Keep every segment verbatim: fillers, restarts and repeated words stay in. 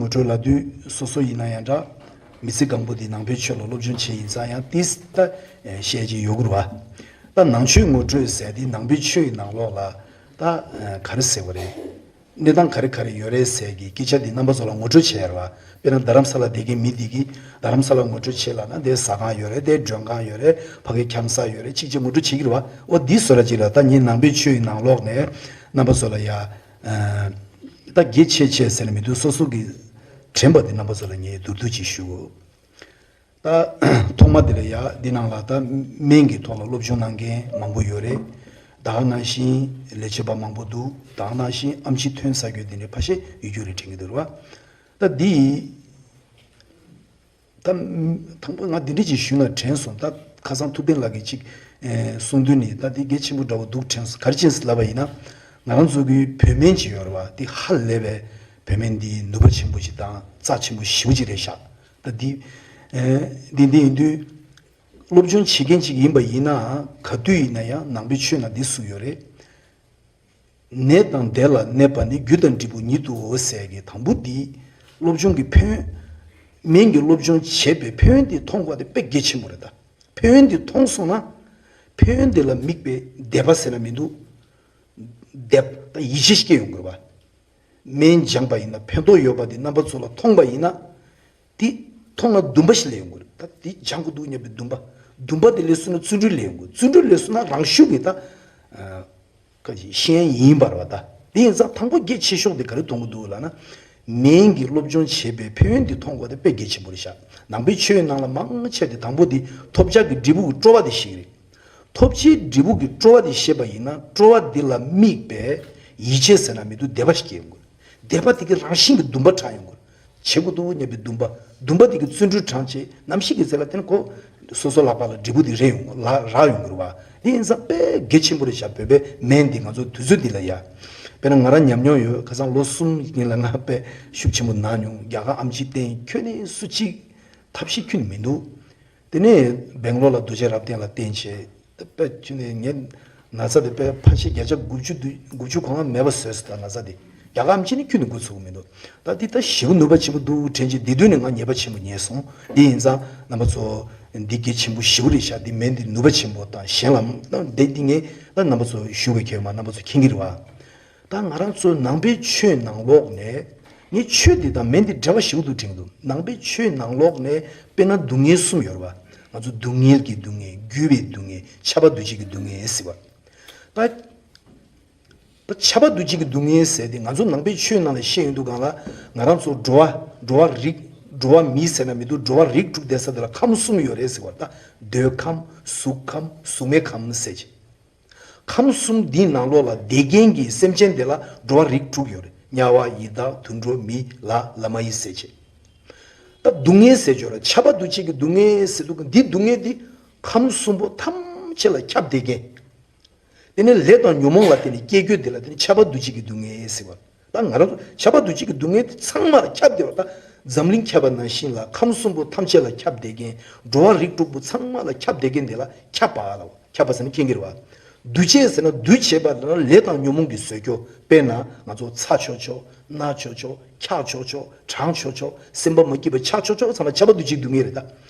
ངོ་སྤྲོད་ལབ་དུས་སོ་སོ་ཡིན་ན་ཡང་འདྲ། མི་ཚེ་གང་པོ་འདི་ནང་པའི་ཆོས་ལ་སློབ་སྦྱོང་བྱས་ཡིན་ཙང་ཡང་ཏིས་ད་བཤད་ཀྱི་ཡོད་དགོས་རེད་བ། ད་ནང་ཆོས་ངོ་སྤྲོད་ཟེར་དེ་ནང་པའི་ཆོས་ཡི་ནང་ལོགས་ལ་ད་ག་རེ་ཟེར་བ་རེད། གནས་སྟངས་ག་རེ་ག་རེ་ཡོད་རེད་ཟེར་གྱི་སྐད་ཆ་འདི་རྣམ་པ་ཚོ་ལ་ངོ་སྤྲོད་བྱས་ཡོད་རེད་བ། དཔེར་ན་རྡ་རམ་ས་ལ་བསྡད་མཁན་མི་འདི་གིས་རྡ་རམ་ས་ལ་ངོ་སྤྲོད་བྱེད་ལབ་ན་དེ་ཟ་ཁང་ཡོད་རེད། དེ་མགྲོན་ཁང་ཡོད་རེད། ཕ་གི་འཁྱམ་ས་ཡོད་རེད། གཅིག་གཅིག་ངོ་སྤྲོད་བྱེད་ཀྱི་རེད་བ། འོ་འདི་བཟོ་འདྲ་ཅིག་ལ་ད་ངས་ནང་པའི་ཆོས་ཡི་ནང་ལོགས་ནས་རྣམ་པ་ཚོ་ལ་ཡ། ད་དགེ་ཆེ་ཆེ་ཟེར་ནས་མི་འདུག་སོ་སོ་གི་དྲན་པ་དེ་རྣམ་པ་ཚོ་ལ་ངས་མདོར་བསྡུས་ཅིག་ཞུ། ད་ཐོག་མ་དེ་ལ་ཡ་འདི་ནང་ལ་ད་སྨན་གྱི་ཐོག་ལ་སློབ་སྦྱོང་གནང་མཁན་མང་པོ་ཡོད་རེད། ད་ག་ནང་བཞིན་ལས་བྱེད་པ་མང་པོ་འདུག་ད་ག་ནང་བཞིན་ཨེམ་ཆི་ཐོན་ཚར་རྒྱུ་དེ་འདྲའི་ཕལ་ཆེར་ཡོད་རྒྱུ་རེད་དྲན་གྱི་འདུག་རེད་བ། ད་འདི། ད་དང་པོ་ང་འདི་འདྲ་ཅིག་ཞུས་ན་དྲན་སོང་། ད་ཁ་སང་ཐུབ་བསྟན་ལགས་ཀྱིས་ཅིག་གསུང་དོན་ནི་ད་འདི་གལ་ཆེན་པོ་འདྲ་བོ་འདུག་དྲན་སོང་། ག་རེ་བྱས་ལབ་པ་ཡིན་ན། ང་རང་ཚོ་གི་བོད་སྨན་ཅིག་ཡོད་རེད་བ། འདི་ཧ་ལས་པའི་བོད་སྨན་འདི་ནུས་པ་ཆེན་པོ་ཅིག་དང་རྩ་ཆེན་པོ་ཞེ་པོ་ཅིག་རེད་ཤག་ད་འདི་འདི་འདི་ཡིན་དུས་སློབ་སྦྱོང་བྱེད་མཁན་ཅིག་ཡིན་པ་ཡིན་ན་ག་དུས་ཡིན་ན་ཡང་ནང་པའི་ཆོས་ནང་འདི་གསུངས་ཡོད་རེད། ནད་དང་བདེ་ལ་གནས་པ་ནི། རྒྱུ་དང་འབྲས་བུ་ཉིད་དུའོ་ཟེར་གྱི་དང་པོ་འདི། སློབ་སྦྱོང་གི་ཕན་ཡོན། སྨན་གྱི་སློབ་སྦྱོང་བྱས་པའི་ཕན་ཡོན་འདི་མཐོང་དགོས་དེ་དཔེ་གལ་ཆེན་པོ་རེད་ད། ཕན་ཡོན་འདི་མཐོང་སོང་ན། ཕན་ཡོན་འདི་ལ་དམིགས་པའི་དད་པ་ཟེར་ན་མི་འདུག་དད་པ་ཡིད་ཆེས་སྐྱེ་ཡོང་དགོས་པ། སྨན་སྦྱངས་པ་ཡིན་ན་ཕན་ཐོགས་ཡོད་པ་འདི་རྣམ་པ་ཚོ་ལ་མཐོང་པ་ཡིན་ན། དེ་མཐོང་ན་འདུན་པ་ཞིག་སླེབས་ཡོང་གི་རེད། ད་དེ་སྦྱང་དགོས་འདུག་སྙམ་པའི་འདུན་པ། འདུན་པ་དེ་སླེབས་སོང་ན་བརྩོན་འགྲུས་སླེབས་ཡོང་གི་རེད། བརྩོན་འགྲུས་སླེབས་སོང་ན་རང་ཤུགས་ཀྱིས་ད་ག་ཞིག་ཤེས་ཡོན་ཡིན་པ་རེད་བ། ད་དེ་ཡིན་ཙང་དང་པོ་གལ་ཆེ་ཤོས་དེ་ག་རེ་མཐོང་གི་འདུག་ལབ་ན། སྨན་གྱི་སློབ་སྦྱོང་བྱེད་པའི་ཕན་ཡོན་དེ་མཐོང་དགོས་དེ་དཔེ་གལ་ཆེན་པོ་རེད་ཤག་ནང་པའི་ཆོས་ནང་ལ་མང་ཆེ་དེ་དང་པོ་དེ་ཐོབ་བྱ་གི་འབྲས་བུ་གི་སྤྲོ་བ་དེ་ཤེས་ཀྱི་རེད། ཐོབ་བྱའི་འབྲས་བུ་གི་སྤྲོ་བ་དེ་ཤེས་པ་ཡིན་ན་སྤྲོ་བ་དེ་ལ་དམིགས་པའི་ཡིད་ཆེས་ཟེར་ན་མི་འདུག་དད་པ་ཞིག་སྐྱེ་ཡོང་གི་རེད། དད་པ་དེ་གི་རང་བཞིན་གྱི་འདུན་པ་དྲངས་ཡོང་གི་རེད། བྱེད་དགོས་འདུག་སྙམ་པའི་འདུན་པ། འདུན་པ་དེ་གི་བརྩོན་འགྲུས་དྲངས་བྱས་ནམ་ཞིག་གི་ཚེ་ལ་དེ་ནི་ཁོ་སོ་སོ་ལག་པ་ལ་འབྲས་བུ་དེ་རེག་ཡོང་གི་ལ་རག་ཡོང་གི་རེད་བ། དེ་ཡིན་ཙང་དཔེ་གལ་ཆེན་པོ་རེད་ཤག་བོད་པའི་སྨན་འདི་ང་ཚོ་དུས་ཚོད་འདི་ལ་ཡ། དཔེར་ན་ང་རང་ཉམས་མྱོང་ཡོད། ཁ་སང་ལོ་གསུམ་སྔོན་ལ་ང་དཔེ་ཤུགས་ཆེན་པོ་ན་མྱོང་། རྒྱ་གར་ཨེམ་ཆི་བསྟེན། ཁྱོན་ནས་སུ་གཅིག་ཐབས་ཤེས་ཁྱོན་ནས་མི་འདུག་དེ་ནས་སྦེང་ལོར་ལ་རྡོ་རྗེ་རབ་བརྟན་ལ་བསྟེན་བྱས། དཔེ་ཁྱོན་ནས་ངའི་ན་ཚ་དེ་དཔེ་ཕལ་ཆེར་བརྒྱ་ཆ་དགུ་བཅུ་དུ་དགུ་བཅུ་གོ་ལྔ་མེད་པ་བཟོས་སོང་། ད་ན་ཚ་དེ་རྒྱ་གར་ཨེམ་ཆི་ནི་ཁྱོན་ནས་འགོ་ཚུགས་མི་འདུག་ད་འདི་ད་ཞེ་པོ་ནུས་པ་ཆེན་པོ་འདུག་དྲན་བྱས་འདི་དུས་ནས་ང་ཉེས་པ་ཆེན་པོ་ཉེས་སོང་། འདི་ཡིན་ཙང་རྣམ་པ་ཚོ་འདི་གལ་ཆེན་པོ་ཞེ་པོ་རེད་ཤག་འདི་སྨན་འདི་ནུས་པ་ཆེན་པོ་དང་གཞན་ལ་ད་འདི་འདི་ངས་ད་རྣམ་པ་ཚོ་ཞུ་དགོས་ཁེལ་མ་རྣམ་པ་ཚོ་མཁྱེན་གྱི་རེད་བ། ད་ང་རང་ཚོ་ནང་པའི་ཆོས་ནང་ལོགས་ནས་ངས་ཆོས་འདི་དང་སྨན་འདི་འབྲེལ་བ་ཞེ་པོ་འདུག་དྲན་གྱི་འདུག་ནང་པའི་ཆོས་ནང་ལོགས་ནས་དཔེར་ན་སྡུག་བསྔལ་གསུམ་ཡོད་རེད་བ། ང་ཚོ་སྡུག་བསྔལ་གྱི་སྡུག་བསྔལ། རྒུད་པའི་སྡུག་བསྔལ། ཁྱབ་པ་འདུ་བྱེད་ཀྱི་སྡུག་བསྔལ་ཟེར་བ། ད་ད་ཁྱབ་པ་འདུ་བྱེད་ཀྱི་སྡུག་བསྔལ་ཟེར་དེ་ང་ཚོ་ནང་པའི་ཆོས་ནང་ལ་བཤད་ཡོང་དུས་སྒང་ལ་ང་རང་ཚོ་འགྲོ་བ་འགྲོ་བ་རིགས་འགྲོ་བ་མི་ཟེར་ན་མི་འདུག་འགྲོ་བ་རིགས་དྲུག་བསྡད་ས་དེ་ལ་ཁམས་གསུམ་ཡོད་རེད་ཟེར་བ། ད་འདོད་ཁམས། གཟུགས་ཁམས། གཟུགས་མེད་ཁམས་ཟེར་བྱས། ཁམས་གསུམ་འདིའི་ནང་ལོགས་ལ་བསྡད་མཁན་གྱི་སེམས་ཅན་དེ་ལ་འགྲོ་བ་རིགས་དྲུག་ཡོད་རེད། དམྱལ་བ། ཡི་དྭགས། དུད་འགྲོ། མི། ལྷ། ལྷ་མ་ཡིན་ཟེར་བྱས། ད་སྡུག་བསྔལ་ཟེར་ཆོག་ར། ཁྱབ་པ་འདུ་བྱེད་ཀྱི་སྡུག་བསྔལ་ཟེར་དུས་འདི་སྡུག་བསྔལ་འདི་ཁམས་གསུམ་པོ་ཐམས་ཅད་ལ་ཁྱབ་བསྡད་མཁན། དེ་ནས་ལས་དང་ཉོན་མོངས་ལ་བརྟེན་ནས་སྐྱེ་རྒྱུ་དེ་ལ་བརྟེན་ནས་ཁྱབ་པ་འདུ་བྱེད་ཀྱི་སྡུག་བསྔལ་ཟེར་བ། ད་ང་རང་ཚོ་ཁྱབ་པ་འདུ་བྱེད་ཀྱི་སྡུག་བསྔལ་དེ་ཚང་མ་ལ་ཁྱབ་བསྡད་པ། ད་འཛམ་གླིང་ཁྱབ་པ་ནང་བཞིན་ལ་ཁམས་གསུམ་པོ་ཐམས་ཅད་ལ་ཁྱབ་བསྡད་མཁན། འགྲོ་བ་རིགས་དྲུག་པོ་ཚང་མ་ལ་ཁྱབ་བསྡད་མཁན་དེ་ལ་ཁྱབ་པ་ལ། ཁྱབ་པ་ཟེར་ན་མཁྱེན་གྱི་རེད་བ། འདུ་བྱེད་ཟེར་ན་འདུ་བྱེད་པ་ལ་ལས་དང་ཉོན་མོངས་ཀྱིས་བཟོས་རྒྱུ། དཔེར་ན་ང་ཚོ་ཚ་ཆོག་ཆོག། ན་ཆོག་ཆོག། འཁྱག་ཆོག་ཆོག། གྲང་ཆོག་ཆོག། སེམས་པ་མ་སྐྱིད་པ་ཆགས་ཆོག་ཆོག་ཚང་མ་ཁྱབ་པ་འདུ་བྱེད་ཀྱི་སྡུག་བསྔལ་རེད། ད་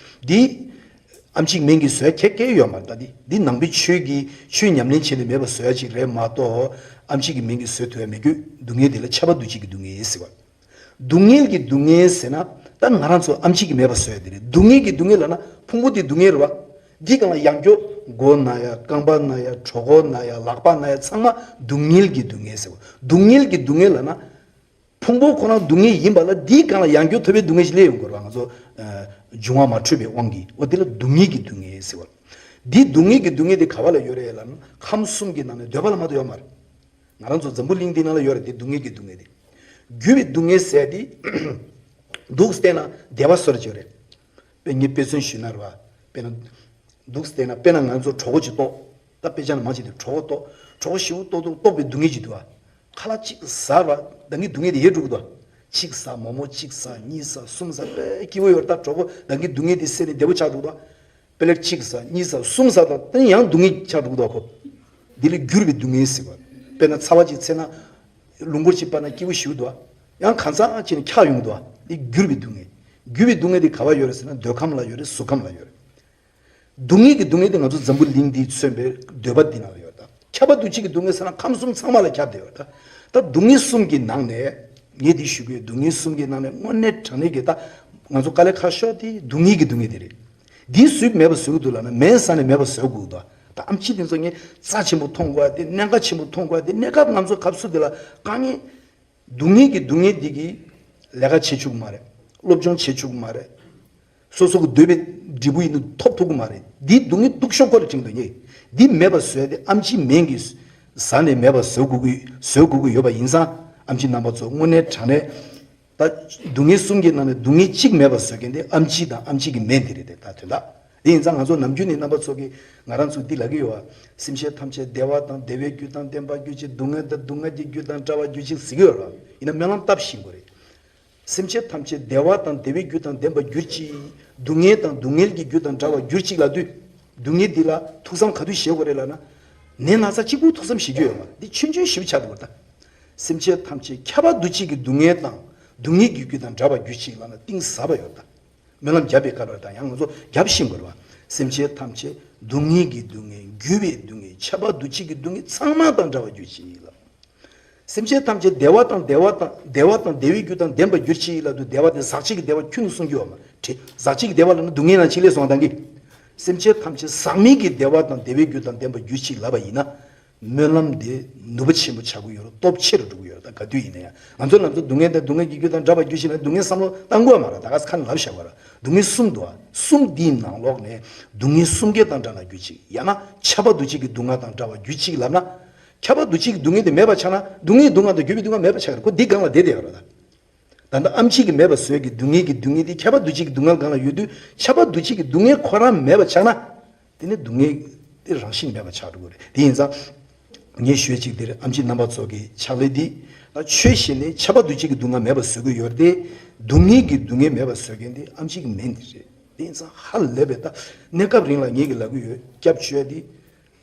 འདི་ཨེམ་ཆིས་སྨན་གྱིས་བཟོ་ཡ་ཁྱད་ཀྱི་ཡོད་མ་རེད། ད་འདི་འདི་ནང་པའི་ཆོས་ཀྱི་ཆོས་ཉམས་ལེན་བྱས་ནས་མེད་པ་བཟོ་ཡ་ཅིག་རེད་མ་གཏོགས། ཨེམ་ཆི་གིས་སྨན་གྱིས་བཟོ་ཐུབ་ཡ་མེད་རྒྱུ། སྡུག་བསྔལ་འདི་ལ་ཁྱབ་པ་འདུ་བྱེད་ཀྱི་སྡུག་བསྔལ་ཟེར་བ། སྡུག་བསྔལ་གྱི་སྡུག་བསྔལ་ཟེར་ན་ད་ང་རང་ཚོ་ཨེམ་ཆི་གིས་མེད་པ་བཟོ་ཡ་དེ་རེད། སྡུག་བསྔལ་གྱི་སྡུག་བསྔལ་ལབ་ན་ཕུང་པོ་དེ་སྡུག་བསྔལ་རེད་བ། འདི་སྒང་ལ་ཡང་སྐྱོ། མགོ་ན་ཡ། རྐང་པ་ན་ཡ། གྲོད་ཁོག་ན་ཡ། ལག་པ་ན་ཡ། ཚང་མ་སྡུག་བསྔལ་གྱི་སྡུག་བསྔལ་ཟེར་བ། སྡུག་བསྔལ་གྱི་སྡུག་བསྔལ་ལབ་ན། ཕུང་པོ་ཁོ་ན་སྡུག་བསྔལ་ཡིན་པ་ལ་འདིའི་སྒང་ལ་ཡང་སྐྱོ་ཐུབ་པའི་སྡུག་བསྔལ་ཞིག་སླེབས་ཡོང་དགོས་རེད་བ། ང་ཚོ་ཨ་འབྱུང་བ་མ་འཕྲོད་པའི་དབང་གིས། འོ་དེ་ལ་སྡུག་བསྔལ་གྱི་སྡུག་བསྔལ་ཟེར་བ། འདི་སྡུག་བསྔལ་གྱི་སྡུག་བསྔལ་དེ་ག་བ་ལ་ཡོད་རེད་ལབ་ན་ཁམས་གསུམ་གྱི་ནང་ནས་འདོད་པ་ལ་མ་གཏོགས་ཡོད་མ་རེད། ང་རང་ཚོ་འཛམ་བུ་གླིང་འདི་ནང་ལ་ཡོད་རེད། དེ་སྡུག་བསྔལ་གྱི་སྡུག་བསྔལ་དེ། རྒུད་པའི་སྡུག་བསྔལ་ཟེར་དེ། འདུག་བལྟས་ན་བདེ་བ་བཟོ་འདྲ་ཅིག་ཡོད་རེད། དཔེ་ངས་དཔེ་མཚོན་ཞུས་ན་རེད་བ། དཔེར་ན། འདུག་བལྟས་ན་དཔེར་ན་ང་ཚོ་གྲོད་ཁོག་ཅིག་ལྟོགས། ད་དཔེ་ཆ་ནང་མང་ཆེ་དེ་གྲོད་ཁོག་ལྟོགས། གྲོད་ཁོག་ཞེ་པོ་ལྟོགས་ལྟོགས་ལྟོགས་པའི་སྡུག་བསྔལ་ཅིག་འདུག་བ། ཁ་ལག་ཅིག་ཟ་བ་ད་གིན་སྡུག་བསྔལ་དེ་ཡལ་འགྲོ་གི་འདུག་བ། གཅིག་ཟ། མོག་མོག་གཅིག་ཟ། གཉིས་ཟ། གསུམ་ཟ། དཔེ་སྐྱིད་པོ་ཡོད་རེད། ད་གྲོད་ཁོག་ད་གིན་སྡུག་བསྔལ་དེ་སེལ་ནས་བདེ་པོ་ཆགས་འགྲོ་གི་འདུག་བ། དཔེ་ལེགས་གཅིག་ཟ། གཉིས་ཟ། གསུམ་ཟ། ད་དེ་ཡང་སྡུག་བསྔལ་ཆགས་འགྲོ་གི་འདུག་བ་ཁོ། འདི་ལ་འགྱུར་བའི་སྡུག་བསྔལ་ཟེར་བ། དཔེར་ན་ཚ་བ་ཅིག་འཚལ་ན། རླུང་འཁོར་ཅིག་སྤར་ན་སྐྱིད་པོ་ཞེ་པོ་འདུག་བ། ཡང་གང་ཚང་ཅིག་ནས་འཁྱག་ཡོང་གི་འདུག་བ། འདི་འགྱུར་བའི་སྡུག་བསྔལ། འགྱུར་བའི་སྡུག་བསྔལ་འདི་ག་བ་ཡོད་རེད་ཟེར་ན། འདོད་ཁམས་ལ་ཡོད་རེད། གཟུགས་ཁམས་ལ་ཡོད་རེད། སྡུག་བསྔལ་གྱི་སྡུག་བསྔལ་འདི་ང་ཚོ་འཛམ་བུ་གླིང་འདིས་མཚོན་པའི་འདོད་པ་འདི་ནང་ལ་ཡོད་རེད་ད། ཁྱབ་པ་འདུ་བྱེད་ཀྱི་སྡུག་བསྔལ་ཟེར་ན་ཁམས་གསུམ་ཚང་མ་ལ་ཁྱབ་བསྡད་ཡོད་རེད་ད། ད་སྡུག་བསྔལ་གསུམ་གྱི་ནང་ནས་ངས་འདི་ཞུ་གི་ཡོད། སྡུག་བསྔལ་གསུམ་གྱི་ནང་ནས་དངོས་གནས་དྲང་གནས་ཀྱི་ད་ང་ཚོ་དཀའ་ལས་ཁག་ཤོས་དེ་སྡུག་བསྔལ་གྱི་སྡུག་བསྔལ་དེ་རེད། འདི་སུས་མེད་པ་བཟོ་གི་འདུག་ལབ་ན། མེད་ས་ནས་མེད་པ་བཟོ་དགོས་འདུག་ད་ཨམ་ཆི་དེ་ཚོ་ངས་རྩ་ཆེན་པོ་མཐོང་དགོས་ཡ་དེ། གནད་འགག་ཆེན་པོ་མཐོང་དགོས་ཡ་དེ། གནས་སྐབས་ང་ཚོ་སྐབས་སུ་དེ་ལ་དཀའ་ངལ། སྡུག་བསྔལ་གྱི་སྡུག་བསྔལ་འདི་གིས་ལས་ཀ་བྱེད་ཆོག་གི་མ་རེད། སློབ་སྦྱོང་བྱེད་ཆོག་གི་མ་རེད། སོ་སོ་གི་འདོད་པའི་འབྲས་བུ་ཡིན་ན་ཐོབ་ཐུབ་ཀྱི་མ་རེད། འདི་སྡུག་བསྔལ་སྡུག་ཤོས་ཁོ་རེ་དྲན་གྱི་འདུག་ངས། འདི་མེད་པ་བཟོ་ཡ་དེ་ཨམ་ཆིའི་སྨན་གྱིས་ཟ་ནས་མེད་པ་བཟོ་དགོས་ཀྱི་བཟོ་དགོས་ཀྱི་ཡོད་པ་ཡིན་ཙང་། ཨམ་ཆི་རྣམ་པ་ཚོ་དངོས་གནས་དྲང་གནས་ད་སྡུག་བསྔལ་གསུམ་གྱི་ནང་ནས་སྡུག་བསྔལ་གཅིག་མེད་པ་བཟོ་མཁན་དེ་ཨམ་ཆི་དང་ཨམ་ཆི་གི་སྨན་དེ་རེད་དེ། ད་དོན་དག་དེ་ཡིན་ཙང་ང་ཚོ་ནམ་རྒྱུན་ནས་རྣམ་པ་ཚོ་གིས་ང་རང་ཚོ་འདི་ལབ་ཀྱི་ཡོད་བ། སེམས་ཅན་ཐམས་ཅད་བདེ་བ་དང་བདེ་བའི་རྒྱུ་དང་ལྡན་པར་གྱུར་ཅིག། སྡུག་བསྔལ་དང་སྡུག་བསྔལ་གྱི་རྒྱུ་དང་བྲལ་བར་གྱུར་ཅིག་ཟེར་གྱི་ཡོད་རེད། ཡིན་ན་སྨོན་ལམ་བཏབ་ཤེས་དགོས་རེད། སེམས་ཅན་ཐམས་ཅད་བདེ་བ་དང་བདེ་བའི་རྒྱུ་དང་ལྡན་པར་གྱུར་ཅིག། སྡུག་བསྔལ་དང་སྡུག་བསྔལ་གྱི་རྒྱུ་དང་བྲལ་བར་གྱུར་ཅིག་ལབ་དུས། སྡུག་བསྔལ་འདི་ལ་ཐུགས་བསམ་ག་དུས་བཞེས་དགོས་རེད་ལབ་ན། ནད་ན་ཚ་གཅིག་པུ་ཐུགས་བསམ་བཞེས་རྒྱུ་ཡོད་མ་རེད། འདི་ཆུང་ཆུང་ཞིག་ཆགས་འདུག་པ་ད། སེམས་ཅན་ཐམས་ཅད་ཁྱབ་པ་འདུ་བྱེད་ཀྱི་སྡུག་བསྔལ་དང་སྡུག་བསྔལ་གྱི་རྒྱུ་དང་བྲལ་བར་གྱུར་ཅིག་ལབ་ན་གཏིང་ཟབ་པ་ཡོད་ད། སྨོན་ལམ་བརྒྱབ་པའི་སྐབས་ལ་ད་ཡང་ང་ཚོ་རྒྱབ་ཤེས་དགོས་རེད་བ། སེམས་ཅན་ཐམས་ཅད་སྡུག་བསྔལ་གྱི་སྡུག་བསྔལ། འགྱུར་བའི་སྡུག་བསྔལ། ཁྱབ་པ་འདུ་བྱེད་ཀྱི་སྡུག་བསྔལ་ཚང་མ་དང་བྲལ་བར་གྱུར་ཅིག་ལབ། སེམས་ཅན་ཐམས་ཅད་བདེ་བ་དང་བདེ་བ་དང་བདེ་བ་དང་བདེ་བའི་རྒྱུ་དང་ལྡན་པར་གྱུར་ཅིག་ལབ་དུས། བདེ་བ་དེ་ཟག་བཅས་ཀྱི་བདེ་བ་ཁྱོན་ནས་གསུང་རྒྱུ་ཡོད་མ་རེད། ཟག་བཅས་ཀྱི་བདེ་བ་ལབ་ན་སྡུག་བསྔལ་ནང་ཕྱི་ལས་སོང་དང་གི། སེམས་ཅན་ཐམས་ཅད་ཟག་མེད་ཀྱི་བདེ་བ་དང་བདེ་བའི་རྒྱུ་དང་ལྡན་པར་གྱུར་ཅིག་ལབ་པ་ཡིན་ན། སྨོན་ལམ་དེ་ནུས་པ་ཆེན་པོ་ཆགས་ཀྱི་ཡོད་རེད། སྟོབས་ཆེ་རུ་འགྲོ་གི་ཡོད་རེད། ད་ག་དུས་ཡིན་ན་ཡང་ང་ཚོ་ལམ་སང་སྡུག་བསྔལ་དང་སྡུག་བསྔལ་གྱི་རྒྱུ་དང་བྲལ་བར་གྱུར་ཅིག་ལབ་ན་སྡུག་བསྔལ་བསམ་བློ་བཏང་དགོས་མ་རེད། ད་ག་ས་ཁ་ནས་ལབ་བཞག་པ་རེད། སྡུག་བསྔལ་གསུམ་འདུག་ཨ། གསུམ་འདིའི་ནང་ལོགས་ནས་སྡུག་བསྔལ་གསུམ་ཀའི་དང་བྲལ་བར་གྱུར་ཅིག། ཡང་ན་ཁྱབ་པ་འདུ་བྱེད་ཀྱི་སྡུག་བསྔལ་དང་བྲལ་བར་གྱུར་ཅིག་ལབ་ན། ཁྱབ་པ་འདུ་བྱེད་ཀྱི་སྡུག་བསྔལ་དེ་མེད་པ་ཆགས་ན། སྡུག་བསྔལ་སྡུག་བསྔལ་དང་འགྱུར་བའི་སྡུག་བསྔལ་མེད་པ་ཆགས་ཀྱི་རེད། ཁོ་འདི་སྒང་ལ་བསྡད་བསྡད་ཡོད་རེད་ད། ད་ལྟ་ཨམ་ཆི་གིས་མེད་པ་བཟོས་ཀྱི་སྡུག་བསྔལ་གྱི་སྡུག་བསྔལ་དེ་ཁྱབ་པ་འདུ་བྱེད་ཀྱི་སྡུག་བསྔལ་སྒང་ལ་ཡོད་དུས། ཁྱབ་པ་འདུ་བྱེད་ཀྱི་སྡུག་བསྔལ་ཁོ་རང་མེད་པ་ཆགས་ན། དེ་ནི་སྡུག་བསྔལ་དེ་རང་བཞིན་མེད་པ་ཆགས་འགྲོ་གི་རེད། དེ་ཡིན་ཙང་ངས་ཞུ་ཡ་གཅིག་དེ་རེད། ཨམ་ཆི་རྣམ་པ་ཚོ་གི་ཕྱག་ལས་འདི་ད་ཆོས་བཤད་ནས་ཁྱབ་པ་འདུ་བྱེད་ཀྱི་སྡུག་བསྔལ་མེད་པ་བཟོ་གི་ཡོད་རེད་དེ། སྡུག་བསྔལ་གྱི་སྡུག་བསྔལ་མེད་པ་བཟོ་མཁན་དེ་ཨམ་ཆི་གི་སྨན་འདི་རེད། དེ་ཡིན་ཙང་ཧ་ལས་པའི་ད་གནས་སྐབས་རིང་ལ་ངེད་ཀྱི་ལབ་གི་ཡོད། སྐྱབས་བཅོལ་འདི་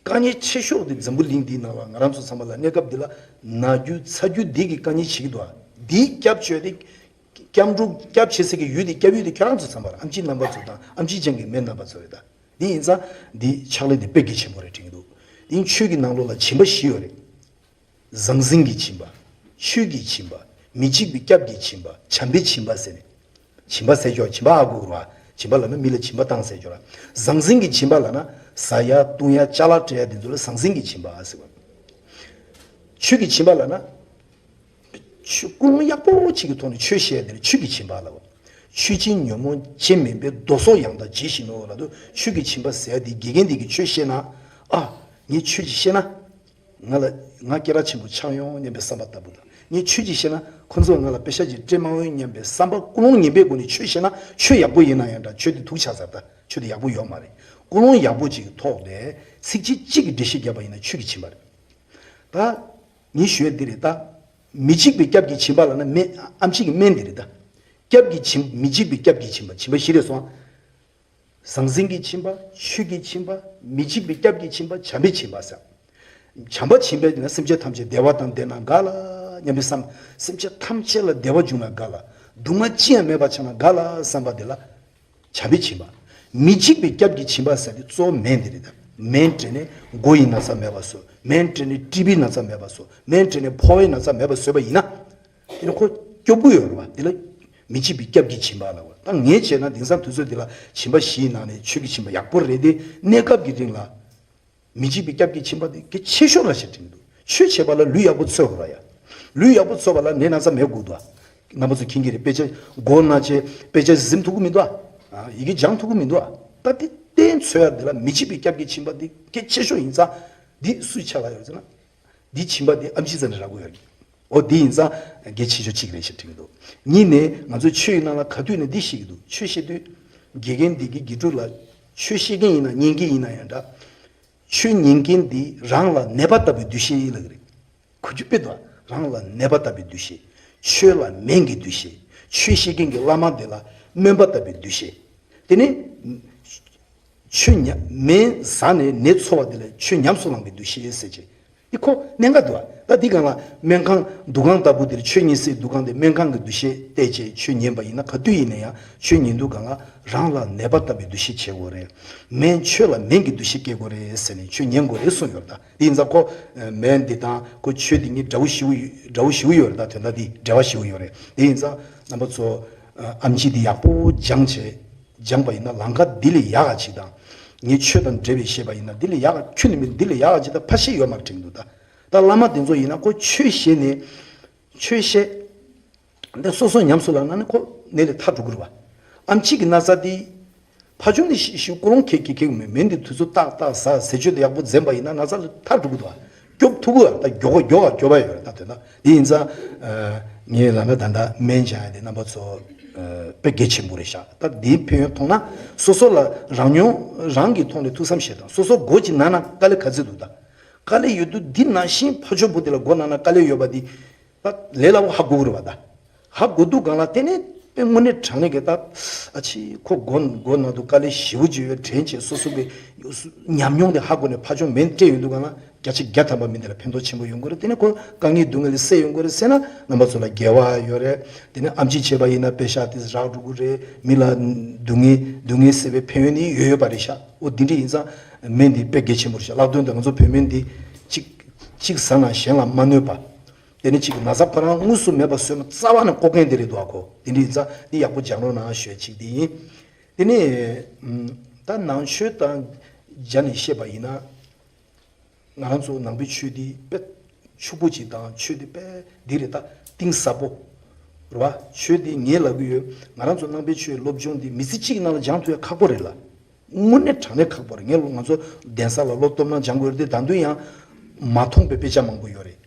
དཀའ་ངལ་ཆེ་ཤོས་དེ་འཛམ་བུ་གླིང་འདིའི་ནང་ལ་ང་རང་ཚོ་ཚང་མ་ལ་གནས་སྐབས་འདི་ལ་ན་རྒྱུ་ཚ་རྒྱུ་འདི་གི་དཀའ་ངལ་བྱེད་ཀྱི་འདུག་ཨ། འདིའི་སྐྱབས་བཅོལ་འདི་སྐྱབས་འགྲོ་སྐྱབས་བྱེད་སའི་གི་ཡུལ་འདི་སྐྱབས་ཡུལ་འདི་ཁྱེད་རང་ཚོ་ཚང་མ་རེད། ཨམ་ཆི་རྣམ་པ་ཚོ་དང་ཨམ་ཆི་ཅན་གྱི་སྨན་རྣམ་པ་ཚོ་རེད་ད། འདི་ཡིན་ཙང་འདི་ཕྱག་ལས་འདི་དཔེ་གལ་ཆེན་པོ་རེད་དྲན་གྱི་འདུག། འདི་ཆོས་ཀྱི་ནང་ལོགས་ལ་སྦྱིན་པ་བཞི་ཡོད་རེད། ཟང་ཟིང་གི་སྦྱིན་པ། ཆོས་ཀྱི་སྦྱིན་པ། མི་འཇིགས་པའི་སྐྱབས་ཀྱི་སྦྱིན་པ། བྱམས་པའི་སྦྱིན་པ་ཟེར་ནས། སྦྱིན་པ་ཟེར་ཆོག་སྦྱིན་པ་ཨ་གུ་རུ་ཨ། སྦྱིན་པ་ལབ་ན་མི་ལ་སྦྱིན་པ་བཏང་ཟེར་ཆོག་ར། ཟང་ཟིང་གི་སྦྱིན་པ་ལབ་ན་ཟ་ཡ་བཏུང་ཡ་ཅ་ལག་སྤྲད་ཡ་དེ་ཚོ་ལ་ཟང་ཟིང་གི་སྦྱིན་པ་ཨ་ཟེར་བ། ཆོས་ཀྱི་སྦྱིན་པ་ལབ་ན། ཆོས་ཀུན་སློང་ཡག་པོ་གཅིག་གི་ཐོག་ནས་ཆོས་བཤད་ཡ་དེ་ལ་ཆོས་ཀྱི་སྦྱིན་པ་ལབ། ཆོས་ཅན་ཉོན་མོངས་ཅན་མིན་པའི་མདོ་སོགས་ཡང་དག་ཇི་བཞིན་ནོ་ལབ་དུས། ཆོས་ཀྱི་སྦྱིན་པ་ཟེར་ཡ་དེ་དགེ་རྒན་དེ་གིས་ཆོས་བཤད་ན། ཨ། ངས་ཆོས་ཅིག་བཤད་ན། ང་ལ་ང་སྐད་གྲགས་ཆེན་པོ་ཆགས་ཡོང་སྙམ་པའི་བསམ་པ་ལྟ་བུ་དང་། ངས་ཆོས་ཅིག་བཤད་ན་ཁོ་ཚོས་ང་ལ་པེ་ཤག་ཅིག་སྤྲད་མ་འོས་སྙམ་པའི་བསམ་པ་ཀུན་སློང་ངན་པའི་སྒོ་ནས་ཆོས་བཤད་ན། ཆོས་ཡག་པོ་ཡིན་ན་ཡང་འདྲ། ཆོས་དེ་དུག་ཆགས་ཚར་ད། ཆོས་དེ་ཡག་པོ་ཡོད་མ་རེད། ཀུན་སློང་ཡག་པོ་ཅིག་གི་ཐོག་ནས་ཚིག་གཅིག་གཅིག་གི་འགྲེལ་བཤད་བརྒྱབ་པ་ཡིན་ན་ཆོས་ཀྱི་སྦྱིན་པ་རེད། ད་ངས་ཞུ་ཡ་འདི་རེད་ད། མི་འཇིགས་པའི་སྐྱབས་ཀྱི་སྦྱིན་པ་ལབ་ན་སྨན། ཨམ་ཆི་གི་སྨན་འདི་རེད་ད། སྐྱབས་ཀྱི་སྦྱིན། མི་འཇིགས་པའི་སྐྱབས་ཀྱི་སྦྱིན་པ། སྦྱིན་པ་བཞི་རེད་སོང་། ཟང་ཟིང་གི་སྦྱིན་པ། ཆོས་ཀྱི་སྦྱིན་པ། མི་འཇིགས་པའི་སྐྱབས་ཀྱི་སྦྱིན་པ། བྱམས་པའི་སྦྱིན་པ་ཟེར། བྱམས་པ་བྱིན་པས་ན་སེམས་ཅན་ཐམས་ཅད་བདེ་བ་དང་ལྡན་ན་དགའ་ལ་སྙམ་པའི་བསམ། སེམས་ཅན་ཐམས་ཅད་ལ་བདེ་བ་འབྱུང་ན་དགའ་ལ། སྡུག་བསྔལ་ཅི་ཡང་མེད་པ་ཆགས་ན་དགའ་ལ་བསམ་པ་དེ་ལ་བྱམས་པའི་སྦྱིན་པ། མི་འཇིགས་པའི་སྐྱབས་ཀྱི་སྦྱིན་པ་ཟེར་དེ་གཙོ་བོ་སྨན་དེ་རེད་ད། སྨན་སྤྲད་ནས་མགོ་ཡི་ན་ཚ་མེད་པ་བཟོ། སྨན་སྤྲད་ནས་ཊི་བིའི་ན་ཚ་མེད་པ་བཟོ། སྨན་སྤྲད་ནས་ཕོ་བའི་ན་ཚ་མེད་པ་བཟོས་པ་ཡིན་ན། དེ་ནི་ཁོ་སྐྱོ་པོ་ཡོད་རེད་བ། དེ་ལ་མི་འཇིགས་པའི་སྐྱབས་ཀྱི་སྦྱིན་པ་ལབ་པ། ད་ངས་བྱས་ན་དེང་སང་དུས་ཚོད་འདི་ལ་སྦྱིན་པ་བཞིའི་ནང་ནས་ཆོས་ཀྱི་སྦྱིན་པ་ཡག་པོ་རེད་དེ། གནས་སྐབས་ཀྱི་རིང་ལ་མི་འཇིགས་པའི་སྐྱབས་ཀྱི་སྦྱིན་པ་དེ་གལ་ཆེ་ཤོས་རེད་ཞེས་དྲན་གྱི་འདུག། ཆོས་བྱེད་པ་ལ་ལུས་ཡག་པོ་འཚོ་དགོས་ར་ཡ། ལུས་ཡག་པོ་འཚོ་བ་ལ་ནད་ན་ཚ་མེད་དགོས་འདུག་ཨ། རྣམ་པ་ཚོ་མཁྱེན་གྱི་རེད། དཔེ་ཆ་མགོ་ན་ཆེ་དཔེ་ཆ་གཟིམ་ཐུབ་ཀྱི་མི་འདུག་ཨ། ཡི་གེ་སྦྱང་ཐུབ་ཀྱི་མི་འདུག་ཨ། ད་དེ་གཏན་འཚོལ་ཡ་དེ་ལ་མི་འཇིགས་པའི་སྐྱབས་ཀྱི་སྦྱིན་པ་དེ་གལ་ཆེ་ཤོས་ཡིན་ཙང་། འདི་སུའི་ཕྱག་ལ་ཡོད་ཟེར་ན། འདི་སྦྱིན་པ་འདི་ཨམ་ཆི་རྩ་ནས་རག་གི་ཡོད་རེད། འོ་འདི་ཡིན་ཙང་གལ་ཆེ་ཤོས་གཅིག་རེད་ཞེས་དྲན་གྱི་འདུག། གཉིས་ནས་ང་ཚོ་ཆོས་ཡིན་ན་ལ་ག་དུས་ནས་འདི་ཤེས་ཀྱི་འདུག། ཆོས་བཤད་དུས་དགེ་རྒན་འདི་གི་དགེ་ཕྲུག་ལ་ཆོས་བཤད་མཁན་ཡིན་ན་ཉན་མཁན་ཡིན་ན་ཡང་འདྲ། ཆོས་ཉན་མཁན་འདི་རང་ལ་ནད་པ་ལྟ་བུའི་འདུ་ཤེས་ལ་གི་རེད། གོ་རྒྱུ་དཔེ་དང་རང་ལ་ནད་པ་ལྟ་བུའི་འདུ་ཤེས། ཆོས་ལ་སྨན་གྱི་འདུ་ཤེས། ཆོས་བཤད་མཁན་གྱི་བླ་མ་འདི་ལ་སྨན་པ་ལྟ་བུའི་འདུ་ཤེས། དེ་ནས་ཆོས་ཉམས་སྨན་ཟ་ནས་ནད་འཚོ་བ་འདི་ལ་ཆོས་ཉམས་སུ་བླང་བའི་འདུ་ཤེས་ཟེར་ཅིག། འདི་ཁོ་གནད་འགག་འདུག་ཨ། ད་འདི་སྒང་ལ་སྨན་ཁང་འདུ་ཁང་ལྟ་བུ་འདིར་ཆོས་ཉན་སའི་འདུ་ཁང་དེ་སྨན་ཁང་གི་འདུ་ཤེས་གཏད་བྱས་ཆོས་ཉན་པ་ཡིན་ན། ག་དུས་ཡིན་ན་ཡང་ཆོས་ཉན་དུས་སྒང་ལ་རང་ལ་ནད་པ་ལྟ་བུའི་འདུ་ཤེས་བྱེད་དགོས་རེད། སྨན་ཆོས་ལ་སྨན་གྱི་འདུ་ཤེས་སྐྱེ་དགོས་རེད་ཟེར་ནས་ཆོས་ཉན་དགོས་རེད་གསུངས་ཡོད་རེད། ད་འདི་ཡིན་ཙང་ཁོ་སྨན་འདི་དང་ཁོ་ཆོས་འདི་གཉིས་འདྲ་བོ་ཞེ་པོ་འདྲ་བོ་ཞེ་པོ་ཡོད་རེད། ད་དོན་དག་འདི་འབྲེལ་བ་ཞེ་པོ་ཡོད་རེད། འདི་ཡིན་ཙང་རྣམ་པ་ཚོ་ཨམ་ཆི་འདི་ཡག་པོ་སྦྱངས་བྱས། སྦྱངས་པ་ཡིན་ན་ལམ་ཁ་འདི་ལས་ཡག་ག་ཅིག་དང་། ངས་ཆོས་དང་འབྲེལ་བའི་བཤད་པ་ཡིན་ན་འདི་ལས་ཡག་ག་ཁྱོན་ནས་མིན་འདི་ལས་ཡག་ག་ཅིག་དང་ཕ་ཤེས་ཡོད་མ་རེད་དྲན་གྱི་འདུག་ད་ད་བླ་མ་དེ་ཚོ་ཡིན་ན་ཁོ་ཆོས་བཤད་ནས་ཆོས་བཤད་འདི་སོ་སོ་ཉམས་སུ་བླངས་ན་ནི་ཁོ་ནད་ལས་ཐར་འགྲོ་གི་རེད་བ། ཨམ་ཆི་གི་ན་ཚ་འདི་ཕ་ཆུང་ནས་ཤི་ཤི་ཀུ་ལོང་ཁེག་ཁེག་ཁེག་མེད་མེད་འདི་དུས་ཚོད་ཏག་ཏག་ཟ་ཟས་སྤྱོད་དེ་ཡག་པོ་འཛེམ་པ་ཡིན་ན་ན་ཚ་ལས་ཐར་འགྲོ་གི་འདུག་བ། སྐྱོབ་ཐུབ་གི་བ། ད་མགྱོགས་པ་མགྱོགས་པ་སྐྱོབ་པ་ཡོད་རེད། ད་དོན་དག་འདི་ཡིན་ཙང་། ངས་ལབ་ན་ད་ལྟ་སྨན་སྦྱང་ཡ་དེ་རྣམ་པ་ཚོ་དཔེ་གལ་ཆེན་པོ་རེད་ཤག་ད་འདིའི་ཕན་ཡོན་མཐོང་ན་སོ་སོ་ལ་རང་མྱོང་རང་གི་ཐོག་ནས་ཐུགས་བསམ་བཞེས་དང་། སོ་སོ་མགོ་ཅིག་ན་ན་དཀའ་ལས་ག་ཚོད་འདུག་ད་དཀའ་ལས་ཡོད་དུས་འདི་ནང་བཞིན་ཕ་ཆོས་པོ་དེ་ལ་མགོ་ན་ན་དཀའ་ལས་ཡོད་པ་འདི་ད་ལས་སླ་པོ་ཧ་གོ་གི་རེད་བ། ད་ཧ་གོ་དུས་སྒང་ལ་དེ་ནས་དཔེ་དངོས་གནས་དྲང་གནས་ཀྱི་ད་ཨ་ཆི་ཁོ་མགོ་མགོ་ན་དུས་དཀའ་ལས་ཞེ་པོ་ཅིག་ཡོད་དྲན་བྱས་སོ་སོ་གི་ཉམས་མྱོང་དེ་ཧ་གོ་ནས་ཕ་ཆོས་སྨན་སྤྲད་ཡོང་དུས་སྒང་ལ། བརྒྱ་ཆ་བརྒྱ་ཐམ་པ་མི་འདི་ལ་ཕན་ཐོགས་ཆེན་པོ་ཡོང་གི་རེད། དེ་ནས་ཁོ་དཀའ་ངལ་སྡུག་བསྔལ་སེལ་ཡོང་གི་རེད་ཟེར་ན་རྣམ་པ་ཚོ་ལ་དགེ་བ་ཡོད་རེད། དེ་ནས་ཨམ་ཆི་བྱས་པ་ཡིན་ན་པེ་ཤག་དེ་རག་འགྲོ་གི་རེད། མི་ལ་སྡུག་བསྔལ་སྡུག་བསྔལ་སེལ་བའི་ཕན་ཡོན་ནི་ཡོད་ཡོད་པ་རེད་ཤག་འོ་འདི་འདྲ་ཡིན་ཙང་སྨན་འདི་དཔེ་གལ་ཆེན་པོ་རེད་ཤག་ལྷག་དོན་དུ་ང་ཚོ་བོད་སྨན་འདི་གཅིག་གཅིག་ཟ་ན་གཞན་ལ་མ་གནོད་པ། དེ་ནས་གཅིག་ན་ཚ་ཁོ་རང་དངོས་སུ་མེད་པ་བཟོས་ན་རྩ་བ་ནས་ལྐོག་གན་དེ་རེད་འདུག་ཨ། ཁོ་འདི་འདྲ་ཡིན་ཙང་འདི་ཡག་པོ་སྦྱང་རོགས་གནང་ཞུ་ཡ་གཅིག་འདི་ཡིན། དེ་ནས་ད་ནང་ཆོས་དང་སྦྱར་ནས་བཤད་པ་ཡིན་ན། ང་རང་ཚོ་ནང་པའི་ཆོས་འདི་དཔེ་ཕྱུག་པོ་ཅིག་དང་ཆོས་འདི་དཔེ་འདི་རེད། ད་གཏིང་ཟབ་པོ་རེད་བ། ཆོས་འདི་ངས་ལབ་གི་ཡོད། ང་རང་ཚོ་ནང་པའི་ཆོས་སློབ་སྦྱོང་འདི་མི་ཚེ་གཅིག་གི་ནང་ལ་སྦྱང་ཐུབ་ཡ་ཁག་པོ་རེད་ལ། དངོས་གནས་དྲང་གནས་ཁག་པོ་རེད། ངས་ང་ཚོ་གདན་ས་ལ་སློབ་སྟོབས་ནང་སྦྱང་དགོས་རེད་དེ། ད་དུང་ཡང་མ་མཐོང་པའི་དཔེ་ཆ་མང་པོ་ཡོད་རེད།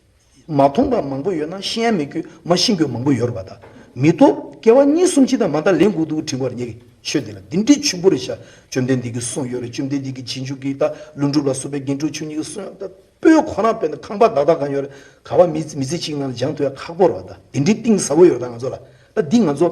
མ་མཐོང་པ་མང་པོ་ཡོད་ན་ཤེས་ཡ་མེད་རྒྱུ་མ་ཤེས་རྒྱུ་མང་པོ་ཡོད་རེད་པ། ད་མི་ཐོབ་སྐྱེ་བ་གཉིས་གསུམ་ཅིག་དང་མ་ད་ལེན་དགོས་འདུག་དྲན་གྱི་ཡོད་རེད། ངེད་ཀྱི་ཆོས་འདི་ལ་འདི་འདྲའི་ཕྱུག་པོ་རེད་ཤག་བཅོམ་ལྡན་འདས་ཀྱིས་གསུངས་ཡོད་རེད། བཅོམ་ལྡན་འདས་ཀྱི་རྗེས་འཇུག་གི་ད་ཀླུ་སྒྲུབ་ལ་སོགས་པའི་རྒྱན་དྲུག་མཆོག་གཉིས་ཀྱིས་གསུངས་ཡོད། ད་སྤོས་ཁོ་རང་དཔེར་ན་ཁང་པ་བདག་བདག་གང་ཡོད་རེད། ག་བ་མི་མི་ཚེ་གཅིག་ནང་ལ་སྦྱང་ཐུབ་ཡ་ཁག་པོ་རེད་པ། ད་འདི་འདྲའི་གཏིང་ཟབ་པོ་ཡོད་རེད། ད་ང་ཚོ་ལ་ད་འདི་ང་ཚོ།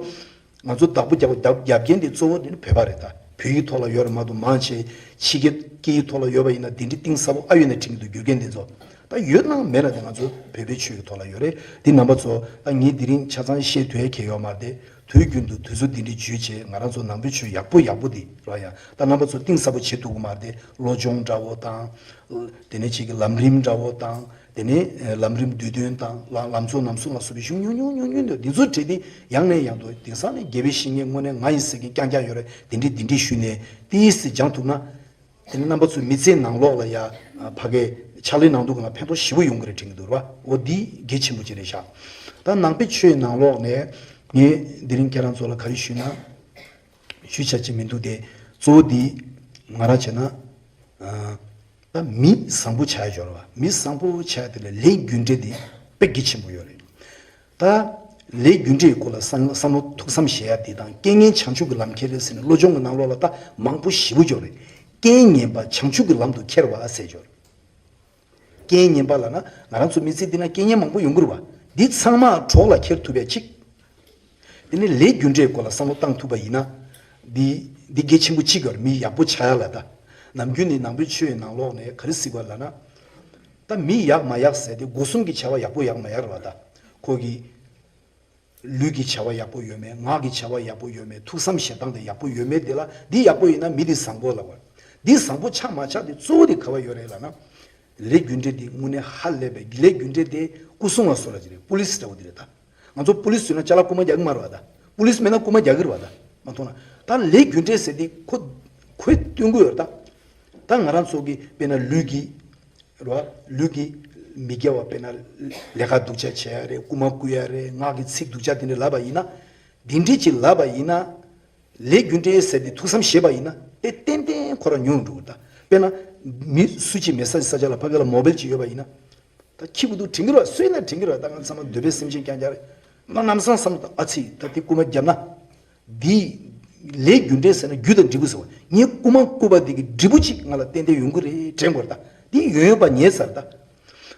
ང་ཚོ་བདག་པོ་རྒྱབ་རྒྱབ་རྒྱབ་མཁན་དེ་གཙོ་བོ་དེ་ནི་བོད་པ་རེད། ད་བོད་ཡིག་ཐོག་ལ་ཡོད་རེད་མ་གཏོགས་མང་ཆེ་ཕྱི་རྒྱལ་སྐད་ཡིག་ཐོག་ལ་ཡོད་པ་ཡིན་ན་དེ་འདྲའི་གཏིང་ཟབ་པོ་ཨ་ཡོད་ནས་དྲན་གྱི་འདུག་རྒྱུ་རྐྱེན་དེ་ཚོ་ད་ཡོད་ན་མེད་ན་དེ་ང་ཚོ་བོད་པའི་ཆོས་ཀྱི་ཐོག་ལ་ཡོད་རེད། དེ་རྣམ་པ་ཚོ་ད་ངས་དེ་རིང་ཆ་ཚང་བཤད་ཐུབ་ཡ་གང་ཡོད་མ་རེད་དེ། དུས་རྒྱུན་དུ་དུས་ཚོད་འདི་འདྲའི་བརྗོད་བྱས་ང་རང་ཚོ་ནང་པའི་ཆོས་ཡག་པོ་ཡག་པོ་འདི་ར་ཡང་ད་རྣམ་པ་ཚོ་གཏིང་ཟབ་པོ་བྱེད་ཐུབ་ཀྱི་མ་རེད་དེ། བློ་སྦྱོང་འདྲ་བོ་དང་། དེ་ནས་ཅིག་གི་ལམ་རིམ་འདྲ་བོ་དང་། དེ་ནས་ལམ་རིམ་བསྡུས་དོན་དང་ལམ་ལམ་གཙོ་རྣམ་གསུམ་ལ་སོགས་པའི་གཞུང་ཉུང་ཉུང་ཉུང་ཉུང་འདུག་འདི་ཚོ་བྲིས་ཏེ་ཡང་ནས་ཡང་དུ་དེང་སང་ནས་དགེ་བའི་བཤེས་གཉེན་དངོས་གནས་ང་ཡིན་ཟེར་མཁན་རྐྱང་རྐྱང་ཡོད་རེད། དེ་འདྲས་དེ་འདྲས་ཞུས་ནས་ཏིས་ཏིས་སྦྱང་ཐུབ་ན། དེ་ནས་རྣམ་པ་ཚོའི་མི་ཚེའི་ནང་ལོགས་ལ་ཡ་ཕ་གའི་ཕྱག་ལས་གནང་སྡོད་ལ་ཕན་ཐོགས་ཞེ་པོ་ཡོང་གི་རེད་དྲན་གྱི་འདུག་ར། འོ་འདི་གལ་ཆེན་པོ་ཅིག་རེད་ཤག་ད་ནང་པའི་ཆོས་ནང་ལོགས་ནས་ངས་འདི་རིང་ཁྱེད་རང་ཚོ་ལ་ག་རེ་ཞུས་ན། ཞུ་བྱ་ཅིག་མི་འདུག་སྟེ། གཙོ་བོ་འདི་ང་རང་བྱས་ན། ད་མི་བཟང་པོ་ཆགས་ཡ་སྦྱོར་བ། མི་བཟང་པོ་ཆགས་ཡ་དེ་ལ་ལས་རྒྱུ་འབྲས་དེ་དཔེ་གལ་ཆེན་པོ་ཡོད་རེད། ད་ལས་རྒྱུ་འབྲས་སྐོར་ལ་བསམ་བསམ་བློ་ཐུགས་བསམ་བཞེས་ཡ་དེ་དང་རྐྱེན་ངན་བྱང་ཆུབ་ཀྱི་ལམ་ཁྱེར་རེད་ཟེར་ནས་བློ་སྦྱོང་གི་ནང་ལོགས་ལ་ད་མང་པོ་ཞེ་པོ་ཡོད་རེད། རྐྱེན་ངན་པ་བྱང་ཆུབ་ཀྱི་ལམ་དུ་ཁྱེར་བ་ཟེར་ཡོད་རེད། རྐྱེན་ངན་པ་ལབ་ན་ང་རང་ཚོ་མི་ཚེ་འདི་ན་རྐྱེན་ངན་མང་པོ་ཡོང་གི་རེད་བ། འདི་ཚང་མ་གྲོགས་ལ་འཁྱེར་ཐུབ་པའི་གཅིག་དེ་ནས་ལས་རྒྱུ་འབྲས་སྐོར་ལ་བསམ་བློ་བཏང་ཐུབ་པ་ཡིན་ན། འདི་འདི་གལ་ཆེན་པོ་གཅིག་ཡོད་རེད། མི་ཡག་པོ་ཆགས་ཡ་ལ་ད། ནམ་རྒྱུན་ནས་ནང་པའི་ཆོས་ནང་ལོགས་ནས་ག་རེ་ཟེར་དགོས་ལབ་ན། ད་མི་ཡག་མ་ཡག་ཟེར་དེ་སྒོ་གསུམ་གྱི་བྱ་བ་ཡག་པོ་ཡག་མ་ཡག་རེད་བ་ད། ཁོ་གི་ལུས་ཀྱི་བྱ་བ་ཡག་པོ་ཡོད་མེད། ངག་གི་བྱ་བ་ཡག་པོ་ཡོད་མེད། ཐུགས་བསམ་བཞེས་སྟངས་དེ་ཡག་པོ་ཡོད་མེད་དེ་ལ་འདི་ཡག་པོ་ཡིན་ན་མི་འདི་བཟང་པོ་ལབ་པ། འདི་བཟང་པོ་ཆགས་མ་ཆགས་དེ་གཙོ་བོ་དེ་ག་བ་ཡོད་རེད་ལབ་ན། ལས་རྒྱུ་འབྲས་འདི་དངོས་གནས་ཧ་ལས་པའི་ལས་རྒྱུ་འབྲས་དེ་སྐུ་སྲུང་བ་བཟོ་ལ་ཅི་རེད། པུ་ལིས་འདྲ་བོ་དེ་རེད་ད། ང་ཚོ་པུ་ལིས་བཟོས་ན་ཅ་ལག་རྐུ་མ་རྒྱག་གི་མ་རེད་བ་ད། པུ་ལིས་མེད་ན་རྐུ་མ་རྒྱག་གི་རེད་བ་ད། མ་མཐོང་ན། ད་ལས་རྒྱུ་འབྲས་ཟེར་དེ་ཁོ་ཁོས་སྟོན་གི་ཡོད་ད། ད་ང་རང་ཚོ་གི་དཔེར་ན་ལུས་ཀྱི་རེད་བ། ལུས་ཀྱི་མི་དགེ་བ་དཔེར་ན་ལས་ཀ་སྡུག་ཅག་བྱེད་ཡ་རེད། རྐུ་མ་རྐུ་ཡ་རེད། ངག་གི་ཚིག་སྡུག་ཅག་དེ་འདྲ་ལབ་པ་ཡིན་ན། འདི་འདྲས་ཅིག་ལབ་པ་ཡིན་ན། ལས་རྒྱུ་འབྲས་ཟེར་དེ་ཐུགས་བསམ་བཞེས་པ་ཡིན་ན་དེ་ཏན་ཏན་ཁོ་རང་ཉུང་འགྲོ་གི་ད། དཔེར་ན་མི་སུ་གཅིག་མེད་ས་ས་ཆ་ལ་ཕ་གི་ལ་མོ་བེལ་ཅིག་ཡོད་པ་ཡིན་ན། ད་ཁྱི་གུ་དུ་དྲན་གི་ར་སུ་ཡིན་ན་དྲན་གི་ར། ད་ང་ཚང་མ་འདོད་པའི་སེམས་ཅན་རྐྱང་རྐྱང་རེད། ང་ལམ་སང་བསམ་ད་ཨ་ཙི་ད་དེ་རྐུ་མ་བརྒྱབ་ན། འདི་ལས་རྒྱུ་འབྲས་ཟེར་ན་རྒྱུ་དང་འབྲས་བུ་ཟེར་བ། ངས་རྐུ་མ་རྐུ་བ་འདི་གི་འབྲས་བུ་ཅིག་ང་ལ་ཏན་ཏན་ཡོང་གི་རེད་དྲན་དགོས་རེད་ད། འདི་ཡོང་ཡོད་པ་ངེས་ས་རེད་ད།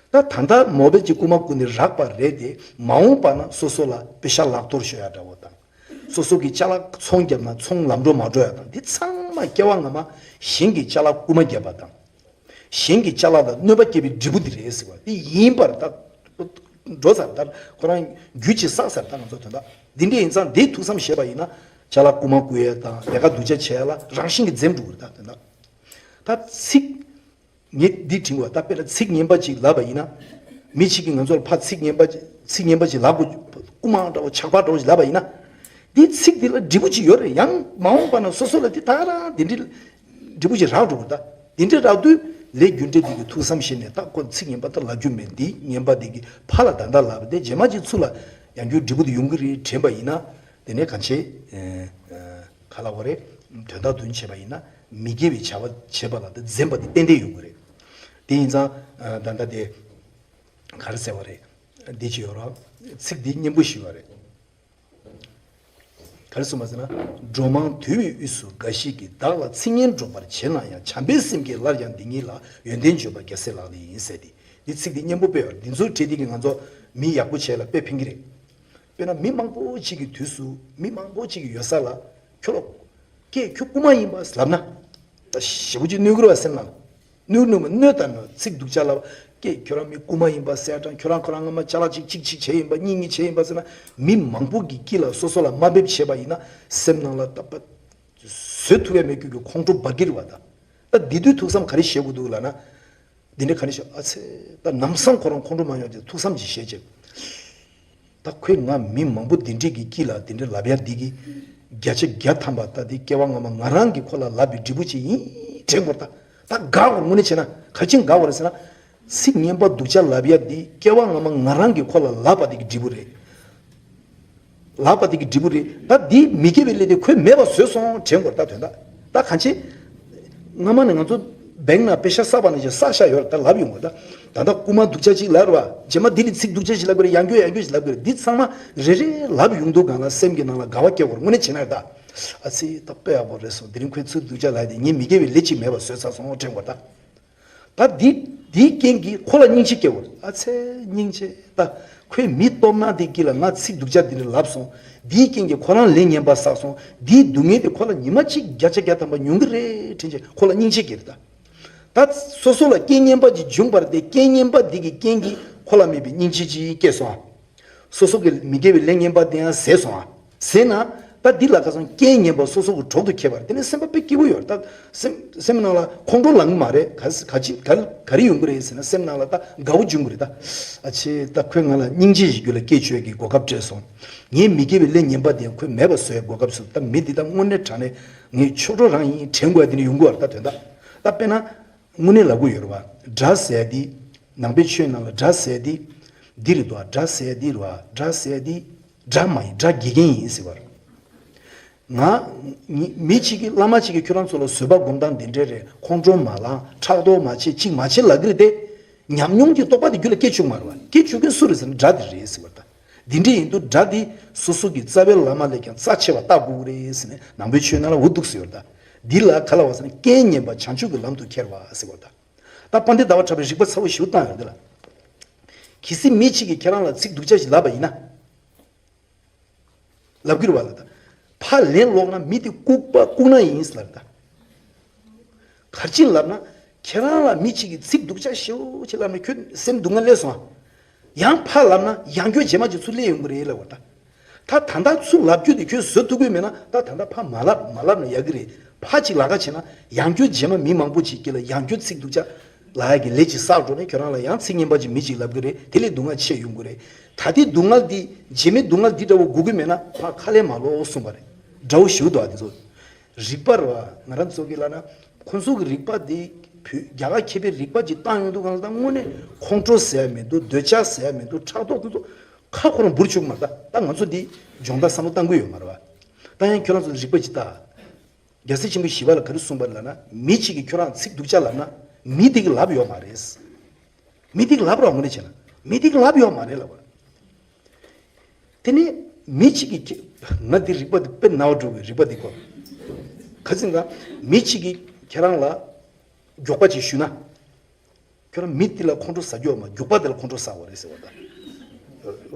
ད་ད་ལྟ་མོ་བེལ་ཅིག་རྐུ་མ་རྐུ་ནས་རག་པ་རེད་དེ། མ་འོངས་པ་ན་སོ་སོ་ལ་པེ་ཤ་ལག་གཏོར་ཤོར་ཡ་འདྲ་བོ་དང་། སོ་སོ་གི་ཅ་ལག་ཚོང་བརྒྱབ་ན་ཚོང་ལམ་འགྲོ་མ་འགྲོ་ཡ་དང་། འདི་ཚང་མ་སྐྱེ་བ་སྔ་མ་གཞན་གྱི་ཅ་ལག་རྐུ་མ་བརྒྱབ་པ་དང་། གཞན་གྱི་ཅ་ལག་ལ་གནོད་པ་སྐྱེལ་བའི་འབྲས་བུ་དེ་རེད་ཟེར་བ་དེ་ཡིན་པར་ད། འགྲོ་ཚར་ད་ཁོ་རང་རྒྱུད་ཀྱིས་བསགས་ཚར་ད་ང་ཚོ་དོན་དག་འདི་འདྲ་ཡིན་ཙང་འདི་ཐུགས་བསམ་བཞེས་པ་ཡིན་ན་ཅ་ལག་རྐུ་མ་རྐུ་ཡས་དང་ལས་ཀ་སྡུག་ཅག་བྱས་ལ་རང་བཞིན་གྱིས་འཛེམ་འགྲོ་གི་རེད་ད་དོན་དག་ད་ཚིག་ངས་འདི་དྲིས་པ་ད་དཔེར་ན་ཚིག་ངན་པ་ཅིག་ལབ་པ་ཡིན་ན། མི་གཅིག་གིས་ང་ཚོར་ཕར་ཚིག་ངན་པ་ཅིག་ཚིག་ངན་པ་ཅིག་ལབ་དགོས། རྐུ་མ་འདྲ་བོ་ཇག་པ་འདྲ་བོ་ཅིག་ལབ་པ་ཡིན་ན། འདི་ཚིག་འདི་ལ་འབྲས་བུ་ཅིག་ཡོད་རེད། ཡང་མ་འོངས་པ་ན་སོ་སོ་ལ་འདི་ད་རང་འདི་འདྲའི་འབྲས་བུ་ཅིག་རག་འགྲོ་གི་རེད་ད། འདི་འདྲ་རག་དུས་ལས་རྒྱུ་འབྲས་འདི་གི་ཐུགས་བསམ་བཞེས་ནས་ད་ཁོ་ཚིག་ངན་པ་ད་ལབ་རྒྱུ་མེད། འདི་ངན་པ་འདི་གི་ཕར་ལ་ད་ལྟ་ལབ་པ་དེ་རྗེས་མ་ཅིག་ཚུར་ལ་ཡང་རྒྱུ་འབྲས་བུ་དེ་ཡོང་གི་རེད་དྲན་པ་ཡིན་ན། དེ་ནས་གང་བྱེད། ག་ལ་བ་རེད། དོན་དག་དོན་བྱེད་པ་ཡིན་ན་མི་དགེ་བའི་བྱ་བ་བྱེད་པ་ལ་དེ་འཛེམ་པ་དེ་ཏན་ཏན་ཡོང་གི་རེད། དེ་ཡིན་ཙང་ད་ལྟ་དེ་ག་རེ་ཟེར་བ་རེད། འདི་ཅི་ཡོད་ར། ཚིག་འདི་སྙན་པོ་ཞིག་ཡོད་རེད། ག་རེ་གསུངས་པ་ཟེར་ན། འགྲོ་མང་དུལ་བའི་དབུས་སུ་འགའ་ཞིག་གིས། བདག་ལ་ཚིག་ངན་སྒྲོག་པར་བྱེད་ན་ཡང་། བྱམས་པའི་སེམས་ཀྱིས་སླར་ཡང་འདི་ཉིད་ལ། ཡོན་ཏན་བརྗོད་པ་རྒྱལ་སྲས་ལག་ལེན་ཡིན་ཟེར་ཏེ། འདི་ཚིག་འདི་སྙན་པོ་དཔེ་ཡོད་རེད། འདི་ཚོའི་གྲས་འདི་གིས་ང་ཚོ་མི་ཡག་པོ་བྱེད་ལ་དཔེ་ཕན་གྱི་རེད། དཔེར་ན་མི་མང་པོ་ཅིག་གི་དུས་སུ་མི་མང་པོ་ཅིག་གི་ཡོད་ས་ལ་ཁྱོད་ལ་སྐད་ཁྱོད་རྐུ་མ་ཡིན་པ་ལབ་ན། ད་ཞེ་པོ་ཅིག་གནོད་གི་རེད་བ་སེམས་ནང་། གནོད་གནོད་མ་གནོད་ད་ནོ་ཚིག་སྡུག་ཅག་ལབ་སྐད་ཁྱོད་རང་མི་རྐུ་མ་ཡིན་པ་ཟེར་དང་ཁྱོད་རང་ཁོ་རང་སྔ་མ་ཅ་ལག་ཅིག་ཅིག་ཅིག་བྱས་ཡིན་པ་གཉིས་གཉིས་བྱས་ཡིན་པ་ཟེར་ན་མི་མང་པོ་གི་དཀྱིལ་ལ་སོ་སོ་ལ་དམའ་འབེབས་བྱས་པ་ཡིན་ན་སེམས་ནང་ལ་ད་པ་བཟོད་ཐུབ་ཡ་མེད་རྒྱུ་གི་ཁོང་ཁྲོ་འབར་གི་རེད་བ་ད། ད་འདི་དུས་ཐུགས་བསམ་ག་རེ་བཞེས་དགོས་འདུག་ལབ་ན། འདི་འདྲ་ག་ནས་ཤོད་ཨ་ཚེ། ད་ནམ་སང་ཁོ་རང་ཁོང་ཁྲོ་མ་ཡོང་ཅེས་ཐུགས་བསམ་ཅིག་བཞེས་ཅེས། ད་ཁོས་ང་མི་མང་པོ་འདི་འདྲས་ཀྱི་དཀྱིལ་ལ་འདི་འདྲ་ལབ་ཡ་འདི་གི་བརྒྱ་ཆ་བརྒྱ་ཐམ་པ་ད་འདི་སྐྱེ་བ་སྔ་མ་ང་རང་གིས་ཁོ་ལ་ལབ་པའི་འབྲས་བུ་ཅིག་ཡིན་དྲན་དགོས། ད་ད་དགའ་བར་དངོས་གནས་བྱས་ན་ག་ཅིག་དགའ་བར་ཟེར་ན། ཚིག་ངན་པ་སྡུག་ཅག་ལབ་ཡ་འདི་སྐྱེ་བ་སྔ་མ་ང་རང་གིས་ཁོ་ལ་ལབ་པ་འདི་གི་འབྲས་བུ་རེད། ལབ་པ་དེ་གི་འབྲས་བུ་རེད། ད་འདི་མི་དགེ་བའི་ལས་དེ་ཁོས་མེད་པ་བཟོས་སོང་དྲན་དགོས་ད་དོན་དག་ད་གང་ཆེ། སྔ་མ་ནས་ང་ཚོ་བེང་ན་པེ་ཤ་བསགས་པ་ནས་ཀྱང་བསགས་བཞག་ཡོད་རེད་ད་ལབ་ཡོང་དགོས་ད། ད་ལྟ་རྐུ་མ་སྡུག་ཅག་ཅིག་ལབ་རེད་བ། རྗེས་མ་འདི་ནས་ཚིག་སྡུག་ཅག་ཅིག་ལབ་དགོས་རེད། ཡང་སྐྱོ་ཡང་སྐྱོ་ཅིག་ལབ་དགོས་རེད། འདི་ཚང་མ་རེ་རེ་ལབ་ཡོང་དུས་སྒང་ལ་སེམས་ཀྱི་ནང་ལ་དགའ་བ་སྐྱེ་དགོས་རེད། དངོས་གནས་བྱས་ན་རེད་ད། ཨ་ཙི་ད་དཔེ་ཡག་པོ་རེད་སོང་། དེ་རིང་ཁོས་ཚིག་སྡུག་ཅག་ལབ་དེ་ངས་མི་དགེ་བའི་ལས་ཅིག་མེད་པ་བཟོས་ཚར་སོང་དྲན་དགོས་ད། ད་འདི་འདིའི་རྐྱེན་གྱིས་ཁོ་ལ་སྙིང་རྗེ་སྐྱེ་བར། ཨ་ཚེ་སྙིང་རྗེ་ད། ཁོས་མི་སྟོབས་ན་དེ་གི་ལ་ང་ཚིག་སྡུག་ཅག་འདི་འདྲ་ལབ་སོང་། འདིའི་རྐྱེན་གྱིས་ཁོ་རང་ལས་ངན་པ་བསགས་སོང་། འདིའི་སྡུག་བསྔལ་དེ་ཁོ་ལ་ཉི་མ་གཅིག་བརྒྱ་ཆ་བརྒྱ་ཐམ་པ་མྱོང་གི་རེད་དྲན་ཆེ་ཁོ་ལ་སྙིང་རྗེ་སྐྱེ་རེད་ད། ད་སོ་སོ་ལ་རྐྱེན་ངན་པ་ཅིག་བྱུང་བར་དེ་རྐྱེན་ངན་པ་འདི་གི་རྐྱེན་གྱིས་ཁོ་ལ་མེད་པའི་སྙིང་རྗེ་ཅིག་སྐྱེས་སོང་ཨ། སོ་སོ་གི་མི་དགེ་བའི་ལས་ངན་པ་དེ་ཡང་ཟད་སོང་ཨ། ཟད་ན་ད་འདི་ལ་ཁ་སང་རྐྱེན་ངན་པ་སོ་སོ་གི་གྲོགས་སུ་འཁེལ་བ་རེད། དེ་ནས་སེམས་པ་དཔེ་སྐྱིད་པོ་ཡོད་རེད་ད། སེམས་སེམས་ནང་ལ་ཁོང་ཁྲོ་ལངས་གི་མ་རེད། ག་ག་ཅི་ག་ག་རེ་ཡོང་གི་རེད་ཟེར་ན་སེམས་ནང་ལ་ད་དགའ་བོ་འབྱུང་གི་རེད་ད། ཨ་ཆེ་ད་ཁོས་ང་ལ་སྙིང་རྗེ་ཞིག་རྒྱུད་ལ་སྐྱེ་བཅུག་གི་གོ་སྐབས་སྤྲད་སོང་། ངའི་མི་དགེ་བའི་ལས་ངན་པ་དེ་ཁོས་མེད་པ་བཟོ་ཡའི་གོ་སྐབས་སུ་ད་མི་འདི་ད་དངོས་གནས་དྲང་གནས་ངའི་ཆོ་འཕྲུལ་རང་ཡིན་དྲན་དགོས་ཡ་དེ་ནས་ཡོང་གི་ཡོད་རེད་ད། དོན་དག་ད་དཔེར་ན་དངོས་གནས་ལབ་དགོས་ཡོད་རེད་བ། དགྲ་ཟེར་ཡ་དེ། ནང་པའི་ཆོས་ནང་ལ་དགྲ་ཟེར་ཡ་དེ། འདི་རེད་དོ། དགྲ་ཟེར་ཡ་དེ་རེད་བ། དགྲ་ཟེར་ཡ་དེ། དགྲ་མ་ཡིན་དགྲ་དགེ་རྒན་ཡིན་ཟེར་བ་རེད། ང་མི་མི་གཅིག་གིས་བླ་མ་གཅིག་གིས་ཁྱོད་རང་ཚོ་ལ་བཟོད་པ་སྒོམ་སྟངས་འདི་འདྲས་རེད། ཁོང་ཁྲོ་མ་ལངས། ཕྲག་དོག་མ་བྱེད། གཅིག་མ་བྱེད་ལབ་གི་རེད་དེ། ཉམས་མྱོང་གི་རྟོགས་པ་དེ་རྒྱུད་ལ་སྐྱེ་བཅུག་མ་རེད་བ། སྐྱེ་བཅུག་མཁན་སུ་རེད་ཟེར་ན་དགྲ་དེ་རེད་ཟེར་བ་རེད་ད། འདི་འདྲས་ཡིན་དུས་དགྲ་འདི་སོ་སོ་གི་རྩ་བའི་བླ་མ་ལས་ཀྱང་རྩ་ཆེ་བ་བལྟ་དགོས་ཀྱི་རེད་ཟེར་ནས་ནང་པའི་ཆོས་ནང་ལ་འུ་འདུག་ཟེར་བ་རེད་ད། འདི་ལ་ག་ལབ་པ་ཟེར་ན་རྐྱེན་ངན་པ་བྱང་ཆུབ་ཀྱི་ལམ་དུ་ཁྱེར་བ་ཟེར་བ་རེད་ད། ད་དཔལ་ལྡན་ཟླ་བ་གྲགས་པས་རིགས་པ་ཚ་བོ་ཞིག་བཏང་ཡོད་འདི་ལ། གལ་སྲིད་མི་གཅིག་གིས་ཁྱེད་རང་ལ་ཚིག་སྡུག་ཅག་ཞིག་ལབ་པ་ཡིན་ན། ལབ་ཀྱི་རེད་བ་ལ་ད། ཕར་ལན་སློག་ན་མི་དེ་ལྐུགས་པ་ལྐུགས་ན་ཡིན་ལབ་ད། གར་ཅིག་ལབ་ན། ཁྱེད་རང་ལ་མི་གཅིག་གིས་ཚིག་སྡུག་ཅག་ཞེ་པོ་ཅིག་ལབ་ན་ཁྱོད་སེམས་སྡུག་བསྔལ་སླེབས་སོང་ཨ། ཡང་ཕར་ལབ་ན་ཡང་སྐྱོན་རྗེས་མ་ཅིག་ཚུར་སླེབས་ཡོང་གི་རེད་ལབ་པ་ད། ད་ད་ལྟ་ཚུར་ལབ་རྒྱུ་དེ་ཁྱོད་བཟོ་ཐུབ་ཀྱི་མེད་ན་ད་ད་ལྟ་ཕར་མ་ལབ་མ་ལབ་ན་ཡག་གི་རེད། ཕར་ཅིག་ལབ་ཁ་བྱས་ན་ཡང་སྐྱོན་རྗེས་མ་མི་མང་པོ་ཅིག་གིས་ལ་ཡང་སྐྱོན་ཚིག་སྡུག་ཅག་ལབ་ཡག་གི་ལས་ཅིག་བསགས་འགྲོ་ནས་ཁྱོད་རང་ལ་ཡང་ཚིག་ངན་པ་ཅིག་མི་ཅིག་ལབ་གི་རེད། དེ་ལས་སྡུག་བསྔལ་ཆེ་ཡོང་གི་རེད། ད་ལྟའི་སྡུག་བསྔལ་འདི་རྗེས་མའི་སྡུག་བསྔལ་འདི་འདྲ་བོ་དགོས་ཀྱི་མེད་ན་ཕར་ཁ་ལན་མ་སློག་གསུངས་པ་རེད། དགྲ་བོ་ཞེ་པོ་འདུག་ཨ་དེ་ཚོ། རིག་པ་རེད་བ། ང་རང་ཚོ་གི་ལབ་ན་ཁོང་ཚོ་གི་རིག་པ་འདི་བོད་རྒྱ་གར་མཁས་པའི་རིག་པ་ཅིག་བཏང་ཡོང་དུས་གང་ལ་ད་དངོས་གནས་ཁོང་ཁྲོ་ཟེར་ཡ་མི་འདུག་འདོད་ཆགས་ཟེར་ཡ་མི་འདུག་ཕྲག་དོག་ཁོང་ཚོ་ཁ་ཁོ་རང་འབུར་ཆོག་གི་མ་རེད་ད། ད་ང་ཚོ་འདི་སྦྱོང་བརྡར་བསམ་བློ་བཏང་གི་ཡོད་མ་རེད་བ། ད་ཡང་ཁྱོད་རང་ཚོ་རིག་པ་ཅིག་ལྟ། རྒྱལ་སྲས་ཆེན་པོ་ཞི་བ་ལྷ་ག་རེ་གསུངས་པ་རེད་ལབ་ན་མི་གཅིག་གིས་ཁྱོད་རང་ཚིག་སྡུག་ཅག་ལབ་ན་མི་དེ་གིས་ལབ་ཡོད་མ་རེད། མི་དེ་གིས་ལབ་རོགས་དངོས་གནས་བྱས་ན་མི་དེ་གིས་ལབ་ཡོད་མ་རེད་ལབ་པ། དེ་ནས་མི་གཅིག་གིས་ཁྱེད་ང་འདི་རིག་པ་འདི་དཔེ་ནོར་འགྲོ་བའི་རིག་པ་འདི་གོ། ག་ཚོད་ན་མི་གཅིག་གིས་ཁྱེད་རང་ལ་མགྱོགས་པ་ཅིག་ཞུས་ན། ཁྱོད་རང་མི་དེ་ལ་ཁོང་ཁྲོ་ཟ་རྒྱུ་ཡོད་མ་མགྱོགས་པ་དེ་ལ་ཁོང་ཁྲོ་ཟ་བ་རེད་ཟེར་བ་ད།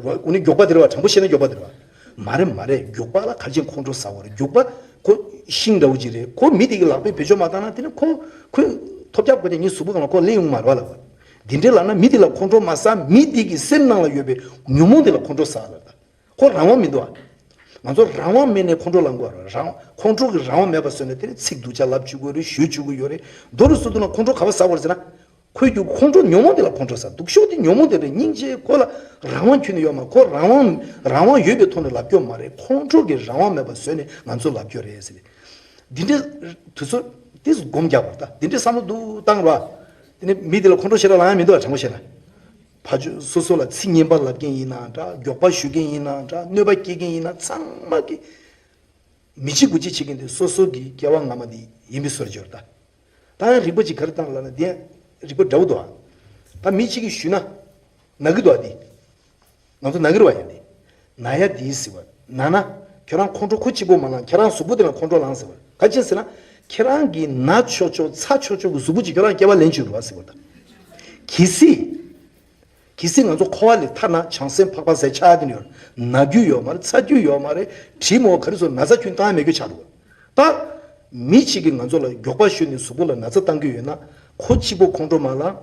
རོ་ཨུ་ནི་མགྱོགས་པ་དེ་རེད་བ། དྲང་པོ་བཤད་ན་མགྱོགས་པ་དེ་རེད་བ། མ་རེད་མ་རེད། མགྱོགས་པ་ལ་ག་རེ་བྱས་ཁོང་ཁྲོ་ཟ་བ་རེད། མགྱོགས་པ་ཁོ་ཤིང་འདྲ་བོ་ཅིག་རེད། ཁོ་མི་དེ་གི་ལག་པས་བེད་སྤྱོད་མ་བཏང་ན་དེ་ནི་ཁོ་ཁོས་ ཐོབ་རྒྱག་དགོས་ཏེ་ངའི་གཟུགས་པོ་སྒང་ལ་ཁོ་སླེབས་ཡོང་མ་རེད་བ་ལབ་པ། འདི་འདྲའི་ལབ་ན་མི་དེ་ལ་ཁོང་ཁྲོ་མ་ཟ། མི་དེ་གི་སེམས་ནང་ལ་ཡོད་པའི་ཉོན་མོངས་དེ་ལ་ཁོང་ཁྲོ་ཟ་ལབ་ད། ཁོ་རང་དབང་མི་འདུག་ཨ། ང་ཚོ་རང་དབང་མེད་ནས་ཁོང་ཁྲོ་ལངས་དགོས་རེད། རང་ཁོང་ཁྲོ་གི་རང་དབང་མེད་པ་བཟོས་ནས་དེ་ནས་ཚིག་སྡུག་ཅག་ལབ་བཅུག་གི་ཡོད་རེད། ཞུ་བཅུག་གི་ཡོད་རེད། མདོར་བསྡུས་ན་ཁོང་ཁྲོ་ག་པར་ཟ་དགོས་རེད་ཟེར་ན། ཁོའི་རྒྱུ་ཁོང་ཁྲོ་ཉོན་མོངས་དེ་ལ་ཁོང་ཁྲོ་ཟ། སྡུག་ཤོས་དེ་ཉོན་མོངས་དེ་རེད། སྙིང་རྗེ་ཁོ་ལ་རང་དབང་ཁྱོན་ནས་ཡོད་མ་རེད། ཁོ་རང་དབང་རང་དབང་ཡོད་པའི་ཐོག་ནས་ལབ་རྒྱུ་མ་རེད། ཁོང་ཁྲོ་གི་རང་དབང་མེད་པ་བཟོས་ནས་ང་ཚོ་ལབ་རྒྱུ་རེད་ཟེར། འདི་འདྲའི་དུས་ཚོད་དེ་སྒོམ་རྒྱག་པ་རེད་ད། འདི་འདྲའི་བསམ་བློ་འདུག་བཏང་རོགས། དེ་ནས་མི་དེ་ལ་ཁོང་ཁྲོ་ཞེ་དྲག་ལངས་ཡ་མི་འདུག་ཨ། དྲང་པོ་བཤད་ན། ཕ་ཆོས་སོ་སོ་ལ་ཚིག་ངན་པ་ལབ་མཁན་ཡིན་ན་འདྲ། མགྱོགས་པ་ཞུ་མཁན་ཡིན་ན་འདྲ། གནོད་པ་སྐྱེལ་མཁན་ཡིན་ན་ཚང་མ་གི་མི་གཅིག་དགུ་གཅིག་བྱེད་མཁན་དེ་སོ་སོ་གི་སྐྱེ་བ་སྔ་མ་དེ་ཡིན་པའི་བཟོ་འདྲ་ཅིག་ཡོད་རེད་ད། ད་ཡང་རིག་པ་ཅིག་ག་རེ་བཏང་ལབ་ན། དེ་ཡང་རིག་པ་འདྲ་བོ་འདུག་ཨ། ད་མི་གཅིག་གིས་ཞུས་ན་ན་གི་འདུག་ཨ། དེ་ང་ཚོ་ན་གི་རེད་བ། ཡང་དེ་ན་ཡ་དེ་ཟེར་བ་ན་ན། ཁྱེད་རང་ཁོང་ཁྲོ་ཁོ་གཅིག་པོ་མ་ལངས། ཁྱེད་རང་གཟུགས་པོ་དེ་ལ་ཁོང་ཁྲོ་ལངས་ཟེར་བ། ག་ཅི་ཟེར་ན། ཁྱེད་རང་གི་ན་ཆོག་ཆོག་ཚ་ཆོག་ཆོག་གི་གཟུགས་པོ་ཅིག་ཁྱེད་རང་སྐྱེ་བ་ལེན་བཅུག་རེད་བ་ཟེར་བ་ད། གལ་སྲིད། གལ་སྲིད་ང་ཚོ་འཁོར་བ་ལས་ཐར་ན་བྱང་སེམས་འཕགས་པ་ཟེར་ཆགས་ཡ་དེ་ནི་ཡོད། ན་རྒྱུ་ཡོད་མ་རེད། ཚ་རྒྱུ་ཡོད་མ་རེད། དྲི་མོ་ག་རེ་ཟེར། ན་ཚ་ཁྱོན་བཏང་ཡ་མེད་རྒྱུ་ཆགས་འདུག་ད་མི་གཅིག་གིས་ང་ཚོ་ལ་མགྱོགས་པ་ཞུས་ནས་གཟུགས་པོ་ལ་ན་ཚ་བཏང་གི་ཡོད་ན། ཁོ་གཅིག་པོ་ཁོང་ཁྲོ་མ་ལངས།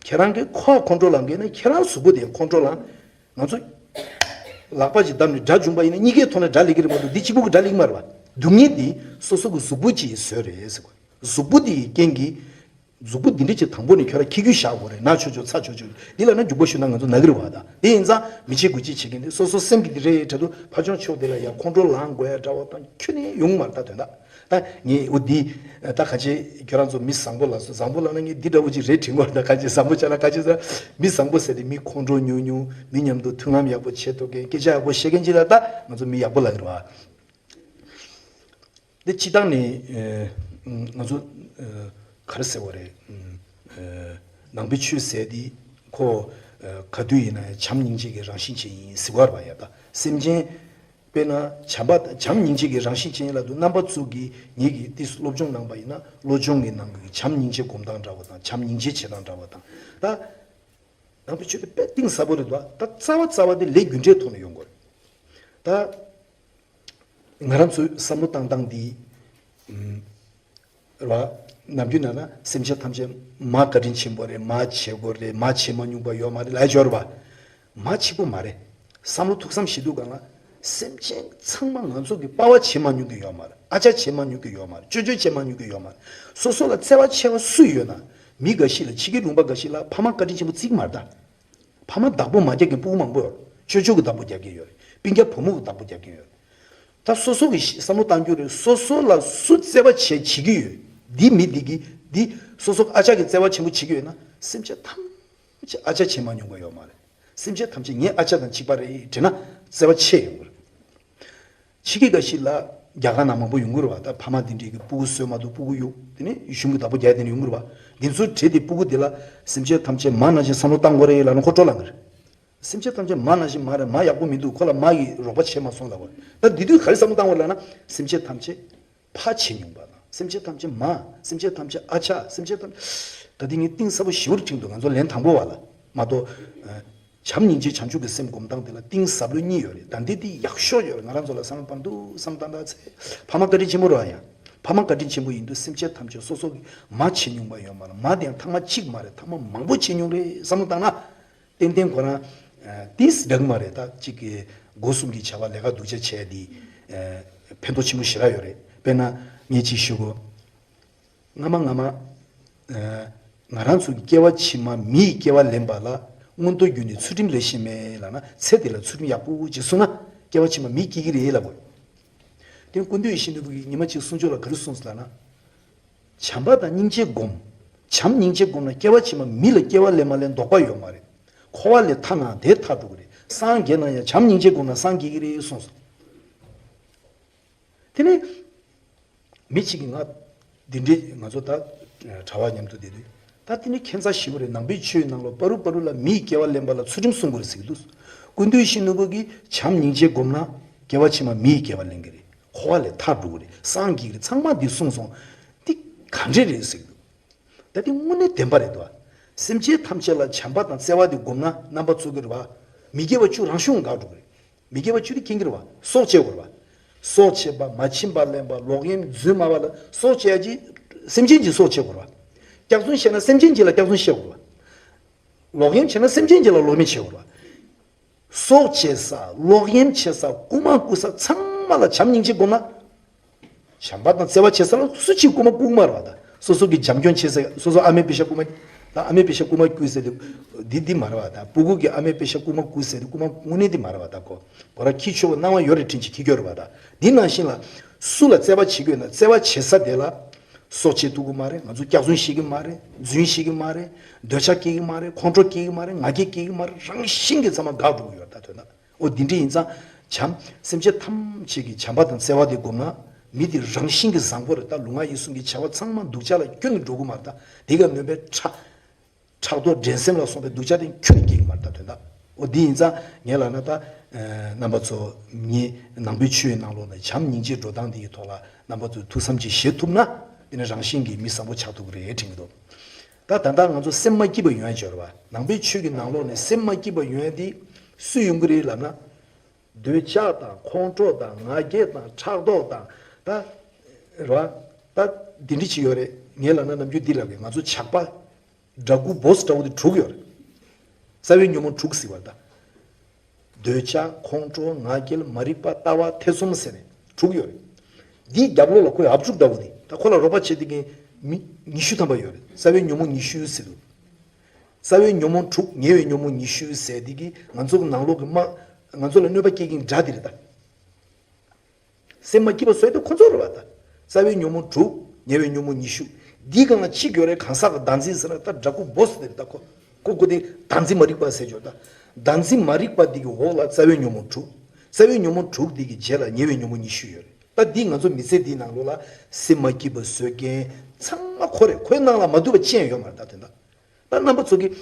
ཁྱེད་རང་གིས་ཁོ་ཁོང་ཁྲོ་ལངས་གི་ན་ཁྱེད་རང་གཟུགས་པོ་དེ་ཁོང་ཁྲོ་ལངས། ང་ཚོ་ལག་པ་ཅིག་བརྡབས་ནས་དགྲ་བྱུང་པ་ཡིན་ན་གཉིས་ཀའི་ཐོག་ནས་དགྲ་སླེབས་ཀྱི་རེད་མ་གཏོགས་འདི་གཅིག་པོ་གི་དགྲ་སླེབས་ཀྱི་མ་རེད་བ། སྡུག་བསྔལ་འདི་སོ་སོ་གི་གཟུགས་པོ་གཅིག་གིས་བཟོས་རེད་ཟེར་བ། གཟུགས་པོ་དེ་ཡི་རྐྱེན་གྱིས། གཟུགས་པོ་འདི་འདྲ་ཅིག་དང་པོ་ནས་ཁྱོད་རང་འཁྱེར་རྒྱུ་བཞག་དགོས་རེད། ན་ཆོག་ཆོག་ཚ་ཆོག་ཆོག་འདི་ལབ་ན་མགྱོགས་པོ་ཞུས་ན་ང་ཚོ་ན་གི་རེད་བ། ད་དེ་ཡིན་ཙང་མི་གཅིག་དགུ་གཅིག་བྱེད་མཁན་དེ་སོ་སོ་སེམས་ཀྱི་འདི་རེད་དྲན་དུས་ཕར་ཕྱོགས་ཕྱོགས་དེ་ལ་ཡ་ཁོང་ཁྲོ་ལངས་དགོས་ཡ་འདྲ་བོ་དང་ཁྱོན་ནས་ཡོང་མ་རེད། ད་དོན་དག་ད་ངས་འོ་འདི་ད་ག་ཅི་ཁྱོད་རང་ཚོ་མི་བཟང་པོ་ལ་སོ་བཟང་པོ་ལབ་ན་ངས་འདི་འདྲ་བོ་ཅིག་རེད་དྲན་གོ་ད་ག་ཅི་བཟང་པོ་ཆགས་ན་ག་ཅི་ཟེར། མི་བཟང་པོ་ཟེར་དེ་མི་ཁོང་ཁྲོ་ཉུང་ཉུང་། མི་མཉམ་དུ་མཐུན་ལམ་ཡག་པོ་བྱེད་ཐུབ་མཁན། སྐད་ཆ་ཡག་པོ་བཤད་མཁན་ཅིག་ལ་ད་ང་ཚོ་མི་ཡག་པོ་ལབ་ཀྱི་རེད་བ། འདི་སྤྱིར་བཏང་ནས་ཨ་ང་ཚོ་ཨ་ག་རེ་ཟེར་བ་རེད། ཨ་ནང་པའི་ཆོས་ཟེར་དེ་ཁོ་ཨ་ག་དུས་ཡིན་ན་བྱམས་སྙིང་རྗེ་གི་རང་བཞིན་ཅན་ཡིན་ཟེར་བ་རེད་བ། ཡ་ད་སེམས་ཅན་དཔེར་ན་བྱམས་པ་བྱམས་སྙིང་རྗེ་གི་རང་བཞིན་ཅན་ལབ་དུས་རྣམ་པ་ཚོ་གིས་ངེད་ཀྱིས་ཏིས་སློབ་སྦྱོང་གནང་པ་ཡིན་ན་བློ་སྦྱོང་གི་ནང་གི་བྱམས་སྙིང་རྗེ་སྒོམ་སྟངས་འདྲ་བ་དང་། བྱམས་སྙིང་རྗེ་བྱེད་སྟངས་འདྲ་བ་དང་། ད་ནང་པའི་ཆོས་དེ་དཔེ་གཏིང་ཟབ་པོ་རེད་འདུག་ད་རྩ་བ་རྩ་བ་དེ་ལས་རྒྱུ་འབྲས་ཐོག་ནས་ཡོང་དགོས་རེད། ད་ང་རང་ཚོའི་བསམ་བློ་བཏང་སྟངས་འདི་ཨུམ་རེད་བ། ནམ་རྒྱུན་ན་ན་སེམས་ཅན་ཐམས་ཅད་མ་བཀའ་དྲིན་ཆེན་པོ་རེད། མ་བྱེད་དགོས་རེད། མ་བྱེད་མ་མྱོང་པ་ཡོད་མ་རེད་ལབ་ཡ་ཅིག་ཡོད་རེད་བ། མ་གཅིག་པོ་མ་རེད། བསམ་བློ་ཐུགས་བསམ་ཞིག་འདུག་ག་ལ། སེམས་ཅན་ཚང་མ་ང་ཚོ་གི་དཔའ་བ་བྱེད་མ་མྱོང་གི་ཡོད་མ་རེད། ཨ་ཅག་བྱེད་མ་མྱོང་གི་ཡོད་མ་རེད། ཅོ་ཅོ་བྱེད་མ་མྱོང་གི་ཡོད་མ་རེད། སོ་སོ་ལ་བརྩེ་བ་ཆེ་བ་སུ་ཡོད་ན། མི་འགའ་ཞིག་ལ་ཕྱི་རྒྱལ་ལུང་པ་འགའ་ཞིག་ལ་ཕ་མ་བཀའ་དྲིན་ཆེན་པོ་བརྩི་གི་མ་རེད་ད། ཕ་མ་བདག་པོ་མ་རྒྱག་མཁན་ཕྲུ་གུ་མང་པོ་ཡོད་རེད། ཅོ་ཅོ་གི་བདག་པོ་རྒྱག་མཁན་ཡོད་རེད། སྤུན་ཀྱག་བུ་མོ་གི་བདག་པོ་རྒྱག་མཁན་ཡོད་རེད། ད་སོ་སོ་གི་བསམ་བློ་བཏང་རྒྱུ་རེད། སོ་སོ་ལ་སུ་བརྩེ་བ་བྱེད་བྱེད་ཀྱི་ཡོད། འདི་མི་འདི་གི་འདི་སོ་སོ་ཨ་ཅག་གི་བརྩེ་བ་ཆེན་པོ་བྱེད་ཀྱི་ཡོད་ན་སེམས་ཅན་ཐམས་ཅད་ཨ་ཅག་བྱེད་མ་མྱོང་པ་ཡོད་མ་རེད། སེམས་ཅན་ཐམས་ཅད་ངའི་ཨ་ཅག་དང་གཅིག་པ་རེད་དྲན་ན་བརྩེ་བ་ཆེ་ཡོང་གི་རེད། ཕྱི་རྒྱལ་འགའ་ཞིག་ལ་རྒྱ་གར་ནང་མང་པོ་ཡོང་གི་རེད་བ། ད་ཕ་མ་དེ་འདྲས་ཀྱི་སྤུ་གུ་གསོས་མ་ཐུབ། སྤུ་གུ་གཡུག་དེ་ནས་གཞུང་གི་བདག་པོ་རྒྱག་དེ་ནས་ཡོང་གི་རེད་བ། འདི་ཚོའི་གྲས་དེ་སྤུ་གུ་དེ་ལ་སེམས་ཅན་ཐམས་ཅད་མ་ནང་བཞིན་བསམ་བློ་བཏང་དགོས་རེད་ལབ་ན་ཁོ་སྤྲོ་ལངས་གི་རེད། སེམས་ཅན་ཐམས་ཅད་མ་ནང་བཞིན་མ་རེད། མ་ཡག་པོ་མི་འདུག་ཁོ་ལ་མ་གིས་རོགས་པ་བྱས་མ་སོང་ལབ་པ་རེད། ད་འདི་དུས་ག་རེ་བསམ་བློ་བཏང་དགོས་ལབ་ན་སེམས་ཅན་ཐམས་ཅད་ཕ་བྱེད་མྱོང་པ་དང་། སེམས་ཅན་ཐམས་ཅད་མ། སེམས་ཅན་ཐམས་ཅད་ཨ་ཅག་སེམས་ཅན་ཐམས་ད་འདི་ངས་གཏིང་ཟབ་པོ་ཞེ་པོ་ཅིག་འདུག་ང་ཚོ་ལན་དང་པོ་བ་ལ་མ་གཏོགས། བྱམས་སྙིང་རྗེ་བྱང་ཆུབ་ཀྱི་སེམས་སྒོམ་སྟངས་དེ་ལ་གཏིང་ཟབ་ལོས་གཉིས་ཡོད་རེད། ད་འདི་འདི་ཡག་ཤོས་ཡོད་རེད། ང་རང་ཚོ་ལ་བསམ་བློ་བཏང་དུས་བསམ་བློ་བཏང་ད་ཚེ་ཕ་མ་བཀའ་དྲིན་ཆེན་པོ་རེད་ཡ། ཕ་མ་བཀའ་དྲིན་ཆེན་པོ་ཡིན་དུས་སེམས་ཅན་ཐམས་ཅད་སོ་སོ་གི་མ་བྱེད་མྱོང་པ་ཡོད་མ་རེད། མ་དེ་ཡང་ཐེངས་མ་གཅིག་མ་རེད། ཐེངས་མ་མང་པོ་བྱེད་མྱོང་རེད་བསམ་བློ་བཏང་ན། ཏན་ཏན་ཁོ་རང་ཏིས་འདྲ་གི་མ་རེད། ད་གཅིག་གི་སྒོ་གསུམ་གྱི་བྱ་བ་ལས་ཀ་སྡུག་ཅག་བྱས་དེ་ཕན་ཐོགས་ཆེན་པོ་ཞེ་དྲག་ཡོད་རེད། དཔེར་ན་ངས་གཅིག་ཞུ་གོ། སྔ་མ་སྔ་མ་ང་རང་ཚོ་གི་སྐྱེ་བ་ཕྱི་མ་མི་ཡི་སྐྱེ་བ་ལེན་པ་ལ་མངོན་རྟོགས་རྒྱུ་ནི་ཚུལ་ཁྲིམས་ལས་གཞན་མེད་ལབ་ན། ཚེ་འདི་ལ་ཚུལ་ཁྲིམས་ཡག་པོ་ཅིག་བསྲུངས་ན་སྐྱེ་བ་ཕྱི་མ་མི་སྐྱེ་གི་རེད་ལབ་དགོས། དེ་ཀུན་འདུས་ཡིད་བཞིན་ནོར་བུ་གིས་ཉི་མ་གཅིག་གསུང་ཆོས་ལ་ག་རེ་གསུངས་ལབ་ན། བྱམས་པ་དང་སྙིང་རྗེ་སྒོམ། བྱམས་སྙིང་རྗེ་སྒོམ་ན་སྐྱེ་བ་ཕྱི་མ་མི་ལ་སྐྱེ་བ་ལེན་མ་ལེན་དོགས་པ་ཡོད་མ་རེད། འཁོར་བ་ལས་ཐར་ན་དེ་ཐར་འགྲོ་གི་རེད། སངས་རྒྱས་ན་ཡང་བྱམས་སྙིང་རྗེ་སྒོམ་ན་སངས་རྒྱས་ཀྱི་རེད་གསུངས་སོང་། དེ་ནས་མི་གཅིག་གིས་ང་འདི་འདྲའི་ང་ཚོ་ད་གྲྭ་བ་མཉམ་དུ་བསྡད་དུས་ད་དེ་ནི་ཁྱད་མཚར་ཞེ་པོ་རེད། ནང་པའི་ཆོས་ནང་ལོ་པ་རུ་པ་རུ་ལ་མིའི་སྐྱེ་བ་ལེན་པ་ལ་ཚུལ་ཁྲིམས་སྲུང་དགོས་རེད་ཟེར་གྱི་འདུག་ཀུན་འདུས་ཡིད་བཞིན་ནོར་བུ་གིས་བྱམས་སྙིང་རྗེ་སྒོམ་ན་སྐྱེ་བ་ཕྱི་མ་མིའི་སྐྱེ་བ་ལེན་གྱི་རེད། འཁོར་བ་ལས་ཐར་འགྲོ་གི་རེད། སངས་རྒྱས་ཀྱི་རེད། ཚང་མ་འདི་གསུངས་སོང་། འདི་ག་འདྲས་རེད་ཟེར་གྱི་འདུག་ད་དེ་དངོས་གནས་བདེན་པ་རེད་དོ། སེམས་ཅན་ཐམས་ཅད་ལ་བྱམས་པ་དང་བརྩེ་བ་དེ་སྒོམ་ན་རྣམ་པ་ཚོ་གི་རེད་བ། མི་དགེ་བ་བཅུ་རང་བྱུང་འགག་འགྲོ་གི་རེད། མི་དགེ་བ་བཅུ་དེ་མཁྱེན་གྱི་རེད་བ། སྲོག་བཅད་དགོས་རེད་བ། སྲོག་བཅད་པ། མ་བྱིན་པ་ལེན་པ། ལོག་གཡེམ་རྫུན་སྨྲ་བ་ལ་སྲོག་བཅད་ཡ་ཅིག་སེམས་ཅན་གྱི་སྲོག་བཅད་དགོས་རེད་བ། སྐྱག་རྫུན་བཤད་ན་སེམས་ཅན་གཅིག་ལ་སྐྱག་རྫུན་བཤད་དགོས་པ། ལོག་གཡེམ་བྱས་ན་སེམས་ཅན་གཅིག་ལ་ལོག་གཡེམ་བྱེད་དགོས་པ། སྲོག་བཅད་ས། ལོག་གཡེམ་བྱེད་ས། རྐུ་མ་རྐུ་ས་ཚང་མ་ལ་བྱམས་སྙིང་རྗེ་སྒོམ་ན། བྱམས་པ་དང་བརྩེ་བ་བྱེད་ས་ལ་སུ་གཅིག་རྐུ་མ་རྐུ་མ་རེད་པ་ད། སོ་སོ་གི་བྱམས་སྐྱོང་བྱེད་ས། སོ་སོ་ཨ་མའི་པེ་ཤ་རྐུ་མ། ད་ཨ་མའི་པེ་ཤ་རྐུ་མ་རྐུས་ཟེར་དུས་འདི་འདི་མ་རེད་པ་ད། སྤུ་གུ་གི་ཨ་མའི་པེ་ཤ་རྐུ་མ་རྐུས་ཟེར་དུས་རྐུ་མ་རྐུ་ནི་འདི་མ་རེད་པ་ད། ཁོ་ཁོ་ར་ཁྱི་ཆོ་གི་སྣང་བ་ཡོད་རེད་དྲན་གྱི་ཁྱི་སྐྱོ་རེད་པ་ད། འདི་ནང་བཞིན་ལ་སུ་ལ་བརྩེ་བ་བྱེད་དགོས་ན་བརྩེ་བ་བྱེད་ས་དེ་ལ། སྲོག་བཅད་ཐུབ་ཀྱི་མ་རེད། ང་ཚོ་སྐྱག་རྫུན་ཤེས་ཀྱི་མ་རེད། རྫུན་ཤེས་ཀྱི་མ་རེད། འདོད་ཆགས་སྐྱེ་གི་མ་རེད། ཁོང་ཁྲོ་སྐྱེ་གི་མ་རེད། ང་རྒྱལ་སྐྱེ་གི་མ་རེད། རང་བཞིན་གྱིས་ཚང་མ་འགག་འགྲོ་གི་ཡོད་ད་དོན་དག་འོ་འདི་འདྲ་ཡིན་ཙང་། བྱམས། སེམས་ཅན་ཐམས་ཅད་ཀྱི་བྱམས་པ་དང་བརྩེ་བ་དེ་སྒོམ་ན། མི་དེ་རང་བཞིན་གྱིས་བཟང་པོ་རེད་ད། ལུས་ངག་ཡིད་གསུམ་གྱི་བྱ་བ་ཚང་མ་སྡུག་ཅག་ལ་ཁྱོན་ནས་འགྲོ་གི་མ་རེད་ད། དེ་ག་ནོན་པའི་ཕྲག་ཕྲག་དོག་འགྲན་སེམས་ལ་སོགས་པའི་སྡུག་ཅག་དེ་ཁྱོན་ནས་སྐྱེ་གི་མ་རེད་ད་དོན་དག་འོ་འདི་ཡིན་ཙང་ངས་ལབ་ན་ད། རྣམ་པ་ཚོ། ངས་ནང་པའི་ཆོས་ནང་ལོགས་ནས་བྱམས་སྙིང་རྗེ་འགྲོ་སྟངས་འདི་ཡི་ཐོག་ལ་རྣམ་པ་ཚོས་ཐུགས་བསམ་ཅིག་བཞེས་ཐུབ་ན། དེ་ནི་རང་བཞིན་གྱིས་མི་བཟང་པོ་ཆགས་ཐུབ་ཀྱི་རེད་དྲན་གྱི་འདུག་ད་ད་ལྟ་ང་ཚོ་སེམས་མ་སྐྱིད་པ་ཡོང་ཡ་ཅིག་ཡོད་རེད་པ། ནང་པའི་ཆོས་ཀྱི་ནང་ལོགས་ནས་སེམས་མ་སྐྱིད་པ་ཡོང་ཡ་འདི་སུས་ཡོང་གི་རེད་ལབ་ན། འདོད་ཆགས་དང་ཁོང་ཁྲོ་དང་ང་རྒྱལ་དང་ཕྲག་དོག་དང་། ད་རེད་པ། ད་འདི་འདྲ་ཅིག་ཡོད་རེད། ངས་ལབ་ན་ནམ་རྒྱུན་འདི་ལབ་གི། ང་ཚོ་ཇག་པ། ཌ་ཀུ་བོ་སི་འདྲ་བོ་དེ་དྲུག་ཡོད་རེད། རྩ་བའི་ཉོན་མོངས་དྲུག་ཟེར་བ་ད། འདོད་ཆགས། ཁོང་ཁྲོ། ང་རྒྱལ། མ་རིག་པ། ལྟ་བ། ཐེ་ཚོམ་ཟེར་ནས་དྲུག་ཡོད་རེད། འདིའི་རྒྱབ་ལོགས་ལ་ཁོའི་ཨབ་ཕྲུག་འདྲ་བོ་དེ། ད་ཁོ་ལ་རོགས་པ་བྱེད་དེ་མཁན་མི་ཉི་ཤུ་ཐམ་པ་ཡོད་རེད། རྩ་བའི་ཉོན་མོངས་ཉི་ཤུ་ཟེར་འདུག་རྩ་བའི་ཉོན་མོངས་དྲུག་ཉེ་བའི་ཉོན་མོངས་ཉི་ཤུ་ཟེར་དེ་གིས་ང་ཚོ་གི་ནང་ལོགས་ཀྱི་དམག་ང་ཚོ་ལ་གནོད་པ་སྐྱེལ་མཁན་དགྲ་དེ་རེད་ད། སེམས་མ་སྐྱིད་པ་བཟོས་དེ་ཁོ་ཚོ་རེད་པ་ད། རྩ་བའི་ཉོན་མོངས་དྲུག་ཉེ་བའི་ཉོན་མོངས་ཉི་ཤུ། འདིའི་སྒང་ལ་གཅིག་ཡོད་རེད། གང་ཟག་གི་བདག་འཛིན་ཟེར་ན་ད་ཌ་ཀུ་བོ་སི་དེ་རེད་ད། ཁོ་ཁོ་ཁོ་དེ་བདག་འཛིན་མ་རིག་པ་ཟེར་ཆོག་ད། བདག་འཛིན་མ་རིག་པ་འདི་གི་འོག་ལ་རྩ་བའི་ཉོན་མོངས་དྲུག་རྩ་བའི་ཉོན་མོངས་དྲུག་འདི་གི་རྗེས་ལ་ཉེ་བའི་ཉོན་མོངས་ཉི་ཤུ་ཡོད་རེད། ད་འདི་ང་ཚོ་མི་ཚེ་འདིའི་ནང་ལོགས་ལ་སེམས་མ་སྐྱིད་པ་བཟོ་མཁན་ཚང་མ་ཁོ་རེད། ཁོའི་ནང་ལ་མ་འདུས་པ་ཅི་ཡང་ཡོད་མ་རེད་ད་དོན་དག་ད་རྣམ་པ་ཚོ་གིས།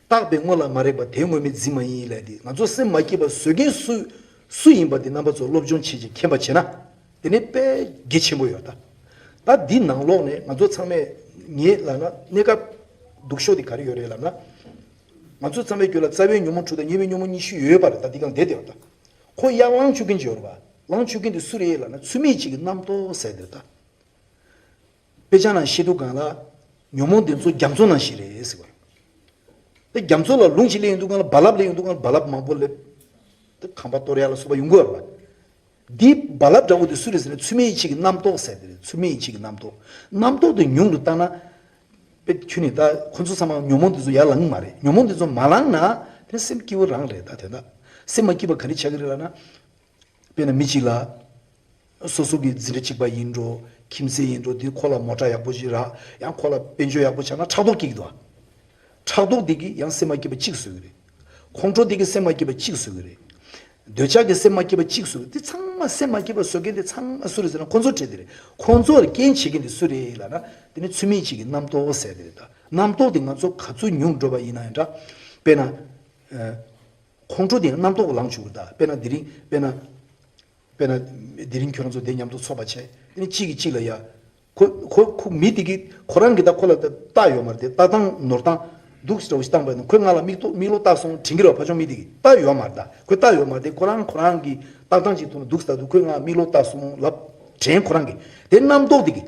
བརྟགས་པའི་དངོས་ལ་མ་རེག་པ་དེ་དངོས་མེད་འཛིན་མ་ཡིན་ལབ་དེ། ང་ཚོ་སེམས་མ་སྐྱིད་པ་བཟོ་མཁན་སུ་སུ་ཡིན་པ་དེ་རྣམ་པ་ཚོ་སློབ་སྦྱོང་བྱེད་ཅིང་མཁྱེན་པ་བྱས་ན། དེ་ནི་དཔེ་གལ་ཆེན་པོ་ཡོད་ད། ད་འདི་ནང་ལོགས་ནས་ང་ཚོ་ཚང་མས་ངས་ལབ་ན་གནས་སྐབས་སྡུག་ཤོས་དེ་ག་རེ་ཡོད་རེད་ལབ་ན། ང་ཚོ་ཚང་མའི་རྒྱུད་ལ་རྩ་བའི་ཉོན་མོངས་དྲུག་དང་ཉེ་བའི་ཉོན་མོངས་ཉི་ཤུ་ཡོད་པ་རེད་ད། འདི་གང་བསྡད་བསྡད་པ་ད། ཁོ་ཡར་ལངས་བཅུག་མཁན་ཅིག་ཡོད་རེད་པ། ལངས་བཅུག་མཁན་དེ་སུ་རེད་ལབ་ན་ཚུལ་མིན་གཅིག་གི་རྣམ་རྟོག་ཟེར་དེ་རེད་ད། དཔེ་ཆ་ནང་བཤད་དུས་སྒང་ལ། ཉོན་མོངས་འདི་ཚོ་རྒྱ་མཚོ་ནང་བཞིན་རེད་ཟེར་བ། དེ་རྒྱ་མཚོ་ལ་རླུང་ཞིག་སླེབས་ཡོང་དུས་སྒང་ལ་རྦ་རླབས་སླེབས་ཡོང་དུས་སྒང་ལ་རྦ་རླབས་མང་པོ་སླེབས། དེ་ཁང་པ་གཏོར་ཡ་ལ་སོགས་པ་ཡོང་གི་ཡོད་རེད་པ། འདི་རྦ་རླབས་འདྲ་བོ་དེ་སུ་རེད་ཟེར་ན་ཚུལ་མིན་ཡིད་བྱེད་ཀྱི་རྣམ་རྟོག་ཟེར་དེ་རེད། ཚུལ་མིན་ཡིད་བྱེད་ཀྱི་རྣམ་རྟོག་རྣམ་རྟོག་དེ་ཉུང་དུ་བཏང་ན། དཔེ་ཁྱོད་ནི་ད་ཁོ་ཚོ་ཚང་མ་ཉོན་མོངས་འདི་ཚོ་ཡར་ལངས་མ་རེད། ཉོན་མོངས་འདི་ཚོ་མ་ལངས་ན་དེ་སེམས་སྐྱིད་པོ་རང་རེད་ད། དེ་ན་སེམས་མ་སྐྱིད་པ་ག་རེ་ཆགས་ཀྱི་རེད་ལབ་ན། དཔེར་ན་མི་གཅིག་ལ། སོ་སོ་གི་འཛིན་གྲྭ་གཅིག་པ་ཡིན་འགྲོ། ཁྱིམ་མཚེས་ཡིན་འགྲོ། དེ་ཁོ་ལ་མོ་ཊ་ཡག་པོ་ཞིག་རག་ཡང་ཁོ་ལ་དཔལ་འབྱོར་ཡག་པོ་ཆགས་ན་ཕྲག་དོག་སྐྱེ་གི་འདུག་ཕྲག་དོག་དེ་གིས་ཡང་སེམས་མ་སྐྱིད་པ་གཅིག་བཟོ་གི་རེད། ཁོང་ཁྲོ་དེ་གིས་སེམས་མ་སྐྱིད་པ་གཅིག་བཟོ་གི་རེད། འདོད་ཆགས་ཀྱིས་སེམས་མ་སྐྱིད་པ་གཅིག་བཟོ་གི། དེ་ཚང་མ་སེམས་མ་སྐྱིད་པ་བཟོ་མཁན་དེ་ཚང་མ་སུ་རེད་ཟེར་ན་ཁོང་ཚོ་རེད་དེ་རེད། ཁོང་ཚོར་རྐྱེན་བྱེད་མཁན་དེ་སུ་རེད་ལབ་ན། དེ་ནི་ཚུལ་མིན་གཅིག་གི་རྣམ་རྟོག་ཟེར་དེ་རེད་ད། རྣམ་རྟོག་དེ་ང་ཚོ་ག་ཚོད་ཉུང་འགྲོ་བ་ཡིན་ན་ཡང་འདྲ། དཔེར་ན། ཁོང་ཁྲོ་དེ་རྣམ་རྟོག་ལངས་བཅུག་གི་རེད་ད། དཔེར་ན་དེ་རིང་དཔེར་ན། དཔེར་ན། དེ་རིང་ཁྱོད་རང་ཚོ་དེ་མཉམ་དུ་ཚོགས་པ་བྱས། དེ་ནི་གཅིག་གིས་གཅིག་ལ་ཡ། ཁོ་ཁོ་ཁོ་མི་དེ་གིས་ཁོ་རང་གིས་ད་ཁོ་ལ་ད་བལྟ་ཡོད་མ་རེད་དེ། ལྟ་སྟངས་ནོར་སྟངས་འདུག་སེ་འདྲ་བོ་ཞིག་བཏང་པ་ཡིན་ན། ཁོས་ང་ལ་མིག་ཏོ་མིག་ལོག་བལྟ་སོང་དྲན་གྱི་རེད་བ། ཕ་ཆུང་མི་དེ་གིས་བལྟ་ཡོད་མ་རེད་ད། ཁོས་བལྟ་ཡོད་མ་རེད་དེ། ཁོ་རང་ཁོ་རང་གི་ལྟ་སྟངས་ཅིག་མཐོང་ན་འདུག་སེ་ད་དུང་ཁོས་ང་མིག་ལོག་བལྟ་སོང་ལབ་དྲན། ཁོ་རང་གིས་དེ་རྣམ་རྟོག་དེ་གིས་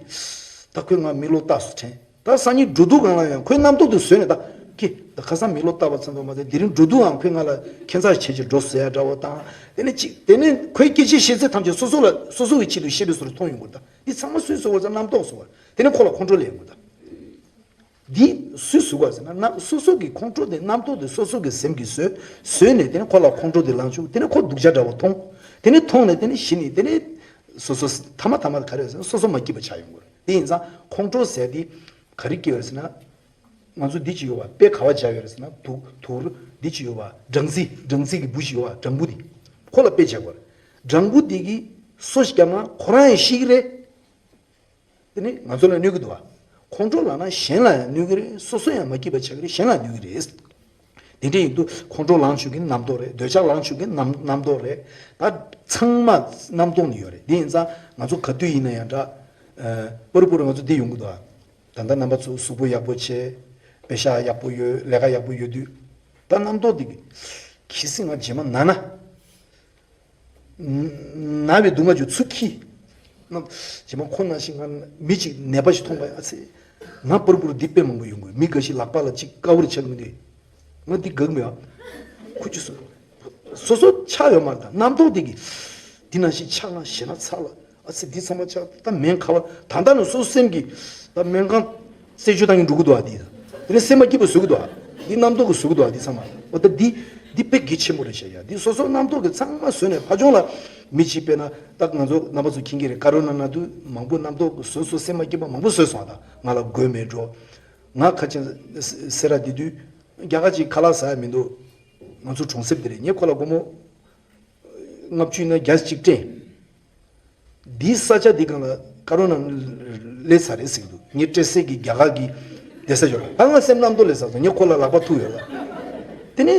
ད་ཁོས་ང་མིག་ལོག་བལྟ་སོང་དྲན། ད་སང་ཉིན་འགྲོ་དུས་སྒང་ལ་ཡང་ཁོའི་རྣམ་རྟོག་དེ་བཟོས་ནས་ད། ཀི། ད་ཁ་སང་མིག་ལོག་བལྟ་བ་ཙམ་དུ་མ་ཟད་དེ་རིང་འགྲོ་དུས་ཡང་ཁོས་ང་ལ་ཁྱད་མཚར་བྱེད་ཀྱི་འགྲོ་ཟེར་ཡ་འདྲ་བོ་དང་། དེ་ནས་ཅིག་དེ་ནས་ཁོའི་སྐད་ཆའི་བཤད་ཚད་ཐམས་ཅད་སོ་སོ་ལ་སོ་སོ་གི་ཆེད་དུ་བཤད་པའི་བཟོ་འདྲ་མཐོང་ཡོང་གི་རེད་ད། འདི་ཚང་མ་སུས་བཟོ་བ་ཟེར་ན་རྣམ་རྟོག་བཟོ་བ། དེ་ནས་ཁོ་ལ་ཁོང་ཁྲོ་སླེབས་ཡོང་གི་རེད་ད། འདི་སུས་བཟོ་བ་ཟེར་ན་རྣམ་སོ་སོ་གི་ཁོང་ཁྲོ་དེ་རྣམ་རྟོག་དེ་སོ་སོ་གི་སེམས་ཀྱིས་བཟོས། བཟོས་ནས་དེ་ནས་ཁོ་ལ་ཁོང་ཁྲོ་དེ་ལངས་བྱུང་། དེ་ནས་ཁོ་སྡུག་ཅག་འདྲ་བོ་མཐོང་། དེ་ནས་མཐོང་ནས་དེ་ནས་གཞི་ནས་དེ་ནས་སོ་སོ་ཐ་མ་ཐ་མ་ག་རེ་ཟེར་ན་སོ་སོ་མ་སྐྱིད་པ་ཆགས་ཡོང་གི་རེད། དེ་ཡིན་ཙང་ཁོང་ཁྲོ་ཟེར་དེ་ག་རེ་སྐྱེ་བ་རེད་ཟེར་ན། ང་ཚོ་འདི་ཅི་ཡོད་པ་དཔེ་ག་བ་བྱ་ཡོད་རེད་ཟེར་ན། དུག་དུག་རུ་འདི་ཅི་ཡོད་པ་སྦྲང་རྩི། སྦྲང་རྩི་གི་འབུ་ཅི་ཡོད་པ་སྦྲང་བུ་འདི། ཁོ་ལ་དཔེ་བྱ་དགོས་རེད། སྦྲང་བུ་འདི་གིས་སོ་ཞིག་བརྒྱབ་ན་ཁོ་རང་ཡང་ཤི་གི་རེད། དེ་ནི་ང་ཚོ་ལ་གནོད་ཀྱི་འདུག་བ། ཁོང་ཁྲོ་ལངས་ན་གཞན་ལ་ཡང་གནོད་ཀྱི་རེད། སོ་སོ་ཡང་མ་སྐྱིད་པ་ཆགས་ཀྱི་རེད། གཞན་ལ་གནོད་ཀྱི་རེད། དེ་འདྲ་ཡིན་དུས་ཁོང་ཁྲོ་ལངས་བཅུག་མཁན་རྣམ་རྟོག་རེད། འདོད་ཆགས་ལངས་བཅུག་མཁན་རྣམ་རྣམ་རྟོག་རེད། ད་ཚང་མ་རྣམ་རྟོག་ནས་ཡོད་རེད། དེ་ཡིན་ཙང་ང་ཚོ་ག་དུས་ཡིན་ན་ཡང་འདྲ། ཨ། པར་པར་ང་ཚོ་འདི་ཡོང་གི་འདུག་ཨ། ད་ལྟ་རྣམ་པ་ཚོ་གཟུགས་པོ་ཡག་པོ་བྱས། པེ་ཤག་ཡག་པོ་ཡོད། ལས་ཀ་ཡག་པོ་ཡོད་དུས། ད་རྣམ་རྟོག་འདི་གི་གལ་སྲིད་ང་རྗེས་མ་ན་ན། ན་བའི་སྡུག་བསྔལ་གྱི་ཚུར་འཁྱེར། རྣམ། རྗེས་མ་ཁོ་ན་ཞིག་ང་མི་གཅིག་ནད་པ་ཞིག་མཐོང་པ་ཡིན། ཨ་ཙི། ང་པུར་པུར་འདི་དཔེ་མང་པོ་ཡོང་གི་ཡོད། མི་འགའ་ཞིག་ལག་པ་ལ་ཅིག་དཀར་པོ་ཆགས་མི་འདུག་ང་འདི་དགའ་གི་མེད་ཨ། ཁུ་ཆུ་སོ་སོ་སོ་ཆགས་ཡོད་མ་རེད། ད་རྣམ་རྟོག་འདི་གི་འདི་ནང་བཞིན་ཆགས་ན་ཞེ་ན་ཚ་ལ། ཨ་ཙི་འདི་ཚང་མ་ཆགས་ད་སྨན་ཁ་བ་ད་ལྟ་ནས་སོ་སོ་སེམས་ཀྱི་ད་སྨན་ཁང་རྩད་གཅོད་བཏང་གི་འགྲོ་གི་འདུག་ཨ། འདི་དེ་ནས་སེམས་མ་སྐྱིད་པ་བཟོ་གི་འདུག་ཨ། འདི་རྣམ་རྟོག་གི་བཟོ་གི་འདུག་ཨ། འདི་ཚང་མ་འོ་ད་འདི་འདི་དཔེ་གལ་ཆེན་པོ་རེད་ཤག་ཡ། འདི་སོ་སོ་རྣམ་རྟོག་གི་ཚང་མ་བཟོས་ནས་ཕ་ཆུང་ལ་མི་གཅིག་དཔེར་ན་ད་ང་ཚོ་རྣམ་པ་ཚོ་མཁྱེན་གྱི་རེད། ཀ་རོ་ན་ན་དུས་མང་པོ་རྣམ་རྟོག་གི་བཟོས་སོ་སེམས་མ་སྐྱིད་པ་མང་པོ་བཟོས་སོང་ཨ། ད་ང་ལ་དགོས་མེད་འགྲོ། ང་ཁ་ཆེན་སེ་ར་དེ་དུས་རྒྱ་གར་གཅིག་ཁ་ལག་ཟ་ཡ་མི་འདུག་ང་ཚོ་གྲོང་གསེབ་དེ་རེད། ངས་ཁོ་ལ་སྒོར་མོ་ལྔ་བཅུ་ཡིན་ན་བརྒྱ་གཅིག་སྤྲད། འདིའི་ས་ཆ་འདི་སྒང་ལ་ཀ་རོ་ན་སླེབས་ཚར་རེད་ཟེར་གྱི་འདུག་ངས་སྤྲད་སའི་གི་རྒྱ་གར་གྱི་བསྡད་ས་ཡོད་ལ། ད་ང་སེམས་རྣམ་རྟོག་སླེབས་ཚར་སོང་། ངས་ཁོ་ལ་ལག་པ་ཐུག་ཡོད་ལ། དེ་ནས་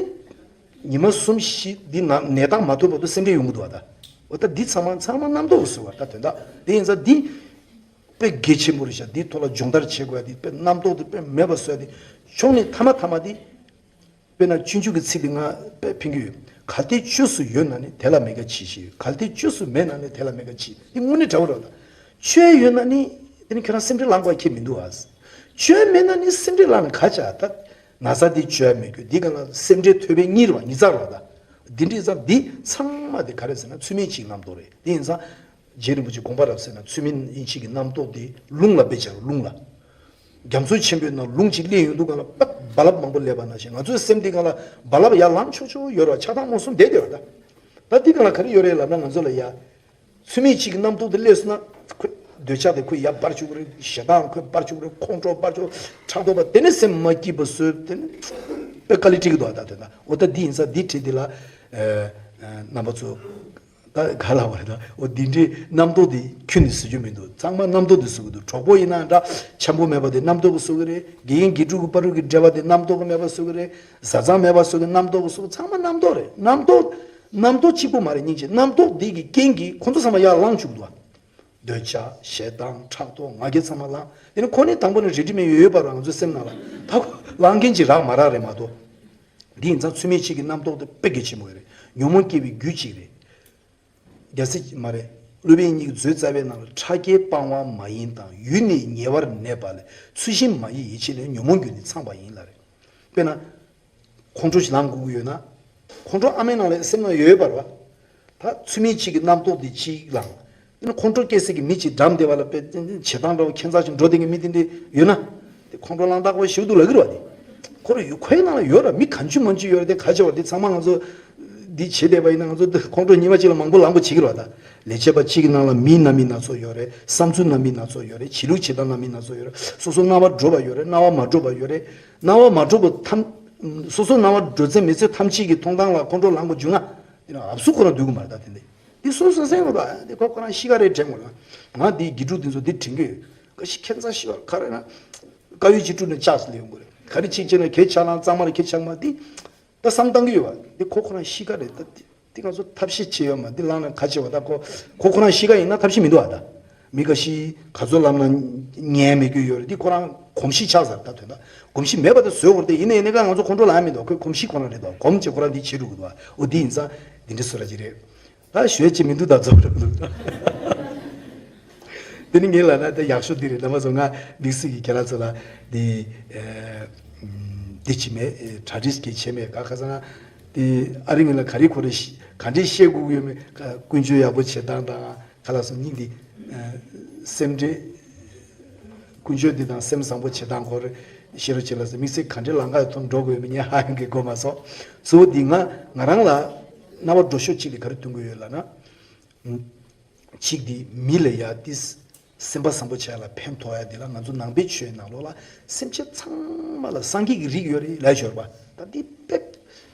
ཉི་མ་གསུམ་བཞི་འདི་ན་ནད་རྟགས་མ་ཐོན་བར་དུ་སེམས་ཁྲལ་ཡོང་གི་འདུག་བ། ད་འོ་ད་འདི་ཚང་མ་ཚང་མ་རྣམ་རྟོག་གི་བཟོ་བ་ད་དོན་དག་དེ་ཡིན་ཙང་འདི་དཔེ་གལ་ཆེན་པོ་རེད་ཤག་འདིའི་ཐོག་ལ་སྦྱོང་བརྡར་བྱེད་དགོས་ཡ་འདི་དཔེ་རྣམ་རྟོག་འདི་དཔེ་མེད་པ་བཟོ་ཡ་འདི་ཕྱོགས་ནས་མཐའ་མ་མཐའ་མ་འདི། དཔེར་ན་སྤྱོད་འཇུག་གི་ཚིག་འདི་ང་དཔེ་ཕན་གྱི་ཡོད། གལ་ཏེ་བཅོས་སུ་ཡོད་ན་ནི་དེ་ལ་མེད་དཀའ་མཆིས་ཞེས། གལ་ཏེ་བཅོས་སུ་མེད་ན་ནི་དེ་ལ་མེད་དཀའ་མཆིས། འདི་དངོས་གནས་འདྲ་བོ་རེད་ད། བཅོས་ཡོད་ན་ནི་དེ་ནི་ཁྱོད་རང་སེམས་ཁྲལ་ལངས་དགོས་ཁྱད་མི་འདུག་ཨ། བཅོས་མེད་ན་ནི་སེམས་ཁྲལ་ལངས་ན་ག་བྱ་ད། ན་ཚ་འདི་བཅོས་ཡ་མེད་རྒྱུ་འདི་ག་ལ་སེམས་ཁྲལ་ཐོབ་པའི་གཉིས་རེད་བ། ཉིས་རྩ་རེད་བ་ད། འདི་འདྲ་ཙང་འདི་ཚང་མ་འདི་ག་རེ་ཟེར་ན་ཚུལ་མིན་གཅིག་རྣམ་རྟོག་རེད། དེ་ཡིན་ཙང་། རྗེ་རིན་པོ་ཆེ་དགོངས་པ་རབ་གསལ་ན་ཚུལ་མིན་ཡིན་གཅིག་གི་རྣམ་རྟོག་དེ་རླུང་ལ་དཔེ་བྱ་རླུང་ལ། རྒྱ་མཚོ་ཆེན་པོའི་ནང་རླུང་གཅིག་སླེབས་ཡོང་དུས་སྒང་ལ་པག་རྦ་རླབས་མང་པོ་སླེབས་པ་ནང་བཞིན་ང་ཚོའི་སེམས་དེ་སྒང་ལ་རྦ་རླབས་ཡར་ལངས་ཆོག་ཆོག་ཡོད་རེད་བ། ཆགས་སྡང་རྨོངས་གསུམ་བསྡད་བསྡད་ཡོད་རེད་ད། ད་དེ་སྒང་ལ་ག་རེ་ཡོད་རེད་ལབ་ན་ང་ཚོ་ལ་ཡ། ཚུལ་མིན་གཅིག་གི་རྣམ་རྟོག་དེ་སླེབས་སོང་ན་ཁོ་འདོད་ཆགས་དེ་ཁོ་ཡར་འབར་བཅུག་གི་རེད། ཞེ་སྡང་ཁོ་འབར་བཅུག་གི་རེད། ཁོང་ཁྲོ་འབར་བཅུག་ཕྲག་དོག་པ་དེ་ནས་སེམས་མ་སྐྱིད་པ་བཟོས་དེ་ནས་དཔེ་དཀའ་ལས་འཕྲད་ཀྱི་འདུག་ད་དེ་ན་འོ་ད་འདི་ཡིན་ཙང་འདི་བྲིས་འདི་ལ་རྣམ་པ་ཚོ། ད་ག་ལ་བ་རེད་ད། འོ་འདི་འདྲའི་རྣམ་རྟོག་དེ་ཁྱོན་ནས་བཟོ་རྒྱུ་མི་འདུག་ཚང་མ་རྣམ་རྟོག་དེ་བཟོ་གི་འདུག་གྲོགས་པོ་ཡིན་ན་འདྲ། འཆམ་པོ་མེད་པ་དེ་རྣམ་རྟོག་གིས་བཟོ་གི་རེད། དགེ་རྒན་དགེ་ཕྲུག་གི་བར་དུ་གི་འབྲེལ་བ་དེ་རྣམ་རྟོག་གིས་མེད་པ་བཟོ་གི་རེད། བཟའ་ཚང་མེད་པ་བཟོ་གི་རྣམ་རྟོག་གིས་བཟོ་གི་ཚང་མ་རྣམ་རྟོག་རེད། རྣམ་རྟོག་རྣམ་རྟོག་གཅིག་པུ་མ་རེད་སྙིང་རྗེ། རྣམ་རྟོག་འདི་གི་རྐྱེན་གྱིས་ཁོ་ཚོ་ཚང་མ་ཡར་ལངས་བཅུག་འདུག་བ། འདོད་ཆགས་ཞེ་སྡང་ཕྲག་དོག་ང་རྒྱལ་ཚང་མ་ལངས། དེ་ནི་ཁོ་ནི་དང་པོ་ནས་རེ་ཌི་མེད་ཡོད་ཡོད་པ་རེད། ང་ཚོའི་སེམས་ནང་ལ་ད་ཁོ་ལངས་མཁན་གྱི་རག་མ་རག་རེད་མ་གཏོགས། འདི་ཡིན་ཙང་ཚུལ་མིན་གཅིག་གི་རྣམ་རྟོག་དེ་དཔེ་གལ་ཆེན་པོ་རེད། ཉོན་མོངས་སྐྱེ་བའི་རྒྱུ་གཅིག་རེད། རྒྱལ་སྲས་མ་རེད། སློབ་དཔོན་ཉིད་ཀྱི་མཛོད་རྩ་བའི་ནང་ལ་ཕྲ་རྒྱས་སྤང་བ་མ་ཡིན་དང་ཡུལ་ནི་ཉེ་བར་གནས་པ་ལས་ཚུལ་བཞིན་མ་ཡིན་ཡིད་ཆེས་ལས་ཉོན་མོངས་རྒྱུ་ནི་ཚངས་པ་ཡིན་ལ་རེད། དཔེར་ན། ཁོང་ཁྲོ་ཞིག་ལངས་དགོས་ཀྱི་ཡོད་ན། ཁོང་ཁྲོ་ཨ་མའི་ནང་ལ་སེམས་ནང་ཡོད་ཡོད་པ་རེད་བ། ད་ཚུལ་མིན་གཅིག་གི་རྣམ་རྟོག་དེ་གཅིག་ལངས། དེ་ནི་ཁོང་ཁྲོ་སྐྱེ་སའི་གི་མི་གཅིག་འགྲམ་དེ་བ་ལ་དཔེ་བྱེད་སྟངས་འདྲ་བོ་ཁྱད་མཚར་ཞིག་འགྲོ་བསྡད་མཁན་མི་དེ་འདྲ་ཡོད་ན། དེ་ཁོང་ཁྲོ་ལངས་དག་པོ་ཞིག་འདུག་ལབ་ཀྱི་རེད་བ་དེ། ཁོ་རང་ཡོད་ཁོའི་ནང་ལ་ཡོད་ར། མི་གང་ཅི་མང་ཅི་ཡོད་ར། དེ་ག་ཅི་བ་དེ་ཚང་མ་ང་ཚོ་འདི་བྱེད་བསྡད་པ་ཡིན་ན་ང་ཚོ་ཁོང་ཁྲོ་ཉི་མ་གཅིག་ལ་མང་པོ་ལངས་པོ་བྱེད་ཀྱི་རེད་བ་ད། ལས་བྱེད་པ་གཅིག་གི་ནང་ལ་མིའི་རྣམ་སྨིན་སྣ་ཚོགས་ཡོད་རེད། བསམ་ཚུལ་རྣམ་སྨིན་སྣ་ཚོགས་ཡོད་རེད། བྱེད་ལུགས་བྱེད་སྟངས་རྣམ་སྨིན་སྣ་ཚོགས་ཡོད་རེད། སོ་སོ་སྣང་བ་འགྲོ་བ་ཡོད་རེད། སྣང་བ་མ་འགྲོ་བ་ཡོད་རེད། སྣང་བ་མ་འགྲོ་བ་ཐམས། སོ་སོ་སྣང་བ་འགྲོ་ཚད་མེད་ཚད་ཐམས་ཅད་ཀྱི་མཐོང་སྟངས་ལ་ཁོང་ཁྲོ་ལངས་པ་བྱུང་ན། དེ་ནི་ཨབ་སུ་ཁོ་རང་སྡོད་ཀྱི་མ་རེད་ད་དེ་འདི། འདི་སོ་སོ་སེམས་ལ་འདི་ཁོ་ཁོ་རང་གཤིས་ཀ་རེད་དྲན་དགོས་ལ། ང་འདི་དགེ་ཕྲུག་འདི་ཚོ་འདི་དྲན་གྱི་ཡོད། ཀ་ཤི་ཁྱད་མཚར་ཤི་བ་ག་རེ་ན། དཀར་ཡོལ་གཅིག་བཀྲུས་ནས་ལྕགས་སུ་ལེན་དགོས་རེད། ག་རེ་གཅིག་བྱས་ན་གད་ཆག་ན་གཙང་མ་རེད། གད་ཆག་མ་འདི། ད་བསམ་བཏང་གི་ཡོད་བ། འདི་ཁོ་ཁོ་རང་གཤིས་ཀ་རེད་ད་འདི། འདི་ང་ཚོ་ཐབས་ཤེས་བྱེད་ཡོད་མ་འདི་ལངས་ན་ག་བྱེད་བ་ད་ཁོ། ཁོ་ཁོ་རང་གཤིས་ཀ་ཡིན་ན་ཐབས་ཤེས་མི་འདུག་བ་ད། མི་འགའ་ཤས་ག་ཚོད་ལབ་ན་ཉན་མི་དགོས་ཡོད་རེད། འདི་ཁོ་རང་གོམས་གཤིས་ཆགས་ཚར་ད་དོན་དག་གོམས་གཤིས་མེད་པ་དེ་བཟོས་དགོས་རེད་དེ། ཡིན་ན་ཡིན་ན་ཀ་ང་ཚོ་ཁོང་ཁྲོ་ལངས་མི་འདུག་ཁོས་གོམས་གཤིས་ཁོ་རང་རེད་འདུག་གོམས་བྱས་ཁོ་རང་འདི་བྱེད་འགྲོ་གི་འདུག་འོ་འདི་ཡིན་ཙང་འདི་འདྲ་བཟོ་ར་ཅིག་རེད། ད་ཞོལ་ཅིག་མི་འདུག་ད་རྫོགས་འགྲོ་གི་འདུག་དེ་ནི་ངས་ལབ་ན་ད་ཡག་ཤོས་འདི་རེད། རྣམ་པ་ཚོ་ང་དམིགས་བསལ་གྱི་ཁྱེད་རང་ཚོ་ལ་འདི་འདི་ཅི་མེད་གྲ་སྒྲིག་གི་བྱས་མེད་ག་ཁ་ས་ན་འདི་ཨ་རི་ངོས་ལ་ག་རེ་གོ་རེ་ག་འདྲས་བཤད་དགོས་ཀྱི་ཡོད་མེད་ཀུན་སྤྱོད་ཡག་པོ་བྱེད་སྟངས་དང་། ཁ་ལག་སོང་སྙིང་འདི། སེམས་ཁྲལ། ཀུན་སྤྱོད་འདི་དང་སེམས་བཟང་པོ་བྱེད་སྟངས་སྐོར་ཤེས་རོགས་བྱེད་ལ་སོང་དམིགས་བསལ་ག་འདྲའི་ལམ་ཁ་ཐོག་འགྲོ་དགོས་མིན་ངས་ཧ་ཡང་གི་གོ་མ་སོང་། གཙོ་བོ་འདི་ང་ང་རང་ལ་རྣ་བ་འགྲོ་ཤོག་གཅིག་ལ་ག་རེ་སྟོན་དགོས་ཡོད་ལབ་ན། གཅིག་འདི་མི་ལ་ཡ་ཏིས་སེམས་པ་བཟང་པོ་བྱས་ལ་ཕན་ཐོགས་ཡ་འདི་ལ་ང་ཚོ་ནང་པའི་ཆོས་ནང་ལོགས་ལ་སེམས་ཅན་ཚང་མ་ལ་སངས་རྒྱས་ཀྱི་རིགས་ཡོད་རེད་ལབ་ཞོར་བ་ད་འདི་དཔེ་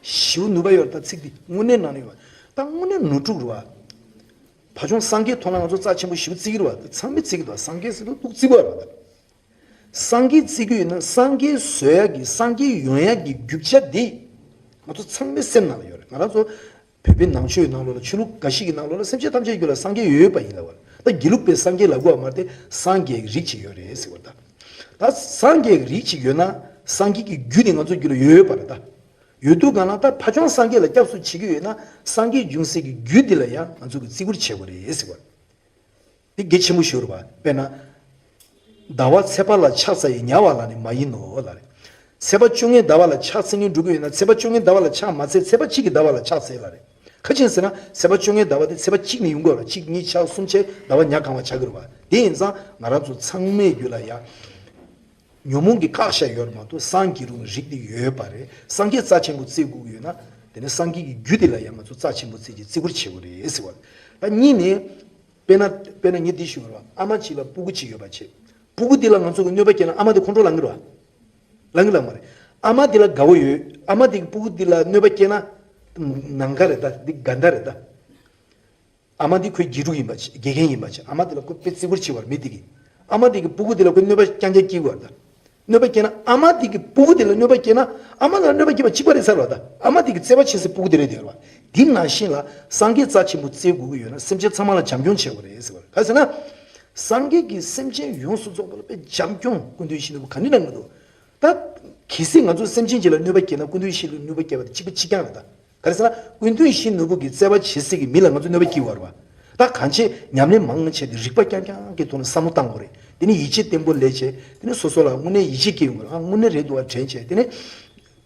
ཞིའུ་ནུས་པ་ཡོད་རེད། ད་ཚིག་འདི་དངོས་གནས་ནང་ནས་ཡོད་ད་དངོས་གནས་ནོར་འཁྲུལ་རེད་བ། ཕ་ཆུང་སངས་རྒྱས་མཐོང་ན་ང་ཚོ་རྩ་ཆེན་པོ་ཞིབ་བརྩི་གི་རེད་བ། ཚང་མས་བརྩི་གི་འདུག་སངས་རྒྱས་ཟེར་དུས་ཏོག་བརྩི་དགོས་རེད་བ། སངས་རྒྱས་བརྩི་གི་ཡོད་ན་སངས་རྒྱས་བཟོ་ཡག་གི་སངས་རྒྱས་ཡོང་ཡག་གི་རྒྱུ་ཆ་འདི་ང་ཚོ་ཚང་མའི་སེམས་ནང་ལ་ཡོད་རེད། ང་རང་ཚོ་བོད་པའི་ནང་ཆོས་ནང་ལོགས་ལ་ཆོས་ལུགས་འགའ་ཞིག་གི་ནང་ལོགས་ལ་སེམས་ཅན་ཐམས་ཅད་རྒྱུད་ལ་སངས་རྒྱས་ཡོད་པ་ཡིན་ལབ་བ། ད་དགེ་ལུགས་པའི་སངས་རྒྱས་ལབ་དགོས་བ་མ་རེད་དེ་སངས་རྒྱས་ཀྱི་རིགས་ཅིག་ཡོད་རེད་ཟེར་བ། ད་ད་སངས་རྒྱས་ཀྱི་རིགས་ཅིག་ཡོད་ན་སངས་རྒྱས་ཀྱི་རྒྱུ་དེ་ང་ཚོ་རྒྱུད་ལ་ཡོད་ཡོད་པ་རེད་ད། ཡོད་དུས་གང་ལ་ད་ཕ་ཆུང་སངས་རྒྱས་ལ་སྐྱབས་སུ་མཆི་གི་ཡོད་ན་སངས་རྒྱས་འབྱུང་སའི་གི་རྒྱུ་འདི་ལ་ཡང་ང་ཚོ་གི་བརྩི་བཀུར་བྱེད་དགོས་རེད་ཟེར་བ། འདི་གལ་ཆེན་པོ་ཞིག་རེད་བ། དཔེར་ན། ཟླ་བ་ཚེས་པ་ལ་ཕྱག་འཚལ་ཡི་ཉ་བ་ལ་ནི་མ་ཡིན་ནོ་ལ་རེད། ཚེས་པ་བཅོ་ལྔའི་ཟླ་བ་ལ་ཕྱག་འཚལ་མཁན་འགྲོ་གི་ཡོད་ན་ཚེས་པ་བཅོ་ལྔའི་ཟླ་བ་ལ་ཕྱག་མ་འཚལ་ཚེས་པ་གཅིག་གི་ཟླ་བ་ལ་ཕྱག་འཚལ་ལ་རེད། ཁ་ཅིག་ཟེར་ན་ཚེས་པ་བཅོ་ལྔའི་ཟླ་བ་དེ་ཚེས་པ་གཅིག་ནས་ཡོང་གི་ཡོད་རེད། གཅིག་གཉིས་ཆ་གསུམ་བྱས་ཟླ་བ་ཉ་གང་བ་ཆགས་ཀྱི་རེད་བ། དེ་ཡིན་ཙང་ང་རང་ཚོ་ཚང་མའི་རྒྱུད་ལ་ཡ། ཉོན་མོངས་ཀྱིས་བཀག་བཞག་ཡོད་རེད་མ་གཏོགས་སངས་རྒྱས་རུང་རིགས་དེ་ཡོད་པ་རེད། སངས་རྒྱས་རྩ་ཆེན་པོ་བརྩི་དགོས་ཀྱི་ཡོད་ན་དེ་ནས་སངས་རྒྱས་ཀྱི་རྒྱུད་དེ་ལ་ཡང་ང་ཚོ་རྩ་ཆེན་པོ་བརྩི་གི་བརྩི་བཀུར་བྱེད་དགོས་རེད་ཟེར་བ་རེད། ད་གཉིས་ནས། དཔེར་ན་དཔེར་ན་ངས་འདི་ཞུ་བ་རེད་བ། ཨ་མ་གཅིག་ལ་སྤུ་གུ་གཅིག་ཡོད་པ་བྱས། སྤུ་གུ་འདི་ལ་ང་ཚོ་གི་གནོད་པ་སྐྱེལ་ན་ཨ་མ་དེ་ཁོང་ཁྲོ་ལངས་གི་རེད་བ། ལངས་གི་ལངས་མ་རེད། ཨ་མ་དེ་ལ་དགའ་བོ་ཡོད། ཨ་མ་དེ་གི་སྤུ་གུ་འདི་ལ་གནོད་པ་སྐྱེལ་ན། ནམ་མཁའ་རེད་ད། འདི་དགའ་ཟླ་རེད་ད། ཨ་མ་འདི་ཁོའི་དགེ་ཕྲུག་ཡིན་པ་བྱས། དགེ་རྒན་ཡིན་པ་བྱས། ཨ་མ་འདི་ལ་ཁོ་དཔེ་བརྩི་བཀུར་བྱེད་པར་མི་འདི་གིས། ཨ་མ་འདི་གི་སྤུ་གུ་འདི་ལ་ཁོའི་གནོད་པ་རྐྱང་རྐྱང་སྐྱེལ་དགོས་པ་རེད་ད། གནོད་པ་སྐྱེལ་ན་ཨ་མ་འདི་གི་སྤུ་གུ་འདི་ལ་གནོད་པ་སྐྱེལ་ན་ཨ་མ་ལ་གནོད་པ་སྐྱེལ་བ་གཅིག་པ་རེད་ཟེར་བ་ད། ཨ་མ་འདི་གི་བརྩེ་བ་ཆེ་ས་སྤུ་གུ་འདི་རེད་ཟེར་བ། འདི་ནང་བཞིན་ལ་སངས་རྒྱས་རྩ་ཆེན་པོ་བརྩི་དགོས་ཀྱི་ཡོད་ན་སེམས་ཅན་ཚང་མ་ལ་བྱམས་སྐྱོང་བྱེད་དགོས་རེད་ཟེར་བ་རེད། ག་ཟེར་ན། སངས་རྒྱས་ཀྱིས་སེམས་ཅན་ཡོངས་སུ་རྫོགས་པ་ལ་དཔེ་བྱམས་སྐྱོང་སྐུ་མདུན་ཞི་གནས་པོ་ག་ནི་གནང་གི་འདུག་ད། གལ་སྲིད་ང་ཚོ་སེམས་ཅན་གཅིག་ལ་གནོད་པ་སྐྱེལ་ན་སྐུ་མདུན་ཞི་གནས་ལ་གནོད་པ་སྐྱེལ་བ་དང་གཅིག་པ་གཅིག་རྐྱང་རེད་ད། ག་རེ་ཟེར་ན་སྐུ་མདུན་ཞི་གནས་པོ་གི་བརྩེ་བ་བྱེད་སྲིད་ཀྱི་མི་ལ་ང་ཚོ་གནོད་པ་སྐྱེལ་དགོས་རེད་བ། ད་གང་བྱས་ཉམས་ལེན་མང་བྱས་ཏེ་རིག་པ་རྐྱང་རྐྱང་གི་ཐོག་ནས་བསམ་བློ་བཏང་དགོས་རེད། དེ་ནས་ཡིད་ཆེས་བརྟན་པོ་སླེབས་བྱས་དེ་ནས་སོ་སོ་ལ་དངོས་གནས་ཡིད་ཆེས་སྐྱེ་ཡོང་གི་རེད། ཨ་དངོས་གནས་རེད་འདུག་བ་དྲན་བྱས་དེ་ནས་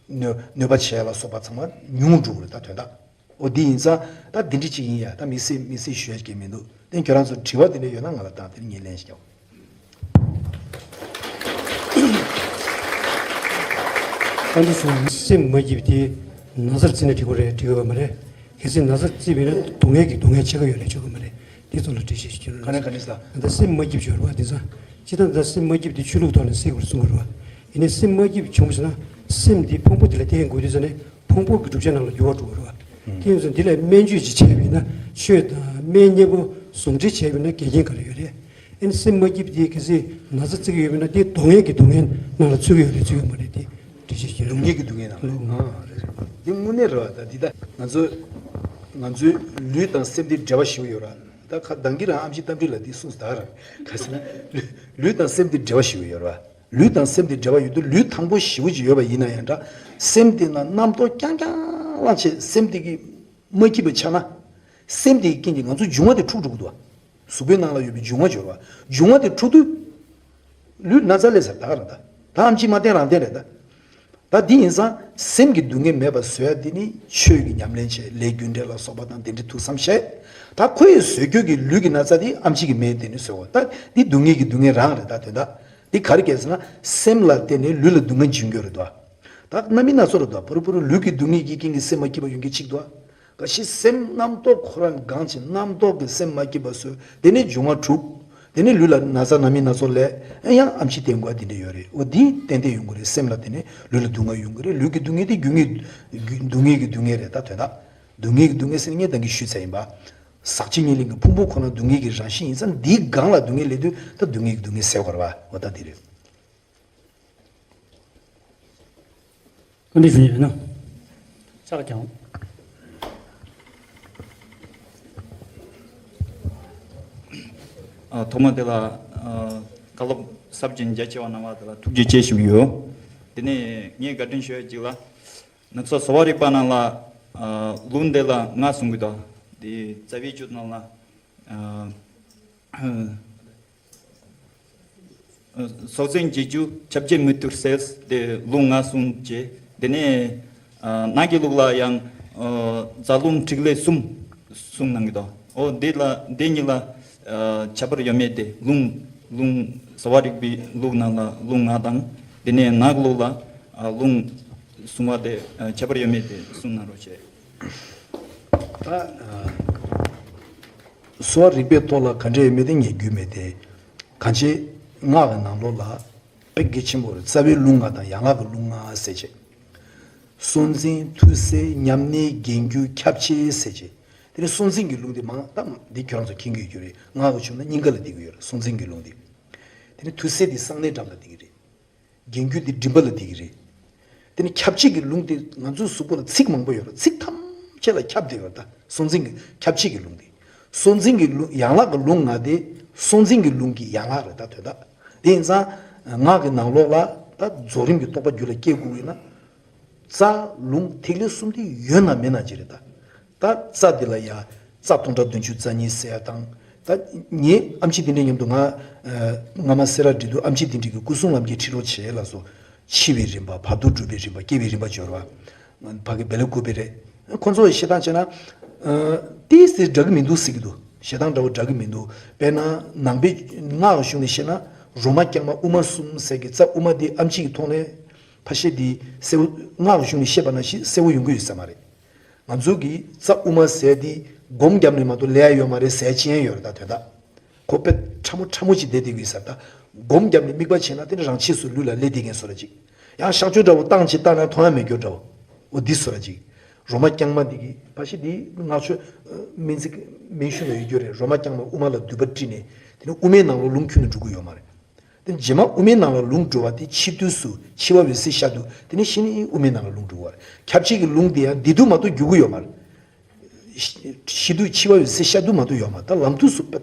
གནོད་གནོད་པ་བྱས་ལ་སོགས་པ་ཚང་མ་ཉུང་འགྲོ་གི་རེད་ད་དོན་དག་འོ་འདི་ཡིན་ཙང་ད་འདི་འདྲ་ཅིག་ཡིན་ཡ། ད་མི་སྲིད་མི་སྲིད་ཞུ་ཡ་ཅིག་མི་འདུག་དེ་ཁྱོད་རང་ཚོ་དྲི་བ་དེ་འདྲ་ཡོད་ན་ང་ལ་བཏང་། དེ་ནས་ངས་ལན་ཞིག་རྒྱག་ཨ་འདི་སོང་སེམས་མ་སྐྱིད་པ་དེ་ན་ཚར་བརྩི་ན་འགྲིག་གི་རེད་འགྲིག་གི་ཡོད་མ་རེད། གལ་སྲིད་ན་ཚར་བརྩིས་པས་ན་སྡུག་བསྔལ་གྱི་སྡུག་བསྔལ་ཆེ་ག་ཡོད་ལས་ཆོག་གི་མ་རེད། དེ་ཚོ་ལ་འགྲེལ་བཤད་ཞིག་བྱོས་རོགས། ག་ནས་ག་ནས་ཟ། ད་སེམས་མ་སྐྱིད་པ་ཡོད་རེད་བ་དེ་ཚོ། སྤྱིར་བཏང་ད་སེམས་མ་སྐྱིད་པ་དེ་ཆོས་ལུགས་ཐོག་ནས་སེལ་དགོས་རེད་གསུང་གི་རེད་བ། ཡིན་ནའི་སེམས་མ་སྐྱིད་པ་བྱུང་བ་ཞིག་ན་སེམས་དེ་ཕུང་པོ་དེ་ལ་བརྟེན་དགོས་དུས་ཙ་ནས་ཕུང་པོ་གི་གྲུབ་ཆ་ནང་ལ་འགྱུར་བ་འགྲོ་གི་རེད་བ། དེ་ཡིན་ཙང་འདི་ལ་སྨན་བཅོས་ཅིག་བྱས་པ་ཡིན་ན་ཆོས་དང་སྨན་སྙིང་པོ་ཟུང་འབྲེལ་བྱས་པ་ཡིན་ན་འགལ་རྐྱེན་ག་རེ་ཡོད་རེད། ཨ་ནི་སེམས་མ་སྐྱིད་པ་དེ་གལ་སྲིད་ན་ཚ་བརྩི་གི་ཡོད་མིན་ན་དེ་སྡུག་བསྔལ་གྱི་སྡུག་བསྔལ་ནང་ལ་ཚུད་ཀྱི་ཡོད་རེད་ཚུད་ཡོད་མ་རེད་དེ་འགྲེལ་བཤད་ཞིག་སྡུག་བསྔལ་གྱི་སྡུག་བསྔལ་ནང་ལ། ལོ། ཨ་རེད་རེད། འདི་དངོས་གནས་རེད་བ། ད་འདི་ད་ང་ཚོ་ང་ཚོའི་ལུས་དང་སེམས་འདི་འབྲེལ་བ་ཞེ་པོ་ཡོད་ར། ད་ཁ་མདང་གི་རང་ཨེམ་ཆི་རྟ་མགྲིན་ལགས་འདི་གསུངས་ད་ར། ག་ཟེར་ན་ལུས་ལུས་དང་སེམས་འདི་འབྲེལ་བ་ཞེ་པོ་ཡོད་ར། ལུས་དང་སེམས་འདི་འབྲེལ་བ་ཡོད་དུས་ལུས་ཐང་པོ་ཞེ་པོ་ཅིག་ཡོད་པ་ཡིན་ན་ཡང་འདྲ། སེམས་འདི་ན་རྣམ་རྟོག་རྐྱང་རྐྱང་ལངས་བྱས་སེམས་འདི་གི་མ་སྐྱིད་པ་ཆགས་ན། སེམས་དེའི་རྐྱེན་གྱིས་ང་ཚོ་འབྱུང་བ་དེ་འཁྲུག་འགྲོ་གི་འདུག་བ། གཟུགས་པོའི་ནང་ལ་ཡོད་པའི་འབྱུང་བ་སྦྱོར་བ། འབྱུང་བ་དེ་འཁྲུག་དུས། ལུས་ན་ཚ་ལས་ཟེར་ད་ག་རང་ད། ད་ཨམ་ཆི་མ་བསྟེན་རང་བསྟེན་རེད་ད། ད་འདི་ཡིན་ཙང་སེམས་ཀྱི་སྡུག་བསྔལ་མེད་པ་བཟོ་ཡ་འདི་ནི་ཆོས་ཀྱི་ཉམས་ལེན་བྱས་ལས་རྒྱུ་འབྲས་ལ་སོགས་པ་དང་དེ་འདྲའི་ཐུགས་བསམ་བཞེས། ད་ཁོ་ཡི་བཟོ་རྒྱུ་གི་ལུས་ཀྱི་ན་ཚ་འདི་ཨམ་ཆི་གི་མེད་དེ་ནི་བཟོ་བ། ད་འདི་སྡུག་བསྔལ་གྱི་སྡུག་བསྔལ་རང་རེད་ད་དོན་དག་འདི་ག་རེ་སྐྱེལ་ཟེར་ན་སེམས་ལ་བརྟེན་ནས་ལུས་ལ་སྡུག་བསྔལ་འབྱུང་རྒྱུ་རེད་དོ། ད་རྣམ་སྨིན་སྣ་ཚོགས་རེད་དོ། ཕུ་རུ་ཕུ་རུ་ལུས་ཀྱི་སྡུག་བསྔལ་གྱི་རྐྱེན་གྱིས་སེམས་མ་སྐྱིད་པ་ཡོང་གི་གཅིག་དོ། ག་ཤེད་སེམས་རྣམ་རྟོག་ཁོ་རང་འགངས་ཆེ་རྣམ་རྟོག་གིས་སེམས་མ་སྐྱིད་པ་བཟོས། དེ་ནས་འབྱུང་བ་འཁྲུག་དེ་ནས་ལུས་ལ་ན་ཚ་རྣམ་སྨིན་སྣ་ཚོགས་ལས་ཨེ་ཡང་ཨམ་ཆི་བསྟེན་དགོས་པ་དེ་འདྲ་ཡོད་རེད། འོ་འདི་ཏན་ཏན་ཡོང་གི་རེད། སེམས་ལ་དེ་ནས་ལུས་ལ་སྡུག་བསྔལ་ཡོང་གི་རེད། ལུས་ཀྱི་སྡུག་བསྔལ་དེ་རྒྱུ་དངོས་རྒྱུ་སྡུག་བསྔལ་གྱི་སྡུག་བསྔལ་རེད་ད་དོན་དག་སྡུག་བསྔལ་གྱི་སྡུག་བསྔལ་ཟེར་ནས་ངས་ད་གིན་ཞུས་ཚར་ཡིན་པ། ཟག་བཅས་ཉེར་ལེན་གྱི་ཕུང་པོ་ཁོ་ན་སྡུག་བསྔལ་གྱི་རང་བཞིན་ཡིན་ཙང་འདིའི་སྒང་ལ་སྡུག་བསྔལ་སླེབས་དུས་ད་སྡུག་བསྔལ་གྱི་སྡུག་བསྔལ་སེལ་དགོས་རེད་པ། འོ་ད་འདི་རེད། བཀའ་འདྲི་ཞུ་ཡས་ཡོད་ན། ཕྱག་བརྐྱངས། ཨ། ཐོག་མ་དེ་ལ། ཨ། བཀའ་སློབ་ཟབ་ཅིང་རྒྱ་ཆེ་བ་གནང་བ་དེ་ལ་ཐུགས་རྗེ་ཆེ་ཞུ་གི་ཡོད། དེ་ནས་ངས་བཀའ་དྲིན་ཞུ་ཡ་གཅིག་ལ། ང་ཚོ་གསོ་བ་རིག་པ་ནང་ལ། ཨ། ལུང་དེ་ལ་ལྔ་གསུང་གི་འདུག་དེ་རྩ་བའི་བཅུད་ནང་ལ། ཨ། སྲོག་འཛིན་བྱེད་རྒྱུ་ཁྱབ་བྱེད་མི་བཏུབ་ཟེར་ཏེ་ལུང་ལྔ་གསུངས་རྗེས། དེ་ནས། ཨ། ནགས་ཀྱི་ལུགས་ལ་ཡང་། ཨ། རྫ་ལུང་ཐིག་ལེ་གསུམ་གསུངས་གནང་གི་འདུག་འོ་འདི་ལ་འདི་གཉིས་ལ། ཨ། ཁྱད་པར་ཡོད་མེད་དེ་ལུང་ལུང་གསོ་བ་རིག་པའི་ལུགས་ནང་ལ་ལུང་ལྔ་དང་དེ་ནས་ནགས་ལུགས་ལ། ཨ། ལུང་གསུང་བ་དེ། ཨ། ཁྱད་པར་ཡོད་མེད་དེ་གསུངས་གནང་རོགས་བྱེད། ད། ཨ། གསོ་བ་རིག་པའི་ཐོག་ལ་ག་འདྲ་ཡོད་མེད་དེ་ངས་རྒྱུས་མེད་དེ། གང་ཅི། སྔགས་ཀྱི་ནང་ལོགས་ལ་དཔེ་གལ་ཆེན་པོ་རེད། རྩ་བའི་ལུང་ལྔ་དང་ཡན་ལག་གི་ལུང་ལྔ་ཟེར་བྱས། སྲོག་འཛིན་མཐུ་གསད་ཉམས་ནི་རྒྱན་རྒྱུ་ཁྱབ་བྱེད་ཟེར་བྱས། དེ་ནས་སྲོག་འཛིན་གྱི་ལུང་དེ་མང་ཙམ་འདི་ཁྱོད་རང་ཚོ་མཁྱེན་གྱི་ཡོད་རྒྱུ་རེད། སྔགས་ཀྱི་ཆོས་ན་སྙིང་ག་ལ་བསྡད་ཀྱི་ཡོད་རེད། སྲོག་འཛིན་གྱི་ལུང་དེ། དེ་ནས་མཐུ་གསད་དེ་གསང་གནས་འགྲམ་ལ་བསྡད་ཀྱི་རེད། རྒྱན་རྒྱུ་དེ་མགྲིན་པ་ལ་བསྡད་ཀྱི་རེད། དེ་ནི་ཁྱབ་བྱེད་ཀྱི་ལུང་དེ་ང་ཚོའི་གཟུགས་པོ་ལ་ཚིགས་མང་པོ་ཡོད་རེད། ཚིགས་ཐམས་ཅད་ལ་ཁྱབ་བསྡད་ཡོད་རེད། ད་སྲོག་འཛིན་གྱི་ཁྱབ་བྱེད་ཀྱི་ལུང་དེ། སྲོག་འཛིན་གྱི་ལུང་ཡན་ལག་གི་ལུང་ལྔ་དེ་སྲོག་འཛིན་གྱི་ལུང་གི་ཡན་ལག་རེད། ད་དོན་དག་དེ་ཡིན་ཙང་སྔགས་ཀྱི་ནང་ལོགས་ལ་ད་རྫོགས་རིམ་གྱི་རྟོགས་པ་རྒྱུད་ལ་སྐྱེ་དགོས་ཡིན་ན། རྩ་ལུང་ཐིག་ལེ་གསུམ་དེ་ཡོད་ན་མེད་ན་ཅི་རེད་ད། ད་རྩ་འདི་ལ་ཡ་རྩ་སྟོང་ཕྲག་བདུན་ཅུ་རྩ་གཉིས་ཟེར་ཡ་དང་ ད་ངའི་ཨམ་ཆི་དེ་འདྲའི་མཉམ་དུ་ང་ཨ་སྔ་མ་སེ་ར་འབྲི་དུས་ཨམ་ཆི་དེ་འདྲའི་གི་སྐུ་གསུང་ལམ་གྱི་ཁྲིད་རོགས་བྱེད་ལ་སོགས། འཆི་བའི་རིམ་པ། བར་དོ་སྒྲུབ་པའི་རིམ་པ། སྐྱེ་བའི་རིམ་པ་སྦྱོར་བ། ཕ་གི་བེ་ལེ་ཀུ་པེ་རེད། ཁོ་ཚོ་བཤད་སྟངས་བྱས་ན། ཨ་ཏིས་ཏིས་འདྲ་གི་མི་འདུག་ཟེར་གི་འདུག་བཤད་སྟངས་འདྲ་བོ་འདྲ་གི་མི་འདུག་དཔེར་ན་ནང་པའི་སྔགས་གཞུང་ནས་བཤད་ན། རོ་མ་རྐྱང་མ་དབུ་མ་གསུམ་ཟེར་གི་རྩ་དབུ་མ་དེ་ཨམ་ཆི་གི་ཐོག་ནས་ཕ་ཤེ་དེ་གསལ་བོ། སྔགས་གཞུང་ནས་བཤད་པ་ནང་བཞིན་གསལ་བོ་ཡོང་གི་ཡོད་ས་མ་རེད། ང་ཚོ་གི་རྩ་དབུ་མ་ཟེར་དེ་སྒོམ་བརྒྱབ་ནས་མ་གཏོགས་ལས་ཡ་ཡོད་མ་རེད་ཟེར་ཅི་ཡང་ཡོད་རེད། ད་དོན་དག་ཁོ་དཔེ་ཕྲ་མོ་ཕྲ་མོ་ཅིག་བསྡད་བསྡད་ཀྱི་ཡོད་ས་རེད། ད་སྒོམ་བརྒྱབ་ནས་དམིགས་པ་བྱས་ན་དེ་ནི་རང་ཆས་སུ་ལུས་ལ་ལས་བསྡད་མཁན་བཟོ་འདྲ་ཅིག་ཡང་གཤག་བཅོས་འདྲ་བོ་བཏང་ཅིག་བཏང་ན་མཐོང་ཡ་མེད་རྒྱུ་འདྲ་བོ། འོ་འདི་བཟོ་འདྲ་ཅིག་རོ་མ་རྐྱང་མ་འདི་གི་ཕ་ཤི་འདི་སྔགས་ཆོས་སྨན་རྩིས་སྨན་གཞུང་ལ་ཡོད་རྒྱུ་རེད། རོ་མ་རྐྱང་མ་དབུ་མ་ལ་མདུད་པ་དཀྲིས་ནས་དེ་ནི་དབུ་མའི་ནང་ལ་ལུང་ཁྱོན་ནས་འགྲོ་གི་ཡོད་མ་རེད། དེ་རྗེས་མ་དབུ་མའི་ནང་ལ་ལུང་འགྲོ་བ་དེ་འཆི་དུས་སུ་འཆི་བ་འོད་གསལ་ཤར་དུས་དེ་ནི་ཤི་ནི་དབུ་མའི་ནང་ལ་ལུང་འགྲོ་བ་རེད། ཁྱབ་བྱེད་ཀྱི་ལུང་དེ་ཡང་འདི་དུས་མ་གཏོགས་འགྱུར་གི་ཡོད་མ་རེད། ཤི་དུས་འཆི་བ་འོད་གསལ་ཤར་དུས་མ་གཏོགས་ཡོད་མ་རེད། ད་ལམ་དུས་སུ་དཔེ་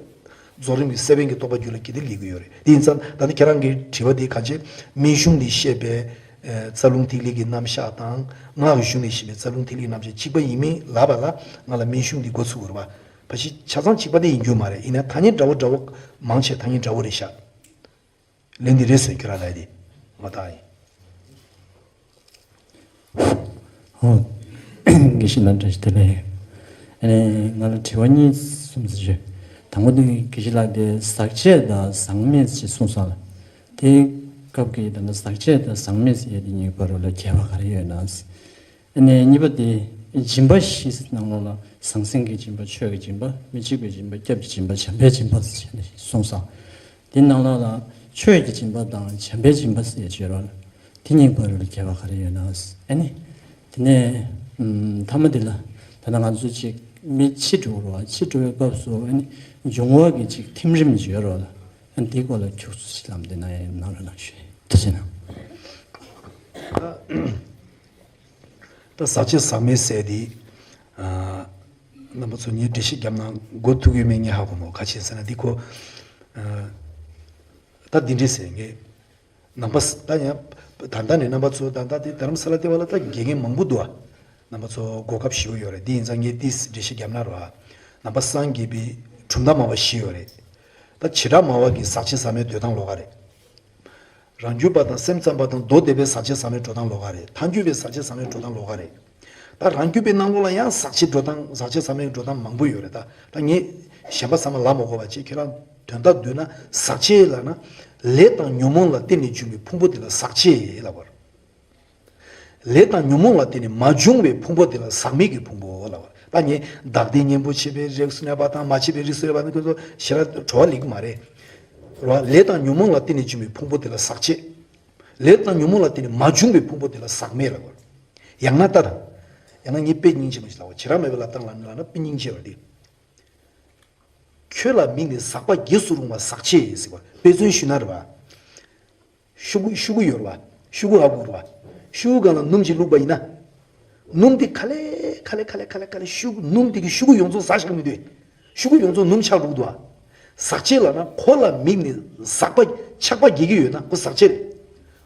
རྫོགས་རིམ་གྱི་སེ་བན་གྱི་རྟོགས་པ་རྒྱུད་ལ་གྱེས་ཏེ་སླེབས་ཀྱི་ཡོད་རེད། དེ་ཡིན་ཙང་ད་ནི་ཁྱེད་རང་གི་དྲི་བ་དེ་ག་ཅེ་སྨན་གཞུང་ནས་བཤད་པའི་རྩ་རླུང་ཐིག་ལེ་གི་རྣམ་གཞག་དང་སྔགས་གཞུང་ནས་བཤད་པའི་རྩ་རླུང་ཐིག་ལེའི་རྣམ་གཞག་གཅིག་པ་ཡིན་མིན་ལབ་པ་ལ་ང་ལ་སྨན་གཞུང་འདི་འགོ་ཚུགས་དགོས་རེད་པ། ཕ་ཤི་ཆ་ཚང་གཅིག་པ་དེ་ཡིན་རྒྱུ་མ་རེད། ཡིན་ན་ཐ་སྙད་འདྲ་བོ་འདྲ་བོ་མང་ཆེ་ཐ་སྙད་འདྲ་བོ་རེད་ཤག་ལན་འདི་རེད་ཟེར་ཁྱོད་རང་ལ་དེ་ངོ་ཐག་ཡིན། ཨོ། དགེ་བཤེས་ལགས་བཀྲ་ཤིས་བདེ་ལེགས། ཨ་ནི་ང་ལ་དྲི་བ་གཉིས་གསུམ་ཙམ་ཞུ། དང་པོ་དེ་དགེ་བཤེས་ལགས་དེ་ཟག་བཅས་དང་ཟག་མེད་ཅེས་གསུངས་སོང་ལ། དེའི་སྐབས་ཀྱི་ད་ལྟ་ཟག་བཅས་དང་ཟག་མེད་ཟེར་ཡས་དེ་གཉིས་བར་ལ་ཁྱད་པར་ག་རེ་ཡོད་ན། ཨ་ནི་གཉིས་པ་དེ་སྦྱིན་པ་བཞི་ནང་ལོགས་ལ་ཟང་ཟིང་གི་སྦྱིན་པ། ཆོས་ཀྱི་སྦྱིན་པ། མི་འཇིགས་པའི་སྦྱིན་པ། སྐྱབས་ཀྱི་སྦྱིན་པ། བྱམས་པའི་སྦྱིན་པ་ཟེར་ནས་གསུངས་སོང་། དེ་ནང་ལོགས་ལ་ཆོས་ཀྱི་སྦྱིན་པ་དང་བྱམས་པའི་སྦྱིན་པ་ཟེར་བྱས་རོགས་ལ། དེ་གཉིས་བར་ལ་ཁྱད་པར་ག་རེ་ཡོད་ན། ཨ་ནི། དེ་ནས་ཨམ་མཐའ་མ་དེ་ལ་ད་ལྟ་ང་ཚོ་ཅིག་མི་འཆི་འགྲོ་རོགས། འཆི་འགྲོ་བའི་སྐབས་སུ་ཨ་ནི་འབྱུང་བ་གི་ཅིག་ཐིམ་རིམ་ཅིག་ཡོད་རོགས་ལ། ཨ་ནི་དེའི་སྐོར་ལ་ཁྱུག་ཙམ་ཅིག་ལམ་དེ་ན་ཡང་གནང་རོགས་གནང་ཞུ། ཐུགས་རྗེ་གནང་། ད་ཟག་བཅས་ཟག་མེད་ཟེར་དེ། ཨ་རྣམ་པ་ཚོ་ངས་འགྲེལ་བཤད་བརྒྱབ་ན་གོ་ཐུབ་ཀྱི་མེད་ངས་ཧ་གོ་མོ། ག་ཅི་ཟེར་ན་འདི་ཁོ། ཨ་ད་འདི་འདྲས་ཟེར་ངས། ནང་པ་ས་ད་ཡང་ད་ལྟ་ནས་རྣམ་པ་ཚོ་ད་ལྟ་དེ་རྡ་རམ་ས་ལ་ལྟེ་བ་ལ་ད་དགེ་རྒན་མང་པོ་འདུག་ཨ། རྣམ་པ་ཚོ་གོ་སྐབས་ཞེ་པོ་ཡོད་རེད། འདི་ཡིན་ཙང་ངས་ཏིས་འགྲེལ་བཤད་བརྒྱབ་ན་རོ་ཨ། ནང་པ་སངས་རྒྱས་པའི་གྲུབ་མཐའ་སྨྲ་བ་བཞི་ཡོད་རེད། ད་བྱེ་བྲག་སྨྲ་བ་གི་ཟག་བཅས་ཟག་མེད་འདོད་སྟངས་ལོགས་ཀ་རེད། རང་རྒྱུད་པ་དང་སེམས་ཙམ་པ་དང་མདོ་སྡེ་པའི་ཟག་བཅས་ཟག་མེད་འགྲོ་སྟངས་ལོགས་ཀ་རེད། ཐལ་འགྱུར་བའི་ཟག་བཅས་ཟག་མེད་འགྲོ་སྟངས་ལོགས་ཀ་རེད། ད་རང་རྒྱུད་པའི་ནང་ལོགས་ལ་ཡང་ཟག་བཅས་འགྲོ་སྟངས་ཟག་བཅས་ཟག་མེད་འགྲོ་སྟངས་མང་པོ་ཡོད་རེད། ད་ད་ངས་གཞན་པ་ཚང་མ་ལབ་མ་དགོས་པ་བྱས་ཁྱེད་རང་དོན་དག་བསྡུས་ན་ཟག་བཅས་ལབ་ན་ལས་དང་ཉོན་མོངས་ལ་བརྟེན་ནས་བྱུང་བའི་ཕུང་པོ་དེ་ལ་ཟག་བཅས་ལབ་པ་རེད། ལས་དང་ཉོན་མོངས་ལ་བརྟེན་ནས་མ་བྱུང་བའི་ཕུང་པོ་དེ་ལ་ཟག་མེད་ཀྱི་ཕུང་པོ་ལབ་པ་རེད། ད་ངས་བདག་ལྟས་གཉེན་པོ་བྱས་པའི་རིགས་སུ་གནས་པ་དང་མ་བྱས་པའི་རིགས་སུ་གནས་པ་ནི་ཁོ་ཚོ་ཞེ་དྲག་བྲོ་བ་ལེགས་མ་རེད། རེད་བ། ལས་དང་ཉོན་མོངས་ལ་བརྟེན་ནས་བྱུང་བའི་ཕུང་པོ་དེ་ལ་ཟག་བཅས། ལས་དང་ཉོན་མོངས་ལ་བརྟེན་ནས་མ་བྱུང་བའི་ཕུང་པོ་དེ་ལ་ཟག་མེད་ལབ་པ་རེད། ཡང་ན་ལྟ་དང་། ཡང་ན་ངས་དཔེ་སྙིང་རྗེ་མ་ཞིག་ལབ་པ། བྱེ་བྲག་སྨྲ་བའི་ལབ་སྟངས་ལ་ནི་ལབ་ན་དཔེ་སྙིང་རྗེ་བ་དེ། ཁྱོད་ལ་དམིགས་ནས་ཟག་པ་རྒྱས་སུ་རུང་བ་ཟག་བཅས་ཟེར་བ། དཔེ་མཚོན་ཞུས་ན་རེད་བ། ཤུ་གུ་ཤུ་གུ་ཡོད་རེད་བ། ཤུ་གུ་ཧ་གོ་རེད་བ། ཤུ་གུ་སྒང་ལ་སྣུམ་ཅིག་བླུགས་པ་ཡིན་ན། སྣུམ་དེ་ག་ལེ་ག་ལེ་ག་ལེ་ག་ལེ་ག་ལེ་ཤུ་གུ་སྣུམ་དེ་གི་ཤུ་གུ་ཡོངས་རྫོགས་ཟག་བཞག་མི་འདུག་ཤུ་གུ་ཡོངས་རྫོགས་སྣུམ་ཆགས་འགྲོ་གི་འདུག་བ། ཟག་བཅས་ལབ་ན་ཁོ་ལ་དམིགས་ནས་ཟག་པ་ཆགས་པ་རྒྱས་ཀྱི་ཡོད་ན་ཁོ་ཟག་བཅས་རེད།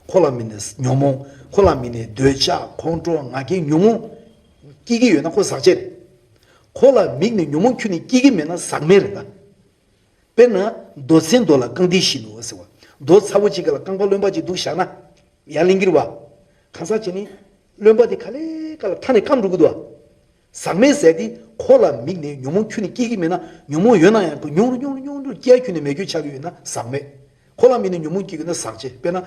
ཁོ་ལ་དམིགས་ནས་ཉོན་མོངས། ཁོ་ལ་དམིགས་ནས་འདོད་ཆགས་ཁོང་ཁྲོ་ང་རྒྱལ་ཉོན་མོངས་སྐྱེ་གི་ཡོད་ན་ཁོ་ཟག་བཅས་རེད། ཁོ་ལ་དམིགས་ནས་ཉོན་མོངས་ཁྱོན་ནས་སྐྱེ་གི་མེད་ན་ཟག་མེད་རེད་ད། དཔེར་ན་རྡོ་ཚོན་རྡོ་ལ་རྐང་མཐིལ་བཞི་འདུག་ཟེར་བ། རྡོ་ཚ་བོ་གཅིག་ག་ལ་རྐང་པ་རློན་པ་གཅིག་འདུག་བཞག་ན་ཡར་ལེན་གྱི་རེད་བ། གང་ཟག་བྱས་ནི་རློན་པ་དེ་ག་ལེ་ག་ལ་མཐའ་ནས་སྐམ་འགྲོ་གི་འདུག་བ། ཟག་མེད་ཟེར་དེ་ཁོ་ལ་དམིགས་ནས་ཉོན་མོངས་ཁྱོན་ནས་སྐྱེ་གི་མེད་ན་ཉོན་མོངས་ཡོད་ན་ཡང་ཁོ་ཉུང་རུ་ཉུང་རུ་ཉུང་རུ་སྐྱེ་ཁྱོན་ནས་མེད་ཁྱོན་ཆགས་ཀྱི་ཡོད་ན་ཟག་མེད། ཁོ་ལ་དམིགས་ནས་ཉོན་མོངས་སྐྱེ་གི་ན་ཟག་བཅས། དཔེར་ན་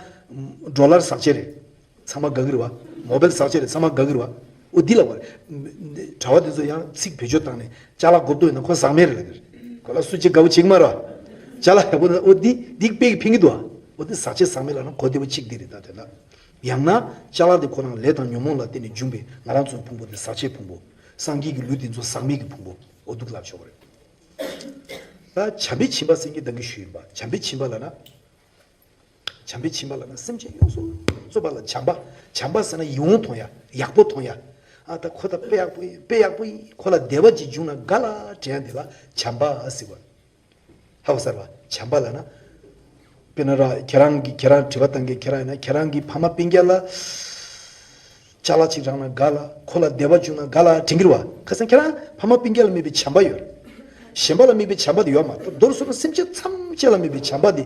ཌོ་ལར་ཟག་བཅས་རེད། ཚང་མ་དགའ་གི་རེད་བ། མོ་བེལ་ཟག་བཅས་རེད། ཚང་མ་དགའ་གི་རེད་བ། འོ་འདི་ལ་བ་རེད། གྲྭ་བ་དེ་ཚོ་ཡང་ཚིག་བེད་སྤྱོད་བཏང་ནས་ཅ་ལག་གོ་བཏུ་ཡིན་ན་ཁོ་ཟག་མེད་རེད་ལབ་གི་རེད། ཁོ་ལ་སུ་གཅིག་དགའ་བོ་བྱེད་ཀྱི་མ་རེད་བ། ཅ་ལག་ཡག་པོ་ན་འོ་འདི་འདི་དཔེ་གི་ཕན་གི་འདུག་བ། འོ་འདི་ཟག་བཅས་ཟག་མེད་ལབ་ན་གོ་བདེ་བོ་གཅིག་འདི་རེད། ད་དེ་ན་ཡང་ན་ཅ་ལག་དེ་ཁོ་རང་ལས་དང་ཉོན་མོངས་ལ་བརྟེན་ནས་འབྱུང་བའི་ང་རང་ཚོའི་ཕུང་པོ་དེ་ཟག་བཅས་ཕུང་པོ། སངས་རྒྱས་ཀྱི་ལུས་དེ་ཚོ་ཟག་མེད་ཀྱི་ཕུང་པོ། འོ་འདུག་ལབ་ཆོག་གི་རེད། ད་བྱམས་པའི་བྱིན་པ་ཟེར་གྱི་ད་གིན་ཞུས་ཡིན་པ། བྱམས་པའི་བྱིན་པ་ལབ་ན། བྱམས་པའི་བྱིན་པ་ལབ་ན་སེམས་ཅན་ཡོངས་སུ་རྫོགས་པ་ལ་བྱམས་པ། བྱམས་པ་ཟེར་ན་ཡིད་འོང་མཐོང་ཡ། ཡག་པོ་མཐོང་ཡ། ཨ་ད་ཁོ་ད་དཔེ་ཡག་པོ་ཡིན། དཔེ་ཡག་པོ་ཡིན། ཁོ་ལ་བདེ་བ་ཅིག་བྱུང་ན་དགའ་ལ་དྲན་ཡ་འདི་ལ་བྱམས་པ་ཟེར་བ། ཧ་གོ་སོང་བ། བྱམས་པ་ལབ་ན། དཔེར་ན་ར་ཁྱེད་རང་གི་ཁྱེད་རང་དྲི་བ་བཏང་མཁན་ཁྱེད་རང་ཡིན་ན་ཁྱེད་རང་གི་ཕ་མ་སྤུན་ཀྱག་ལ། ཅ་ལག་ཅིག་རག་ན་དགའ་ལ། ཁོ་ལ་བདེ་བ་བྱུང་ན་དགའ་ལ་དྲན་གྱི་རེད་བ། ཁ་སང་ཁྱེད་རང་ཕ་མ་སྤུན་ཀྱག་ལ་དམིགས་པའི་བྱམས་པ་ཡོད་རེད། གཞན་པ་ལ་དམིགས་པའི་བྱམས་པ་དེ་ཡོད་མ་རེད། མདོར་བསྡུས་ན་སེམས་ཅན་ཐམས་ཅད་ལ་དམིགས་པའི་བྱམས་པ་དེ་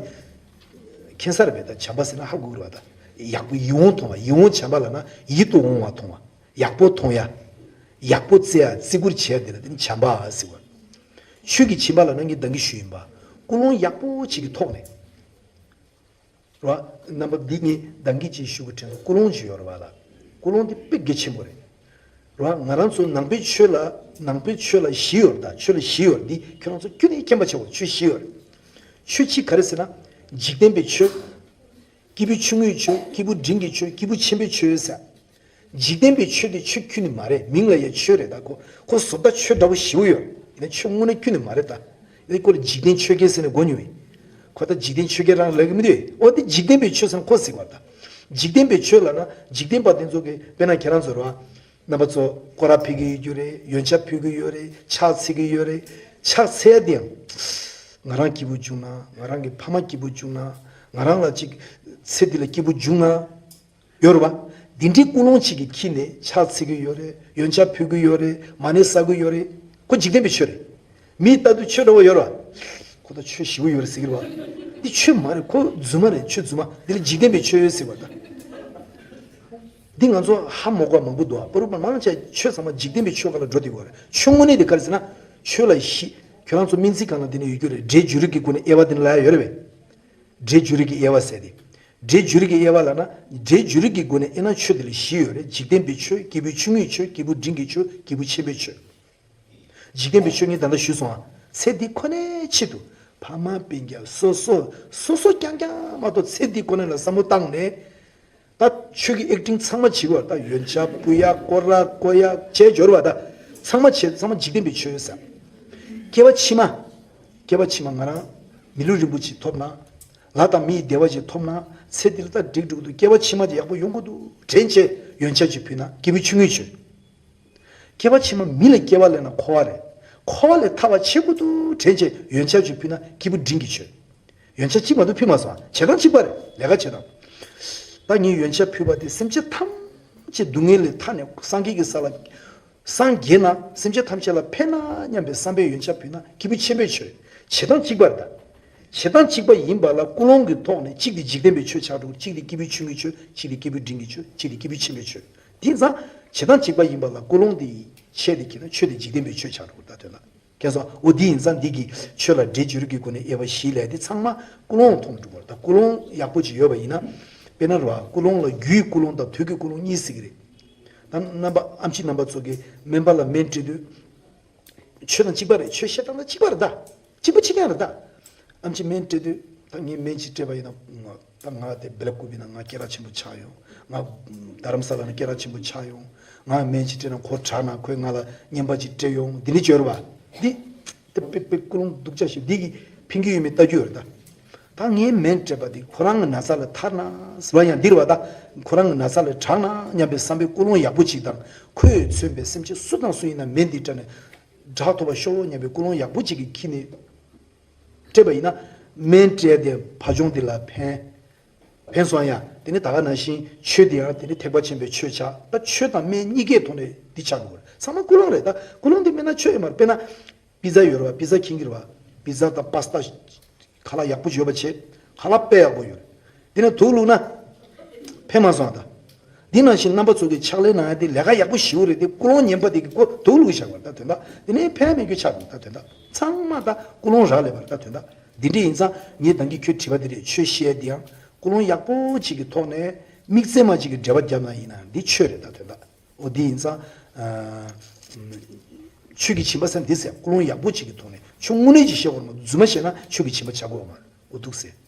མཁྱེན་ས་རེད་པས། ད་བྱམས་པ་ཟེར་ན་ཧ་གོ་གི་རེད་པ། ད་ཡག་པོ་ཡིད་འོང་མཐོང་བ། ཡིད་འོང་བྱམས་པ་ལབ་ན་ཡིད་དུ་འོང་བ་མཐོང་བ། ཡག་པོ་མཐོང་ཡ། ཡག་པོ་བརྩི་ཡ། བརྩི་བཀུར་བྱེད་ཡ་དེ་ལ་དེ་ནི་བྱམས་པ་ཟེར་བ། ཆོས་ཀྱི་སྦྱིན་པ་ལབ་ན་ངས་ད་གིན་ཞུས་ཡིན་པ། ཀུན་སློང་ཡག་པོ་ཅིག་གི་ཐོག་ནས། རེད་པ། རྣམ་པ་འདི་ངས་ད་གིན་ཅིག་ཞུ་གི་དྲན་སོང་། ཀུན་སློང་ཅིག་ཡོད་རེད་པ་ལ། ཀུན་སློང་འདི་དཔེ་གལ་ཆེན་པོ་རེད། རེད་པ། ང་རང་ཚོ་ནང་པའི་ཆོས་ལ། ནང་པའི་ཆོས་ལ་བཞི་ཡོད་རེད། ད་ཆོས་ལ་བཞི་ཡོད་རེད། འདི་ཁྱོད་རང་ཚོ་ཁྱོན་ནས་མཁྱེན་པ་བྱེད་དགོས། ཆོས་བཞི་ཡོད་རེད། ཆོས་གཅིག་ག་རེ་ཟེར་ན། འཇིག་རྟེན་པའི་ཆོས། སྐྱེས་བུ་ཆུང་ངུའི་ཆོས། སྐྱེས་བུ་འབྲིང་གི་ཆོས། སྐྱེས་བུ་ཆེན་པོའི་ཆོས་ཟེར། འཇིག་རྟེན་པའི་ཆོས་དེ་ཆོས་ཁྱོན་ནས་མ་རེད། མིང་ལ་ཡང་ཆོས་རེད། ད་ཁོ་ཁོ་བཟོ་ལྟ་ཆོས་འདྲ་པོ་ཞེ་པོ་ཡོད་རེད། ཡིན་ན་ཆོས་དངོས་གནས་ཁྱོན་ནས་མ་རེད། ད་ཡིན་ན་ཁོ་ལ་འཇིག་རྟེན་ཆོས་རྒྱལ་ཟེར་ནས་མགོ་ཉོ་བས། ཁོ་ད་འཇིག་རྟེན་ཆོས་རྒྱལ་རང་ལབ་གི་མི་འདུག་ཨོ་དེ་འཇིག་རྟེན་པའི་ཆོས་ཟེར་ན་ཁོ་ཟེར་བ། ད་འཇིག་རྟེན་པའི་ཆོས་ལབ་ན་འཇིག་རྟེན་པ་དེ་ཚོ་གི། དཔེར་ན་ཁྱེད་རང་ཚོ་རེད་པ། རྣམ་པ་ཚོ་སྐོར་ར་ཕེབས་ཀྱི་ཡོད་རྒྱུ་རེད། ཡོན་ཆབ་ཕུལ་གྱི་ཡོད་རེད། ཕྱག་འཚལ་གྱི་ཡོད་རེད། ཕྱག་འཚལ་ཡ་དེ་ཡང་། ང་རང་སྐྱིད་པོ་བྱུང་ན། ང་རང་གི་ཕ་མ་སྐྱིད་པོ་བྱུང་ན། ང་རང་ལ་ཅིག་ཚེ་འདི་ལ་སྐྱིད་པོ་བྱུང་ན། ཡོད་རེད་པ། འདི་འདྲའི་ཀུན་སློང་ཅིག་གིས་ཁྱེར་ནས་ཕྱག་འཚལ་གྱི་ཡོད་རེད། ཡོན་ཆབ་ཕུལ་གྱི་ཡོད་རེད། མ་ཎི་བསགས་ཀྱི་ཡོད་རེད། ཁོ་འཇིག་རྟེན་པའི་ཆོས་རེད། མིས་ལྟ་དུས་ཆོས་འདྲ་པོ་ཡོད་རེད་པ། ཁོ་ད་ཆོས་ཞེ་པོ་ཡོད་རེད་ཟེར་གྱི་རེད་པ། འདི་ཆོས་མ་རེད། ཁོ་རྫུན་མ་རེད། ཆོས་རྫུན་མ། འདི་ལ་འཇིག་རྟེན་པའི་ཆོས་ཟེར་བ་ད། འདི་ང་ཚོ་ཧ་མ་གོ་བ་མང་པོ་འདུག་ཨ། པ་རུ་པ་མང་ཆེ་ཆོས་ཚང་མ་འཇིག་རྟེན་པའི་ཆོས་སྒང་ལ་འགྲོ་བསྡད་ཡོད་རེད། ཆོས་དངོས་གནས་དེ་ག་རེ་ཟེར་ན། ཆོས་ལ་བཞི། ཁྱོད་རང་ཚོ་སྨན་རྩིས་ཁང་ལ་འདི་ནས་ཡོད་རྒྱུ་རེད། འབྲས་བྱུ་རུ་གི་སྒོ་ནས་དབྱེ་བ་འདི་ནས་ལབ་ཡ་ཡོད་རེད་པས། འབྲས་བྱུ་རུ་གི་དབྱེ་བ་ཟེར་ཏེ། འབྲས་བྱུ་རུ་གི་དབྱེ་བ་ལབ་ན། འབྲས་བྱུ་རུ་གི་སྒོ་ནས་དབྱེ་ན་ཆོས་དེ་ལ་བཞི་ཡོད་རེད། འཇིག་རྟེན་པའི་ཆོས། སྐྱེས་བུ་ཆུང་ངུའི་ཆོས། སྐྱེས་བུ་འབྲིང་གི་ཆོས། སྐྱེས་བུ་ཆེན་པོའི་ཆོས། འཇིག་རྟེན་པའི་ཆོས་ངས་ད་ལྟ་ཞུས་སོང་ཨ། ཚེ་འདི་ཁོ་ནའི་ཆེད་དུ་ཕ་མ་སྤུན་ཀྱག་སོ་སོ་སོ་སོ་རྐྱང་རྐྱང་མ་གཏོགས་ཚེ་འདི་ཁོ་ན་ལ་བསམ་བློ་བཏང་ནས། ད་ཆོས་ཀྱི་ཨེག་ཊིང་ཚང་མ་བྱེད་དགོས། ད་ཡོན་ཆབ་ཕུལ་ཡ། སྐོར་ར་བསྐོར་ཡ། བྱས་འབྱོར་བ་ད་ཚང་མ་བྱེད། ཚང་མ་འཇིག་རྟེན་པའི་ཆོས་ཟེར། སྐྱེ་བ་ཕྱི་མ། སྐྱེ་བ་ཕྱི་མ་ང་རང་མི་ལུས་རིན་པོ་ཆེ་ཐོབ་ན། ལྷ་དང་མིའི་བདེ་བ་ཅིག་ཐོབ་ན། ཚེ་འདི་ལ་ད་འགྲིག་འགྲོ་གི་འདུག་སྐྱེ་བ་ཕྱི་མ་དེ་ཡག་པོ་ཡོང་གི་འདུག་དྲན་བྱས་ཡོན་ཆབ་ཅིག་ཕུལ་ན་སྐྱེས་བུ་ཆུང་ངུའི་ཆོས། སྐྱེ་བ་ཕྱི་མ་མི་ལ་སྐྱེ་བ་ལེན་ན་འཁོར་བ་རེད། འཁོར་བ་ལས་ཐར་བ་བྱེད་དགོས་འདུག་དྲན་བྱས་ཡོན་ཆབ་ཅིག་ཕུལ་ན་སྐྱེས་བུ་འབྲིང་གི་ཆོས། ཡོན་ཆབ་གཅིག་མ་གཏོགས་ཕུལ་མ་སོང་། བྱེད་སྟངས་གཅིག་པ་རེད། ལས་ཀ་བྱེད་སྟངས། ད་ངས་ཡོན་ཆབ་ཕུལ་བ་དེ་སེམས་ཅན་ཐམས་ཅད་སྡུག་བསྔལ་ལས་ཐར་ནས་སངས་རྒྱས་ཀྱི་ས་ལ། སངས་རྒྱས་ན་སེམས་ཅན་ཐམས་ཅད་ལ་ཕན་ན་སྙམ་པའི་བསམ་པའི་ཡོན་ཆབ་ཕུལ་ན་སྐྱེས་བུ་ཆེན་པོའི་ཆོས། བྱེད་སྟངས་གཅིག་པ་རེད་ད། བྱེད་སྟངས་གཅིག་པ་ཡིན་པ་ལ་ཀུན་སློང་གི་ཐོག་ནས་གཅིག་དེ་འཇིག་རྟེན་པའི་ཆོས་ཆགས་འགྲོ། གཅིག་དེ་སྐྱེས་བུ་ཆུང་ངུའི་ཆོས། གཅིག་དེ་སྐྱེས་བུ་འབྲིང་གི་ཆོས། གཅིག་དེ་སྐྱེས་བུ་ཆེན་པོའི་ཆོས། དེ་ཡིན་ཙང་བྱེད་སྟངས་གཅིག་པ་ཡིན་པ་ལ་ཀུན་སློང་དེ་ཡི་ཆད་དེ་ཁྱེར་ན་ཆོས་དེ་འཇིག་རྟེན་པའི་ཆོས་ཆགས་འགྲོ་གི་རེད་ད། དོན་དག་མཁྱེན་སོང་། འོ་དེ་ཡིན་ཙང་འདི་གི་ཆོས་ལ་འབྲས་བྱུ་རུ་གི་སྒོ་ནས་དབྱེ་བ་བཞི་ལབ་དེ་ཚང་མ་ཀུན་སློང་མཐོང་འགྲོ་གི་རེད་ད། ཀུན་སློང་ཡག་པོ་ཅིག་ཡོད་པ་ཡིན་ན། དཔེར་ན་རེད་པ། ཀུན་སློང་ལ་རྒྱུའི་ཀུན་སློང་དང་དུས་ཀྱི་ཀུན་སློང་གཉིས་ཟེར་གི་རེད། ད་རྣམ་པ་ཨེམ་ཆི་རྣམ་པ་ཚོ་གིས་སྨན་པ་ལ་སྨན་སྤྲད་དུས། ཆོས་དང་གཅིག་པ་རེད། ཆོས་བཤད་སྟངས་དང་གཅིག་པ་རེད་ད། གཅིག་པ་གཅིག་རྐྱང་རེད་ད། ཨེམ་ཆི་སྨན་སྤྲད་དུས་ད་ངས་སྨན་གཅིག་སྤྲད་པ་ཡིན་ན། ད་ང་དེ་སྦེལ་ཀོབ་ཡིན་ན་ང་སྐད་གྲགས་ཆེན་པོ་ཆགས་ཡོང་། ང་རྡ་རམ་ས་ལ་ན་སྐད་གྲགས་ཆེན་པོ་ཆགས་ཡོང་། ང་སྨན་གཅིག་སྤྲད་ན་ཁོ་དྲག་ན་ཁོས་ང་ལ་རྔན་པ་གཅིག་སྤྲད་ཡོང་། འདི་འདྲ་བྱོས་རེད་པ། འདི་དེ་དཔེ་དཔེ་ཀུན་སློང་སྡུག་ཅག་ཞིག་འདི་གིས་ཕན་གྱི་ཡོད་མེད་ལྟ་རྒྱུ་ཡོད་རེད་ད། ད་ངས་སྨན་སྤྲད་པ་འདི་ཁོ་རང་གི་ན་ཚ་ལས་ཐར་ན་ཟེར་བ་ཡང་འདི་རེད་པ། ད་ཁོ་རང་གི་ན་ཚ་ལས་དྲག་ན་སྙམ་པའི་བསམ་པའི་ཀུན་སློང་ཡག་པོ་ཅིག་དང་། ཁོས་མཚོན་པའི་སེམས་ཅན་སུ་དང་སུ་ཡིན་ན་སྨན་འདི་སྤྲད་ནས་དྲག་ཐུབ་པ་ཤོག་སྙམ་པའི་ཀུན་སློང་ཡག་པོ་ཅིག་གིས་ཁྱེར་ནས་སྤྲད་པ་ཡིན་ན། སྨན་སྤྲད་དེ་ཕ་ཆུང་འདི་ལ་ཕན། ཕན་སོང་ཡ། དེ་ནས་ད་ག་ནང་བཞིན་ཆོས་འདི་ཡང་དེ་ནི་ཐེག་པ་ཆེན་པོའི་ཆོས་ཆགས། ད་ཆོས་དང་སྨན་གཉིས་ཀའི་ཐོག་ནས་འདི་ཆགས་འགྲོ་གི་རེད། ཚང་མ་ཀུན་སློང་རེད། ད་ཀུན་སློང་འདི་མེད་ན་ཆོས་ཡོད་མ་རེད། དཔེར་ན། པི་ཛ་ཡོད་རེད་པ། པི་ཛ་མཁྱེན་གྱི་རེད་པ། པི་ཛ་དང་པ་སི་ཏ། ཁ་ལག་ཡག་པོ་ཡོད་པ་བྱས། ཁ་ལག་དཔེ་ཡག་པོ་ཡོད་རེད། དེ་ནས་དུག་བླུགས་ན། ཕན་མ་སོང་ད། འདི་ནང་བཞིན་རྣམ་པ་ཚོ་གི་ཕྱག་ལས་གནང་ཡ་དེ་ལས་ཀ་ཡག་པོ་ཞེ་པོ་རེད་དེ། ཀུན་སློང་ངན་པ་དེ་གི་ཁོ་དུག་བླུགས་བཞག་པ་རེད་ད། དོན་དག་དེ་ནས་ཕན་མེད་རྒྱུ་ཆགས་འདུག་ད། དོན་དག་ཚང་མ་ད་ཀུན་སློང་རག་ལས་པ་རེད་ད། དོན་དག་འདི་འདྲ་ཡིན་ཙང་ངས་ད་གིན་ཁྱོད་དྲིས་པ་དེ་རེད། ཆོས་བཤད་ཡ་དེ་ཡང་ཀུན་སློང་ཡག་པོ་ཅིག་གི་ཐོག་ནས་དམིགས་བརྩེ་མ་ཅིག་གི་འབྲེལ་བ་བརྒྱབ་ན་ཡིན་ན་འདི་ཆོས་རེད་ད། དོན་དག་འོ་འདི་ཡིན་ཙང་། ཨ། ཆོས་ཀྱི་སྦྱིན་པ་ཟེར་ན་འདི་ཟེར། ཀུན་སློང་ཡག་པོ་ཅིག་གི་ཐོག་ནས་ཆོས་དངོས་གནས་ཅིག་བཤད་དགོས་རེད་མ་གཏོགས། རྫུན་མ་བཤད་ན་ཆོས་ཀྱི་སྦྱིན་པ་ཆགས་ཀྱི་ཡོད་མ་རེད། འོ་འདུག་ཟེར།